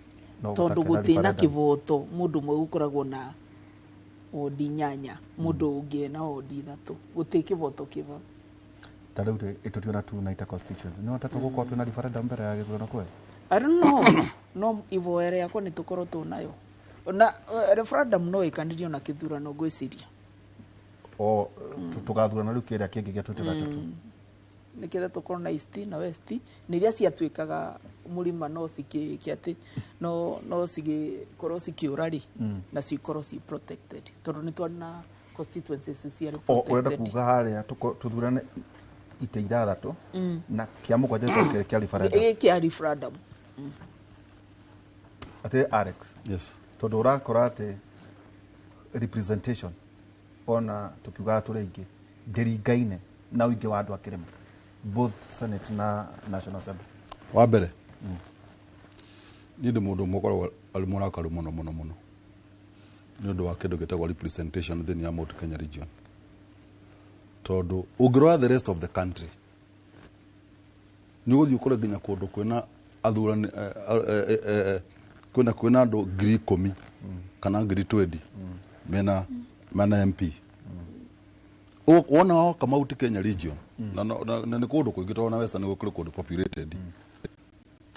Tondu gutina kivoto mundu mwe gukoragwo na wodi 8 mundu ungi na wodi 3 guti kivoto kiva ta riu itutiona tu na ita constituency no tatu gukorwo twina referendum mbere ya githurano kweli. I don't know no ivoere yakwa ni tukorwo tunayo na referendum no ikanirio na kithurano ngwiciria o tugathurana riu kiria kingi gia 2032 niketha tukorwo na East na West ni iria ciatuikaga murima no cikikia ati no cigikorwo cikiura ri na cikorwo ci protected tondu ni twari na constituencies ciarĩ protected. Urenda kuga haria tuthurane ite 6 na kia 7 gĩcoke kĩa referendum. Kĩa referendum ati Alex. Yes. Tondu urakora ati representation ona tukiugaga tũrĩ aingĩ ndĩringaine na ũingĩ wa andũ a kĩrĩma both Senate na National Assembly. Wa mbere niĩ ndĩ mũndũ ũmwe ũkoragwo arĩ mũrakaru mũno mũno mũno nĩ ũndũ wa kĩndũ gĩtagwo representation thĩinĩ ya Mount Kenya region, tondũ ũngĩrora the rest of the country nĩ ũgũthiĩ ũkore nginya kũndũ kwĩna athurani kwĩna andũ 10,000 kana 20,000 Mena MP. Wona wa Mount Kenya region na nĩ kũndũ kũingĩ tondũ na Western nĩ kũrĩ kũndũ populated.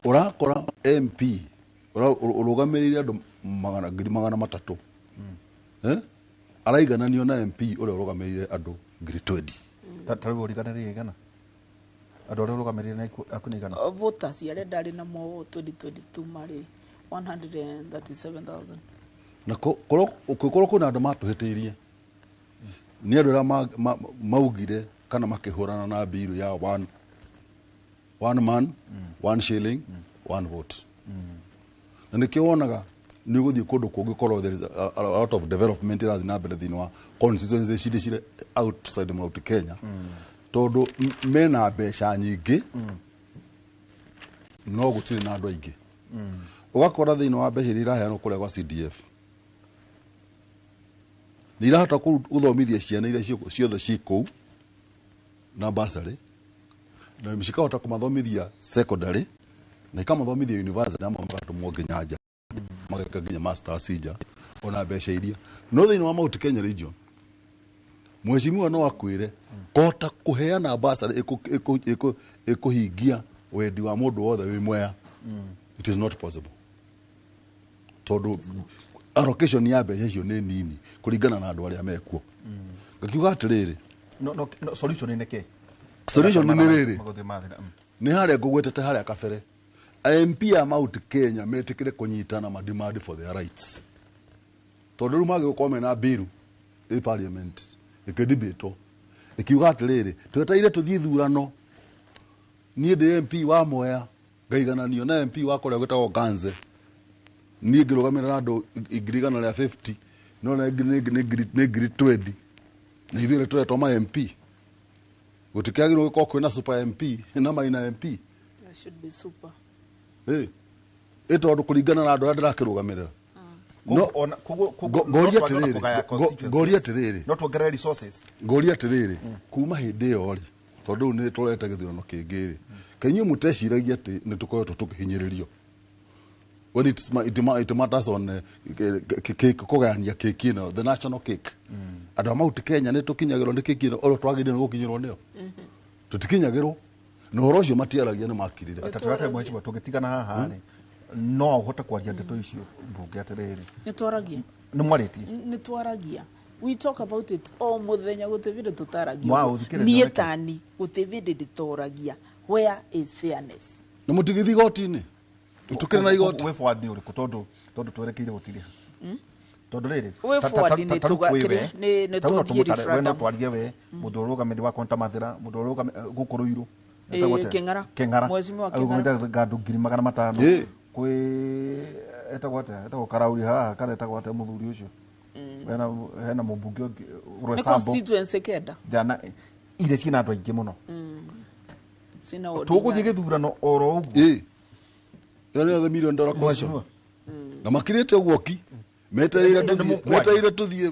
Ũrakora MP ũrũgamĩrĩire andũ 300,000. Araigananio na MP ũrĩa ũrũgamĩrĩire andũ 20,000. Ta rĩu ũriganĩrĩire igana? Andũ arĩa ũrũgamĩrĩire na aku nĩ igana? Voters arĩa ndarĩ namo 2022 marĩ 137,000. Na korwo kwĩna andũ matũhĩtĩirie nĩ andũ arĩa maugire kana makĩhũrana na biru ya one man, one shilling, one vote. Na nĩkĩo wonaga nĩ ũgũthiĩ kũndũ kũngĩkorwo there is a lot of development ĩrathiĩ na mbere thĩinĩ wa constituency cirĩ cirĩ outside Mount Kenya, tondũ mena mbeca nyingĩ no gũtirĩ na andũ aingĩ. Ũgakora thĩinĩ wa mbeca iria iraheanwo kũrĩa gwa CDF nĩ irahota gũthomithia ciana iria ciothe ci kũu na bursary, na cikahota kũmathomithia secondary na ikamathomithia university, na magatũmwo nginya nja mageka nginya masters nja ona mbeca iria. No thĩinĩ wa Mount Kenya region mheshimiwa no akwĩre kũhota kũheana bursary ĩkũhingia wendi wa mũndũ wothe wĩ Mwea, it is not possible tondũ allocation ya mbeca icio nĩ nini kũringana na andũ arĩa mekuo. Ngakiuga atĩrĩrĩ, no solution nĩ kĩ? Solution nĩ rĩrĩ, nĩ harĩa ngũgwetete harĩa kabere, MP ya Mount Kenya metĩkĩre kũnyitana ma demand for their rights, tondũ rĩu magĩgũkorwo mena biru ĩ parliament ĩkĩdibatwo ĩkiuga atĩrĩrĩ, twetereire tũthiĩ ithurano, niĩ ndĩ MP wa Mwea ngaigananio na MP wa kũrĩa gwĩtagwo Ganze, niĩ ngĩrũgamĩrĩra andũ 150,000 no nĩ 20,000 na ithuĩ tũretwo ma MP. Gũtikĩagĩrĩirwo gũkorwo kwĩna super MP na minor MP. That should be super. Ĩ tondũ kũringana na andũ arĩa ndĩrakĩrũgamĩrĩra. No ngoria atĩrĩrĩ, no tuongerere resources. Ngoria atĩrĩrĩ, kuma hĩndĩ ĩyo rĩ, tondũ rĩu nĩ tũrete gĩthurano kĩngĩ rĩ, kaĩ inyuĩ mũteciragia atĩ nĩ tũkoretwo tũkĩhinyĩrĩrio? When it matters on kũgayania keki ĩno, the national cake, andũ a Mount Kenya nĩ tũkinyagĩrwo nĩ keki ĩno ũrĩa twagĩrĩirwo nĩ gũkinyĩrwo nĩyo, tũtikinyagĩrwo na ũhoro ũcio matiaragia nĩ makirire. Tũrate mheshimiwa, tũngĩtigana haha rĩ, no ũhote kwaria ndeto icio mbunge atĩrĩrĩ, nĩ twaragia, nĩ mwarĩtie, nĩ twaragia, we talk about it o mũthenya, gũtirĩ bĩndĩ tũtaragia. Niĩ tani gũtirĩ bĩndĩ ndĩtoragia. Where is fairness? Na mũtigĩthiĩ igoti-inĩ, tũkĩrĩ na igoti. Way forward nĩ ũrĩkũ? Tondũ twerekeire gũtirĩ. Tondũ rĩrĩ, way forward nĩ tũgakĩrĩ nĩ tũthiĩ referendum. We no twarie we mũndũ ũrũgamĩrĩri wa Konta Mathĩra, mũndũ ũrũgamĩrĩri gũkũ Ruiru, Kĩng'ara, Kĩng'ara, mheshimiwa Kĩng'ara arũgamĩrĩri andũ 500,000 kwĩ etagwo atĩa, etagwo Karauri haha kana etagwo atĩa mũthuri ũcio, hena mũmbunge ũngĩ Rwesambo, constituency kenda jana iria ciĩna andũ aingĩ mũno. Tũgũthiĩ gĩthurano oro ũguo. Ĩyo nĩyo the $1 million question. Na makirĩte ũguo ki, metereire tũthiĩ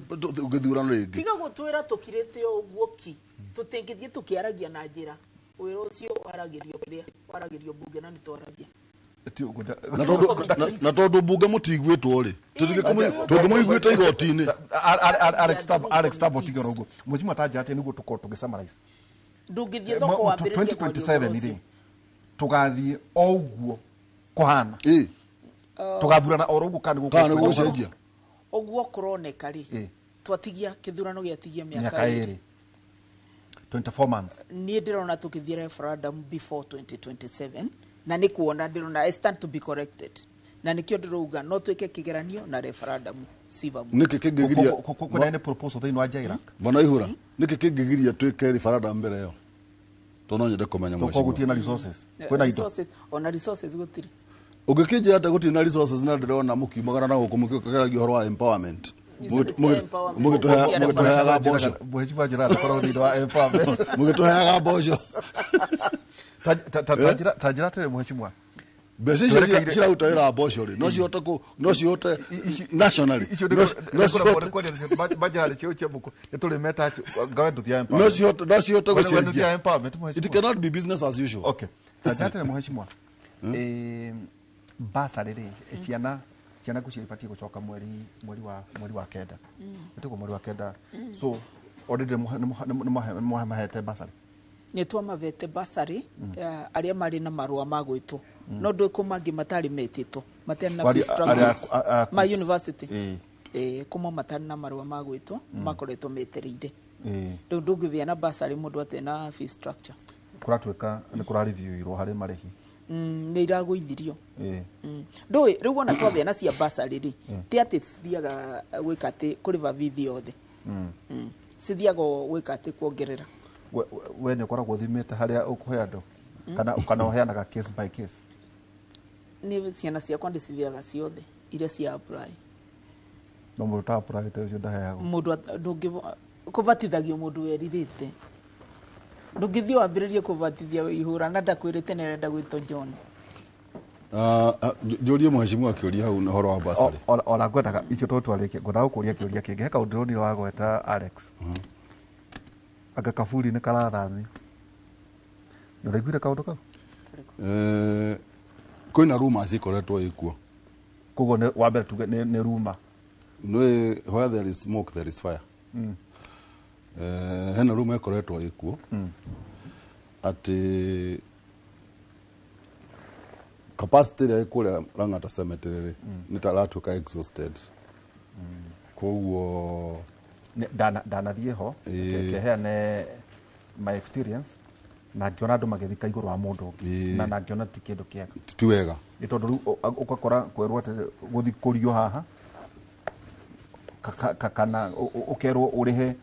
gĩthurano rĩngĩ. Tiga gũtwĩra tũkirĩte ũguo ki, tũtingĩthiĩ tũkĩaragia na njĩra wĩra ũcio waragĩrio kĩrĩa waragĩrio mbunge na nĩ twaragia. Na tondũ mbunge mũtiguĩtwo rĩ, tũngĩmũiguĩte igoti-inĩ. Alex Tabo tiga ũguo. Mheshimiwa tanja atĩa nĩguo tũkorwo tũgĩ summarize. Ndũngĩthiĩ thoko wambĩrĩrie 2027 rĩ, tũgathiĩ o ũguo kũhana. Tũgathurana oro ũguo kana nĩ gũcenjia? Ũguo kũroneka rĩ, twatigia kĩthurano gĩatigia mĩaka ĩrĩ, 24 months. Niĩ ndĩrona tũkĩthiĩ referendum before 2027, na nĩ kuona ndĩrona I stand to be corrected, na nĩkĩo ndĩrauga no twĩke kĩgeranio na referendum siva. Nĩkĩ kĩngĩgiria kwĩna nĩ proposal thĩinĩ wa Jairак bwana Ihura, nĩkĩ kĩngĩgiria twĩke referendum mbere ĩyo? Tondũ no nyende kũmenya mheshimiwa. Gũtirĩ na resources, kwĩna indo, ona resources gũtirĩ. Ũngĩkĩnjĩra atĩ gũtirĩ na resources na ndĩrona mũkiumagara na gũkũ mũkĩgeragia ũhoro wa empowerment, mũgĩtũheaga mboco, mheshimiwa njĩra tũkoragwo thĩinĩ wa empowerment, mũgĩtũheaga mboco. Ta njĩra atĩrĩ mheshimiwa, mbeca icio ciraruta wĩra wa mboco rĩ, no cihote no cihote nationally, no cihote gũcenjia. It cannot be business as usual. Okay, ta njĩra atĩrĩ mheshimiwa, basarĩ rĩ, ciana Ciana ngwĩciria ibatiĩ gũcoka mweri wa kenda. Ĩtĩkwo mweri wa kenda. So already nĩ mahete bursary. Nĩ twamavete bursary, arĩa marĩ na marũa ma gwĩtwo, no ndũĩ kũ mangĩ matarĩ metĩtwo, matarĩ na fees structures ma university. Kũmwe matarĩ na marũa ma gwĩtwo, makoretwo metereire. Rĩu ndũngĩgĩa na bursary mũndũ atarĩ na fee structure. Kũratuĩka nĩ kũra review harĩ marĩhi. Nĩ iragũithirio. Ndũĩ rĩu ona twagĩa na cia bursary rĩ, ti atĩ cithiaga gwĩka atĩ kũrĩba bithi yothe. Cithiaga o gwĩka atĩ kuongerera. We nĩ ũkoragwo ũthimĩte harĩa ũkũhe andũ, kana ũheanaga case by case? Nĩ ciana ciakwa ndĩcithiaga ciothe iria cia apply. No mũndũ ta apply ũcio ndaheagwo. Mũndũ ndũngĩ kũbatithagio mũndũ werirĩte. Ndũngĩthiĩ wambĩrĩrie kũbatithia ihũra na ndakwĩrĩte nĩ arenda gwĩtwo John. Njũrie mheshimiwa kĩũria hau ũhoro wa bursary. Ona ngwendaga icio tondũ twarĩkia, ngwendaga gũkũria kĩũria kĩngĩ. He kaũndũ ndĩronire wagweta Alex. Anga kaburi nĩ karathamio. Nĩ ũraiguire kaũndũ kau? Kwĩna rumors ikoretwo ĩkuo. Koguo nĩ wa mbere tuge nĩ rumor. Nĩ where there is smoke there is fire. Hena rumor ikoretwo ĩkuo atĩ capacity ĩrĩa ĩkũrĩa Lang'ata Cemetery rĩ, nĩ ta ĩratuĩka exhausted. Koguo ndanathiĩ ho keheane my experience na ngĩona andũ magĩthika igũrũ wa mũndũ ũngĩ, na ngĩona ti kĩndũ kĩega. Ti wega. Nĩ tondũ rĩu ũgakora kwerwo atĩ gũthikũrio haha, kana ũkerwo ũrĩhe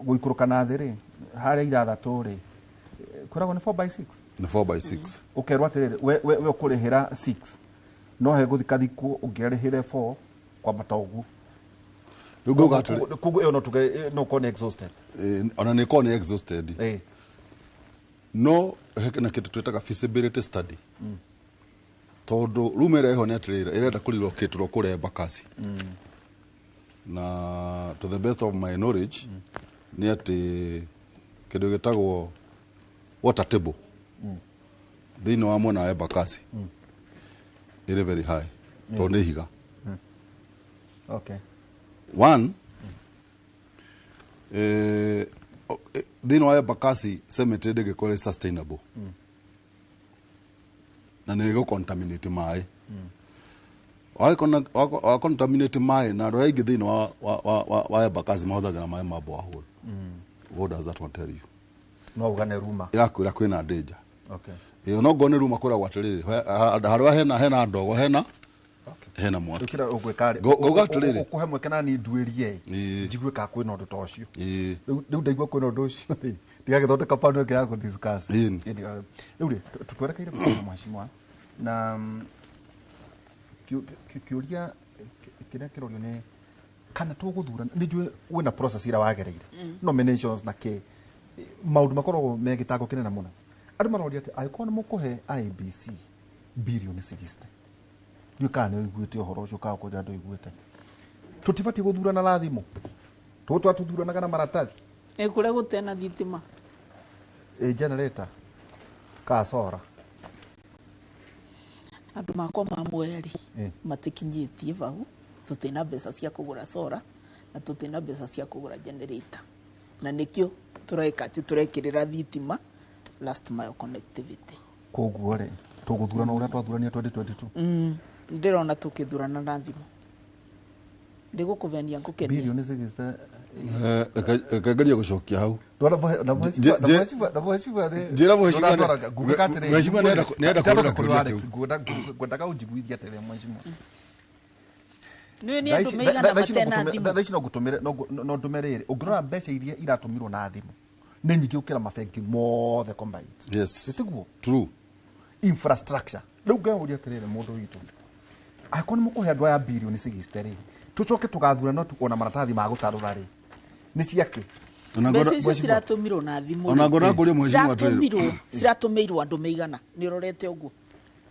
gũikũrũka na thĩ rĩ, harĩa ithathatũ rĩ, kwĩragwo nĩ 4 by 6. Nĩ 4 by 6. Ũkerwo atĩrĩrĩ, we ũkũrĩhĩra 6, no he gũthika thikũ ũngĩarĩhĩre 4 kwambata ũguo. Rĩu ngauga atĩrĩ, Koguo ĩyo no tuge no ũkorwo nĩ exhausted. Ona nĩ ĩkorwo nĩ exhausted. No he na kĩndũ twĩtaga feasibility study. Tondũ room ĩrĩa ĩho nĩ atĩrĩrĩ, ĩrenda kũrelocate-rwo kũrĩa Embakasi. Na to the best of my knowledge, nĩ atĩ kĩndũ gĩtagwo water table thĩinĩ wa mwena wa Embakasi ĩrĩ very high, tondũ nĩ ihiga. One, thĩinĩ wa Embakasi cemetery ndĩngĩkorwo ĩ sustainable. Na nĩ ĩgũ-contaminate maĩ. Wa contaminate maĩ, na andũ arĩa aingĩ thĩinĩ wa Embakasi mahũthagĩra maĩ ma borehole. What does that one tell you? No uga nĩ rumor. Ĩrakwĩra kwĩna danger. Ĩyo no ngorwo nĩ rumor, kwĩragwo atĩrĩrĩ, harĩa hena ndogo, hena mwaki. Rĩu kĩrĩa ũgwĩka rĩ, Ngauga atĩrĩrĩ. ũkũhe mweke nani nduĩrie ĩ, njigue kana kwĩna ũndũ ta ũcio. Rĩu ndaigua kwĩna ũndũ ũcio rĩ, ndigagĩthondeka panel ĩngĩ ya kũ-discuss. Rĩu rĩ, twerekeire gũthoma mheshimiwa, na kĩũria kĩrĩa kĩrorio nĩ kana tũgũthurana. Nĩ njũĩ wĩna process ĩrĩa wagereire, nominations na kĩ, maũndũ makoragwo me gĩtango kĩnene mũno. Andũ maroria atĩ angĩkorwo nĩ mũkũhe IEBC birioni 60, ndiũĩ kana nĩ ũiguĩte ũhoro ũcio kana ũkũnja ndũiguĩte, tũtibatiĩ gũthurana na thimũ, tũgũtwara tũthuranaga na maratathi. Kũrĩa gũtena thitima. Generator ka sora. Andũ makwa ma mweri matikinyĩtie vau, tũtina mbeca cia kũgũra sora na tũtina mbeca cia kũgũra generator, na nĩkĩo tũreka atĩ tũrekĩrĩra thitima last mile connectivity. Koguo rĩ, tũgũthurana ũrĩa twathurania 2022? Ndĩrona tũkĩthurana na thimũ. Ndĩgũkũvenia ngũkenia. Birioni 60. Reke ngerie gũcokia hau. Na mheshimiwa nĩ- Njĩra mheshimiwa Nguga atĩrĩrĩ, mheshimiwa nĩarenda kũrĩra kũrĩ kĩũria Alex, kĩu. ngwendaga ũnjiguithie atĩrĩrĩ mheshimiwa. Nĩ nĩ andũ meigana matena thimũ. Thaa ici no ngũtũmĩre, no ndũme rĩrĩ, ũngĩrora mbeca iria iratũmirwo na thimũ nĩ nyingĩ gũkĩra mabengi mothe combined. Yes. Nĩ tiguo? True. Infrastructure. Rĩu ngeyũria atĩrĩrĩ, mũndũ witũ, angĩkorwo nĩ mũkũhe andũ aya birioni 60 rĩ, tũcoke tũgathurana ona maratathi ma gũtarũra rĩ, nĩ ciakĩ? Mbeca icio ciratũmirwo na thimũ Ona rĩ, ngwenda kũria mheshimiwa atĩrĩrĩ. Ciratũmĩirwo andũ meigana, nĩ ũrorete ũguo?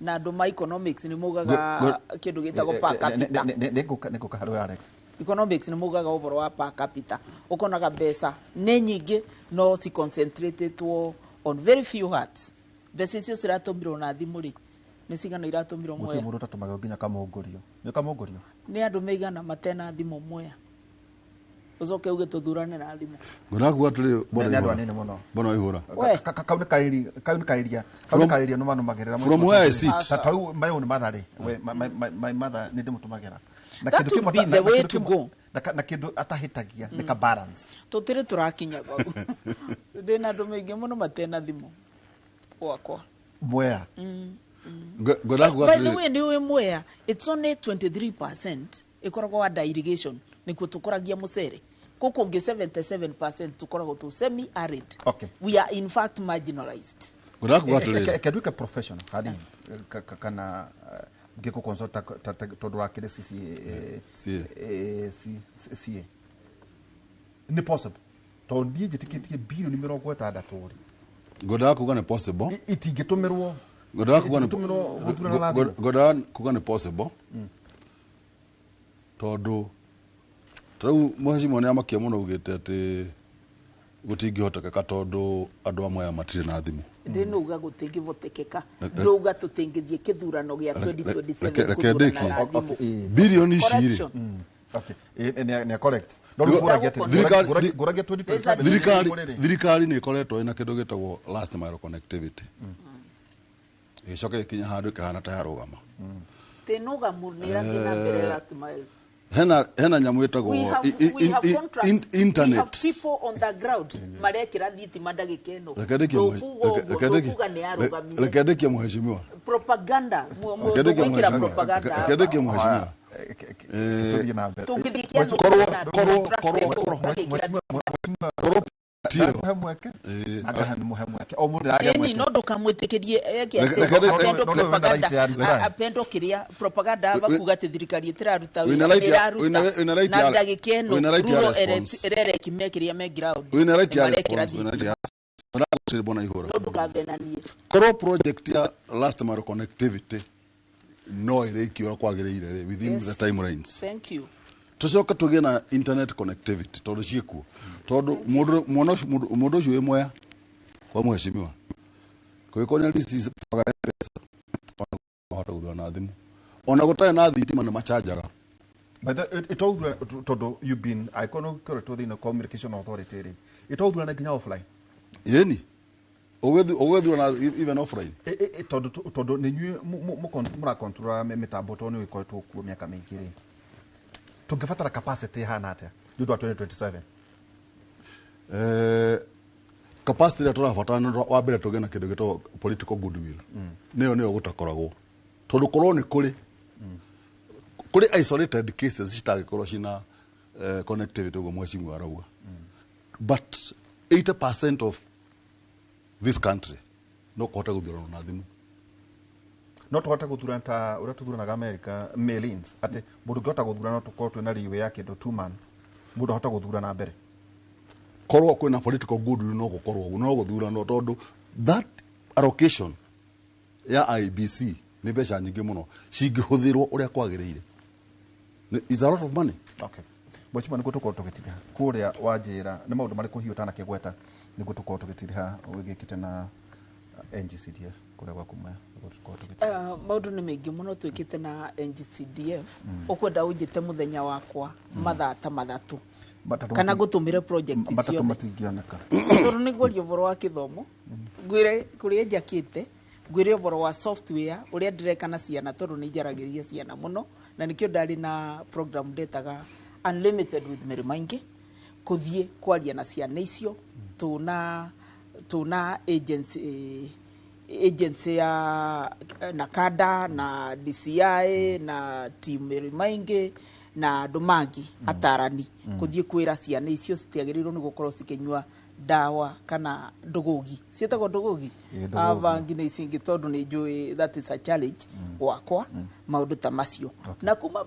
Na andũ ma economics nĩ maugaga kĩndũ gĩtagwo per capita. Nĩ ngũka harĩ we Alex. Economics nĩ maugaga ũhoro wa per capita, ũkonaga mbeca nĩ nyingĩ no ci concentratedwo on very few hearts. Mbeca icio ciratũmirwo na thimũ rĩ, Nĩ cigana iratũmirwo Gũtirĩ Mwea? mũndũ ũtatũmagĩrwo nginya kamũngũrio. Nĩ kamũngũrio? Nĩ andũ meigana matena thimũ Mwea? Ũcoke uge tũthurane na thimũ. Ngwenda kuga atĩrĩrĩ, bwana Nĩ andũ Ihũra. anini mũno. Bwana Ihũra. We. Kau nĩ kaĩria, kau nĩ kaĩria, kau nĩ kaĩria nũmanũmagĩrĩra. From where I sit. Ta rĩu my own mother rĩ, we, my mother nĩ ndĩmũtũmagĩra. Na That kĩndũ would kĩmwe be ta- the na way kĩndũ to kĩmwe- go. Na kĩndũ atahĩtagia nĩ ka balance. Tũtirĩ tũrakinya bau. Ndĩna andũ maingĩ mũno matena thimũ gwakwa. Mwea. Ngwenda kuga By the atĩrĩrĩ, way, nĩ ũĩ Mwea, it's only 23% ĩkoragwo under irrigation, nĩkuo tũkũragia mũcere. Gũkũ ũngĩ 77% tũkoragwo tũ semi arid. Okay. We are in fact marginalized. Ngwenda kuga atĩrĩrĩ. Kenduĩke professional hanini kana ngĩkũ consult tondũ wakĩrĩ CCA CA nĩ possible tondũ niĩ njĩtĩkĩtie bilioni 60 rĩ Ngwendaga kuga nĩ possible. Itingĩtũmĩrwo Ngwendaga kuga nĩ itingĩtũmĩrwo gũthurana na thimũ. Ngwendaga kuga nĩ possible. Tondũ ta rĩu mheshimiwa nĩ amakia mũno augĩte atĩ gũtingĩhotekeka tondũ andũ amwe aya matirĩ na thimũ. Ndĩnauga gũtingĩvotekeka, ndauga tũtingĩthiĩ kĩthurano gĩa 2027 Reke gũthurana ndĩkie. na thimũ. Bilioni ici rĩ, Correction. Okay. Nĩ correct. No rĩu ngũragia atĩrĩ, ngũragia 2027 Thirikari nĩ ĩkoretwo ĩna kĩndũ gĩtagwo last mile connectivity. Ĩgĩcoka ĩgĩkinya handũ ĩkahana ta yarũgama. Tĩnũgamu nĩ ĩrathiĩ na mbere last mile. Hena nyamũ ĩtagwo We have contracts. We have internet. people on the ground marekĩra thitima ndagĩka ĩno. Reke ndĩkie Ndũkuga ũguo, ndũkuga nĩ yarũgamire. reke ndĩkie mheshimiwa. Propaganda, Reke ndĩkie mũgwĩkĩra mheshimiwa. propaganda Reke ndĩkie mheshimiwa. Tũthiĩ na mbere. Tũngĩthiĩ kĩano Korwo na korwo contract korwo ĩno, korwo magĩkĩra korwo tio. Mũhe mweke. Angahe mũhe mweke. O mũndũ agĩa Ĩni mweke. no ndũkamwĩtĩkĩrie eke Reke- atĩ reke- apendo no, no, wĩna right propaganda ya reply. apendo kĩrĩa propaganda bakuga atĩ thirikari ĩtĩraruta Wĩna wĩra right nĩ ya- ĩraruta wĩna right na ya- ndagĩka ĩno wĩna right ya rural response. ĩrereki me kĩrĩa me ground Wĩna right ya nĩ marekĩra response. Wĩna right thitima. ya response. Bwana Ihũra. No ndũkavenanie. Korwo project ya last mile connectivity no ĩrĩkio ũrĩa kwagĩrĩire rĩ within Yes. the timelines. Thank you. Tũcoke tũgĩe na internet connectivity tondũ ciĩkuo tondũ mũndũ mwana ũcio mũndũ ũcio wĩ Mwea kwa mheshimiwa kũngĩkorwo nĩ receipt M-Pesa ona mahota gũthura na thimũ ona gũtarĩ na thitima nĩ machanjaga. By the itothura tondũ you've been angĩkorwo nĩ ũkoretwo thĩinĩ communication authority rĩ itothurana nginya offline. Ĩni ũgĩthura na even offline. Tondũ nĩ inyuĩ mũrakontrora mĩtambo tondũ nĩ ũgĩkoretwo kuo mĩaka mĩingĩ rĩ tũngĩbatara capacity ĩhana atĩa nĩ ũndũ wa 2027? Capacity ĩrĩa tũrabatara nĩ wa mbere tũgĩe na kĩndũ gĩtagwo political goodwill. Nĩyo nĩyo gũtakoragwo tondũ korwo nĩ kũrĩ isolated cases citangĩkorwo cina connectivity ũguo mheshimiwa arauga, but 80% of this country no kũhota gũthurana na thimũ. No tũhote gũthurana ta ũrĩa tũthuranaga America mail-ins atĩ mũndũ ũngĩhota gũthurana no tũkorwo twĩna leeway ya kĩndũ 2 months mũndũ ahote gũthurana mbere. Korwo kwĩna political goodwill no gũkorwo ũguo no gũthuranwo tondũ that allocation ya IBC nĩ mbeca nyingĩ mũno cingĩhũthĩrwo ũrĩa kwagĩrĩire. Is a lot of money. Okay. Mheshimiwa nĩguo tũkorwo tũgĩtiriha kũrĩa wanjĩra nĩ maũndũ marĩkũ hihi ũtanakĩgweta nĩguo tũkorwo tũgĩtiriha wĩgĩkĩte na NGCDF kũrĩa gwaku Mwea nĩguo tũkorwo tũgĩtiriha. Maũndũ nĩ maingĩ mũno twĩkĩte na NGCDF. Ũkwenda ũnjĩte mũthenya wakwa mathaa ta 3 kana ngũtũmĩre project matatũ ciothe matingĩoneka. Tondũ nĩ ngwaria ũhoro wa kĩthomo, ngwĩre kũrĩa njakĩte, ngwĩre ũhoro wa software ũrĩa ndĩreka na ciana tondũ nĩ njaragĩria ciana mũno na nĩkĩo ndarĩ na program ndetaga Unlimited with Mary Maingi kũthiĩ kwaria na ciana icio tuna agency ya NACADA na DCI na team Mary Maingi na andũ mangĩ atarani kũthiĩ kwĩra ciana icio citiagĩrĩirwo nĩ gũkorwo cikĩnyua dawa kana ndũgũgi ciĩtagwo ndũgũgi bangi na ici ingĩ tondũ nĩ njũĩ that is a challenge gwakwa maũndũ ta macio. Na kuma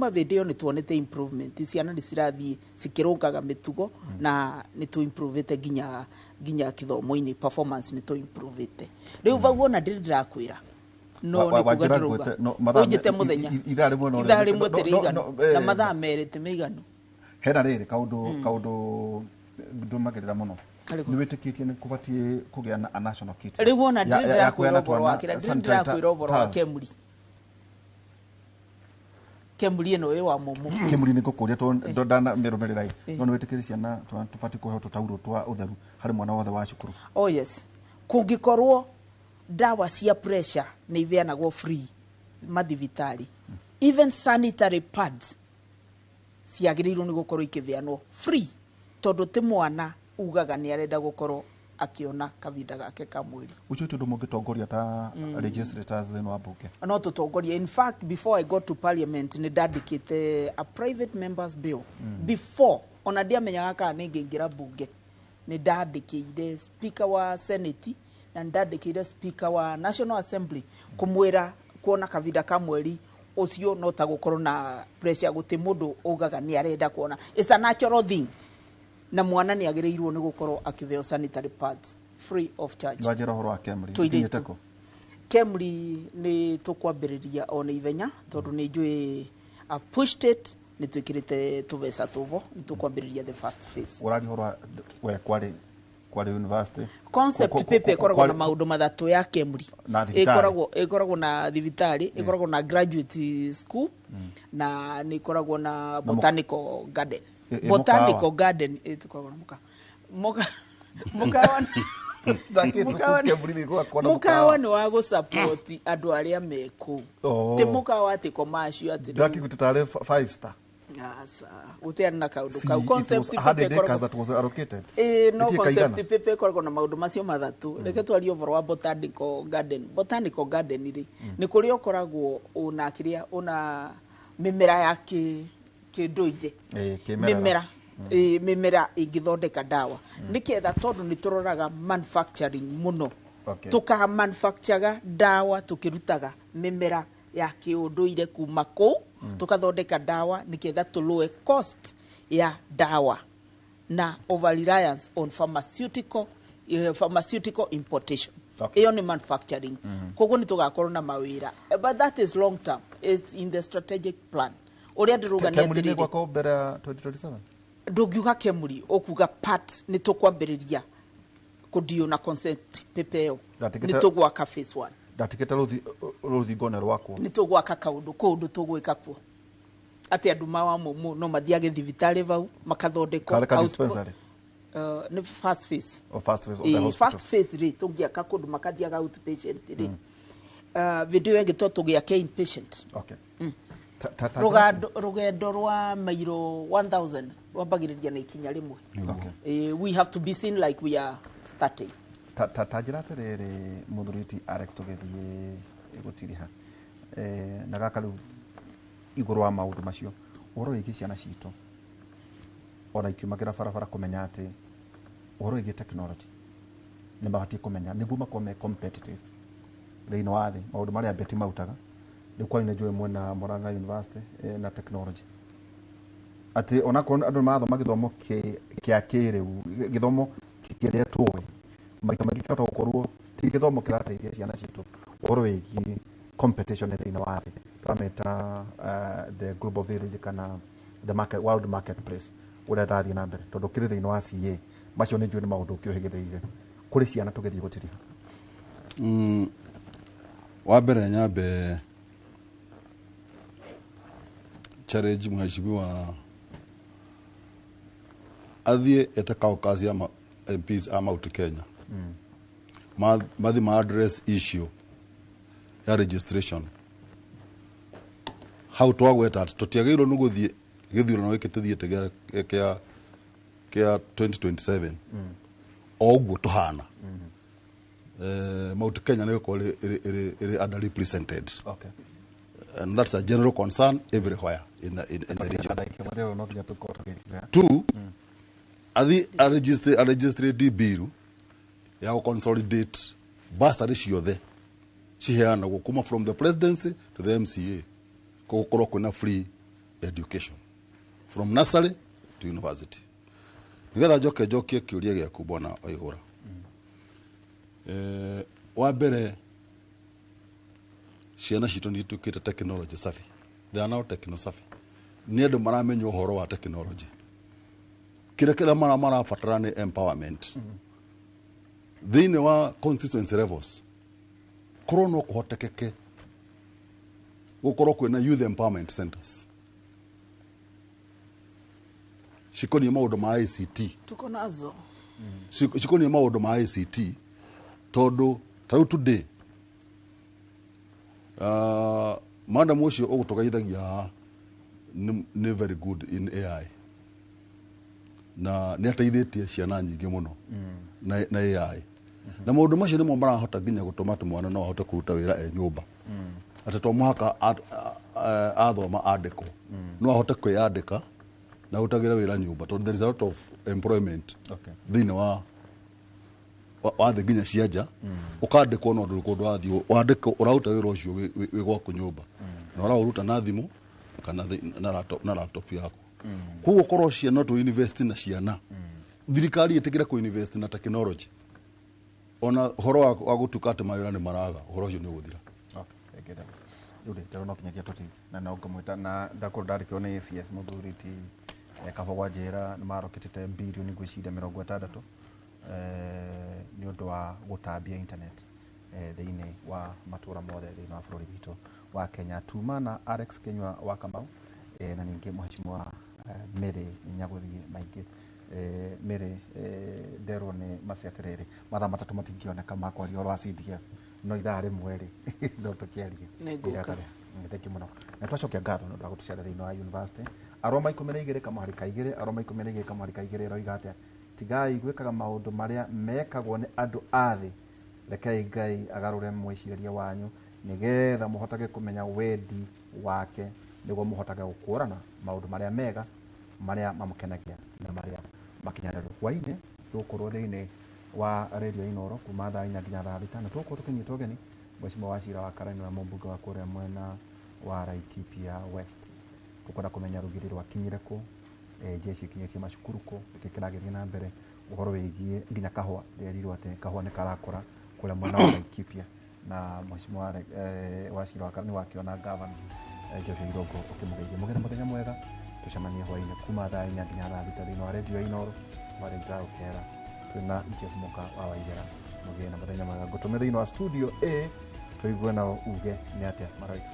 hĩndĩ ĩyo nĩ tuonete improvement, ciana nĩ cirathiĩ cikĩrũngaga mĩtugo na nĩ tũ improvete nginya kĩthomo-inĩ performance nĩ tũ improvete. Rĩu vau ona ndĩrĩ ndĩrakwĩra no nĩ kuga ndĩrauga ũnjĩte mũthenya ithaa rĩmwe no ithaa rĩmwe ti rĩiganu na mathaa merĩ ti mĩiganu. Hena rĩrĩ kaũndũ ndũmagĩrĩra mũno Karĩkũ? Nĩ wĩtĩkĩtie nĩ kũbatiĩ kũgĩa na a national kit Rĩu ona Ya- ndirĩ ya- ya ndĩrakwĩra kũheana ũboro wa twana kĩrĩa, ndirĩ sanitizer ndĩrakwĩra ũboro wa towels. Kemri. Kemri ĩno ĩ wa mũmũ. Kĩmuri nĩ ngũkũria tondũ ndanamĩrũmĩrĩra Eh. ĩ, no nĩ wĩtĩkĩrie ciana twana tũbatiĩ kũheo tũtaurũ twa ũtheru harĩ mwana wothe wa cukuru? Oh yes, kũngĩkorwo ndawa cia pressure nĩ iheanagwo free mathibitarĩ, even sanitary pads ciagĩrĩirwo nĩ gũkorwo ikĩheanwo free, tondũ ti mwana ugaga nĩ arenda gũkorwo akĩona kavinda gake ka mweri. Ũcio ti ũndũ mũngĩtongoria ta legislators thĩinĩ wa mbunge? No tũtongorie. In fact, before I got to parliament, nĩ ndandĩkĩte a private members bill. Before ona ndiamenyaga kana nĩ ngĩingĩra mbunge, nĩ ndandĩkĩire speaker wa senate na nĩ ndandĩkĩire speaker wa national assembly kũmwĩra kuona kavinda ka mweri ũcio no ta gũkorwo na pressure, gũtĩ mũndũ ugaga nĩ arenda kuona. It's a natural thing, na mwana nĩ agĩrĩirwo nĩ gũkorwo akĩheo sanitary pads free of charge. Nĩwanjĩra ũhoro wa Kemri. Tũirĩtu. Ũkinyĩte kũ? Kemri nĩ tũkwambĩrĩria o na ihenya, tondũ nĩ njũĩ I've pushed it, nĩ twĩkĩrĩte tũbeca tũvo, nĩ tũkwambĩrĩria the first phase. Ũraria ũhoro wa we kwarĩ university. Concept paper ĩkoragwo na maũndũ mathatũ ya Kemri. Na thibitarĩ. Ĩkoragwo na thibitarĩ, ĩkoragwo na graduate school, na nĩ ĩkoragwo na botanical garden. Ĩ Botanical mũkawa? garden ĩkoragwo na mũkawa. Mũkawa Ndakĩtwo Kemri nĩ gwakuona. Mũkawa nĩ wa gũsupport andũ arĩa me kũu. Oh. Ti mũkawa atĩ commercial atĩ. Ndakĩguta tarĩ five star. Aca, gũtiarĩ na kaũndũ See, kau. it was Concept paper 100 acres ĩkoragwo that was allocated. Ĩĩ, no Ĩtiĩ concept kaigana. paper ĩkoragwo na maũndũ macio mathatũ. Reke twarie ũhoro wa botanical garden. Botanical garden rĩ, nĩ kũrĩa ũkoragwo ũna kĩrĩa ũna mĩmera ya kĩndũire. Ĩĩ, kĩmerera. Mĩmera, ĩĩ, mĩmera ĩngĩthondeka ndawa, nĩketha tondũ nĩ tũroraga manufacturing mũno. Tũka manufacture ndawa tũkĩrutaga mĩmera ya kĩũndũire kuma kũu, tũkathondeka ndawa nĩketha tũlũe cost ya ndawa na over reliance on pharmaceutical importation. Ĩyo nĩ manufacturing. Koguo nĩ tũgakorwo na mawĩra. But that is long term. It's in the strategic plan ũrĩa ndĩrauga nĩ Kemri nĩ atĩrĩrĩ, gwakwo mbere ya 2027? Ndũngiuga Kemri, ũkuga part nĩ tũkwambĩrĩria kũndio na concept paper ĩyo. Nĩ tũgwaka phase one. Ndatigĩte rũthingo nĩ rwakwo. Nĩ tũgwaka kaũndũ kũndũ tũgwĩka kuo atĩ andũ mawa mũmũ no mathiage thibitarĩ vau makathondekwo. Karĩ ka dispensary? Nĩ first phase. O first phase of the Ĩĩ, hospital. first phase rĩ, tũngĩaka kũndũ makathiaga outpatient rĩ, video ĩngĩ to tũgĩake inpatient. Okay. Ta- Rũgendo rwa mairo 1000 rwambagĩrĩria na ikinya rĩmwe. Okay. We have to be seen like we are starting. Ta njĩra atĩrĩrĩ, mũthuri ti Alex, tũgĩthiĩ gũtiriha na gaka rĩu igũrũ wa maũndũ macio, ũhoro wĩgiĩ ciana citũ ona ikiumagĩra barabara kũmenya atĩ ũhoro wĩgiĩ technology nĩ mabatiĩ kũmenya nĩguo makorwo me competitive thĩinĩ wa thĩ, maũndũ marĩa beti marutaga rĩu kwanyu nĩ njũĩ mwena Murang'a University na technology, atĩ onakorwo andũ nĩ marathoma gĩthomo kĩa kĩrĩu, gĩthomo kĩrĩa tũĩ maita maingĩ kĩhota gũkorwo ti gĩthomo kĩrateithia ciana citũ ũhoro wĩgiĩ competition thĩinĩ wa thĩ, twameta the global village kana the market, world marketplace ũrĩa ndathiĩ na mbere, tondũ kĩrĩ thĩinĩ wa CA macio nĩ njũĩ nĩ maũndũ ũkĩũhĩgĩrĩire kũrĩ ciana tũgĩthiĩ gũtiriha. Wa mbere nyambe challenge mheshimiwa athiĩ ete caucus ya MPs a Mount Kenya. Mathi ma address issue ya registration hau twagweta atĩ tũtiagĩrĩirwo nĩ gũthiĩ gĩthurano gĩkĩ tũthiĩte kĩa 2027 o ũguo tũhana. Mount Kenya nĩ gũkorwo ĩrĩ underrepresented. And that's a general concern everywhere in the region. Ndagĩka no nginya tũkorwo tũgĩtiga. Two, athi aregister bill ya gũ consolidate bursary ciothe ciheanagwo kuma from the presidency to the MCA, gũkorwo kwĩna free education from nursery to university. Nigetha njoke njokie kĩũria gĩaku, bwana Waihũra, wa mbere ciana citũ nĩ ituĩkĩte technology savvy. They are now techno savvy, nĩ andũ maramenya ũhoro wa technology. Kĩrĩa kĩrĩa marabatara nĩ empowerment thĩinĩ wa constituency levels. Korwo no kũhotekeke gũkorwo kwĩna youth empowerment centers cikoniĩ maũndũ ma ICT. Tuko nazo. Cikoniĩ maũndũ ma ICT tondũ ta rĩu today madam ũcio ũgũtũgeithagia nĩ very good in AI na nĩ ateithĩtie ciana nyingĩ mũno na AI na maũndũ macio nĩmo marahota nginya gũtũma atĩ mwana no ahote kũruta wĩra e nyũmba, atĩ to mũhaka athoma andĩkwo, no ahote kwĩyandĩka na arutagĩre wĩra nyũmba tondũ there is a lot of employment thĩinĩ wa thĩ nginya cia nja. Ũkandĩkwo no ndũrĩ kũndũ wathiĩ wandĩkwo, ũraruta wĩra ũcio wĩ gwaku nyũmba na ũraũruta na thimũ kana na laptop yaku. Koguo korwo ciana tũ invest na ciana, thirikari ĩtĩkĩre kũ invest na technology, ona ũhoro wa gũtuĩka atĩ mawĩra nĩ maraga, ũhoro ũcio nĩ ũgũthira. Okay, thank you. Rĩu rĩ, no kinyagia tũti na no ngũmwĩta na ndakorwo ndarĩkĩrwo nĩ ACS mũthuri ti Kabogwa njĩra nĩ maroketete birioni ngwĩciria 60 nĩ ũndũ wa gũtambia internet thĩinĩ wa matũra mothe thĩinĩ wa bũrũri witũ wa Kenya. Tuma na Alex Kinyua wa Kamau na ningĩ mheshimiwa Mary Nyagũthiĩ maingĩ. Mary, nderwo nĩ maci atĩrĩrĩ, mathaa matatũ matingĩoneka ma kwaria ũhoro wa CDF, no ithaa rĩmwe rĩ no tũkĩarie. Nĩngũka. Thank you mũno na twacokia ngatho nĩ ũndũ wa gũtũcera thĩinĩ wa university. Aroma 12 kamũhari ka 2, Aroma 12 kamũhari ka 2 ĩroiga atĩa? Tigai gwĩkaga maũndũ marĩa mekagwo nĩ andũ a thĩ, rekei Ngai agarũre mwĩcirĩrie wanyu nĩgetha mũhotage kũmenya wendi wake, nĩguo mũhotage gũkũrana maũndũ marĩa mega, marĩa mamũkenagia na marĩa makinyanĩru. Hwaĩ-inĩ tũgũkorwo thĩinĩ wa Radio Inooro kuma thaa 4 nginya thaa 6 na tũgũkorwo tũkĩnyitwo ũgeni mheshimiwa Wachira wa Karani wa mũmbunge wa kũrĩa mwena wa Laikipia West. Tũkwenda kũmenya rũgiri rwakinyire kũ, jeshi ikinyĩtie macukuru kũ, nĩkĩ kĩragĩthiĩ na mbere ũhoro wĩgiĩ nginya kahũa. Ndĩrerirwo atĩ kahũa nĩ karakũra kũrĩa mwena wa Laikipia na mheshimiwa Wachira wa Karani wakĩona gavana Joshua Irũngũ ũkĩmũgeithia. Mũgĩre mũthenya mwega, tũcemanie hwaĩ-inĩ kuma thaa 4 nginya thaa 6 thĩinĩ wa Radio Inooro. Mwarĩ Ũkera twĩna Jeff Mũka wa Waigera. Mũgĩe na mũthenya mwega. Ngũtũme thĩinĩ wa studio A tũigue nao uge nĩ atĩa maroiga.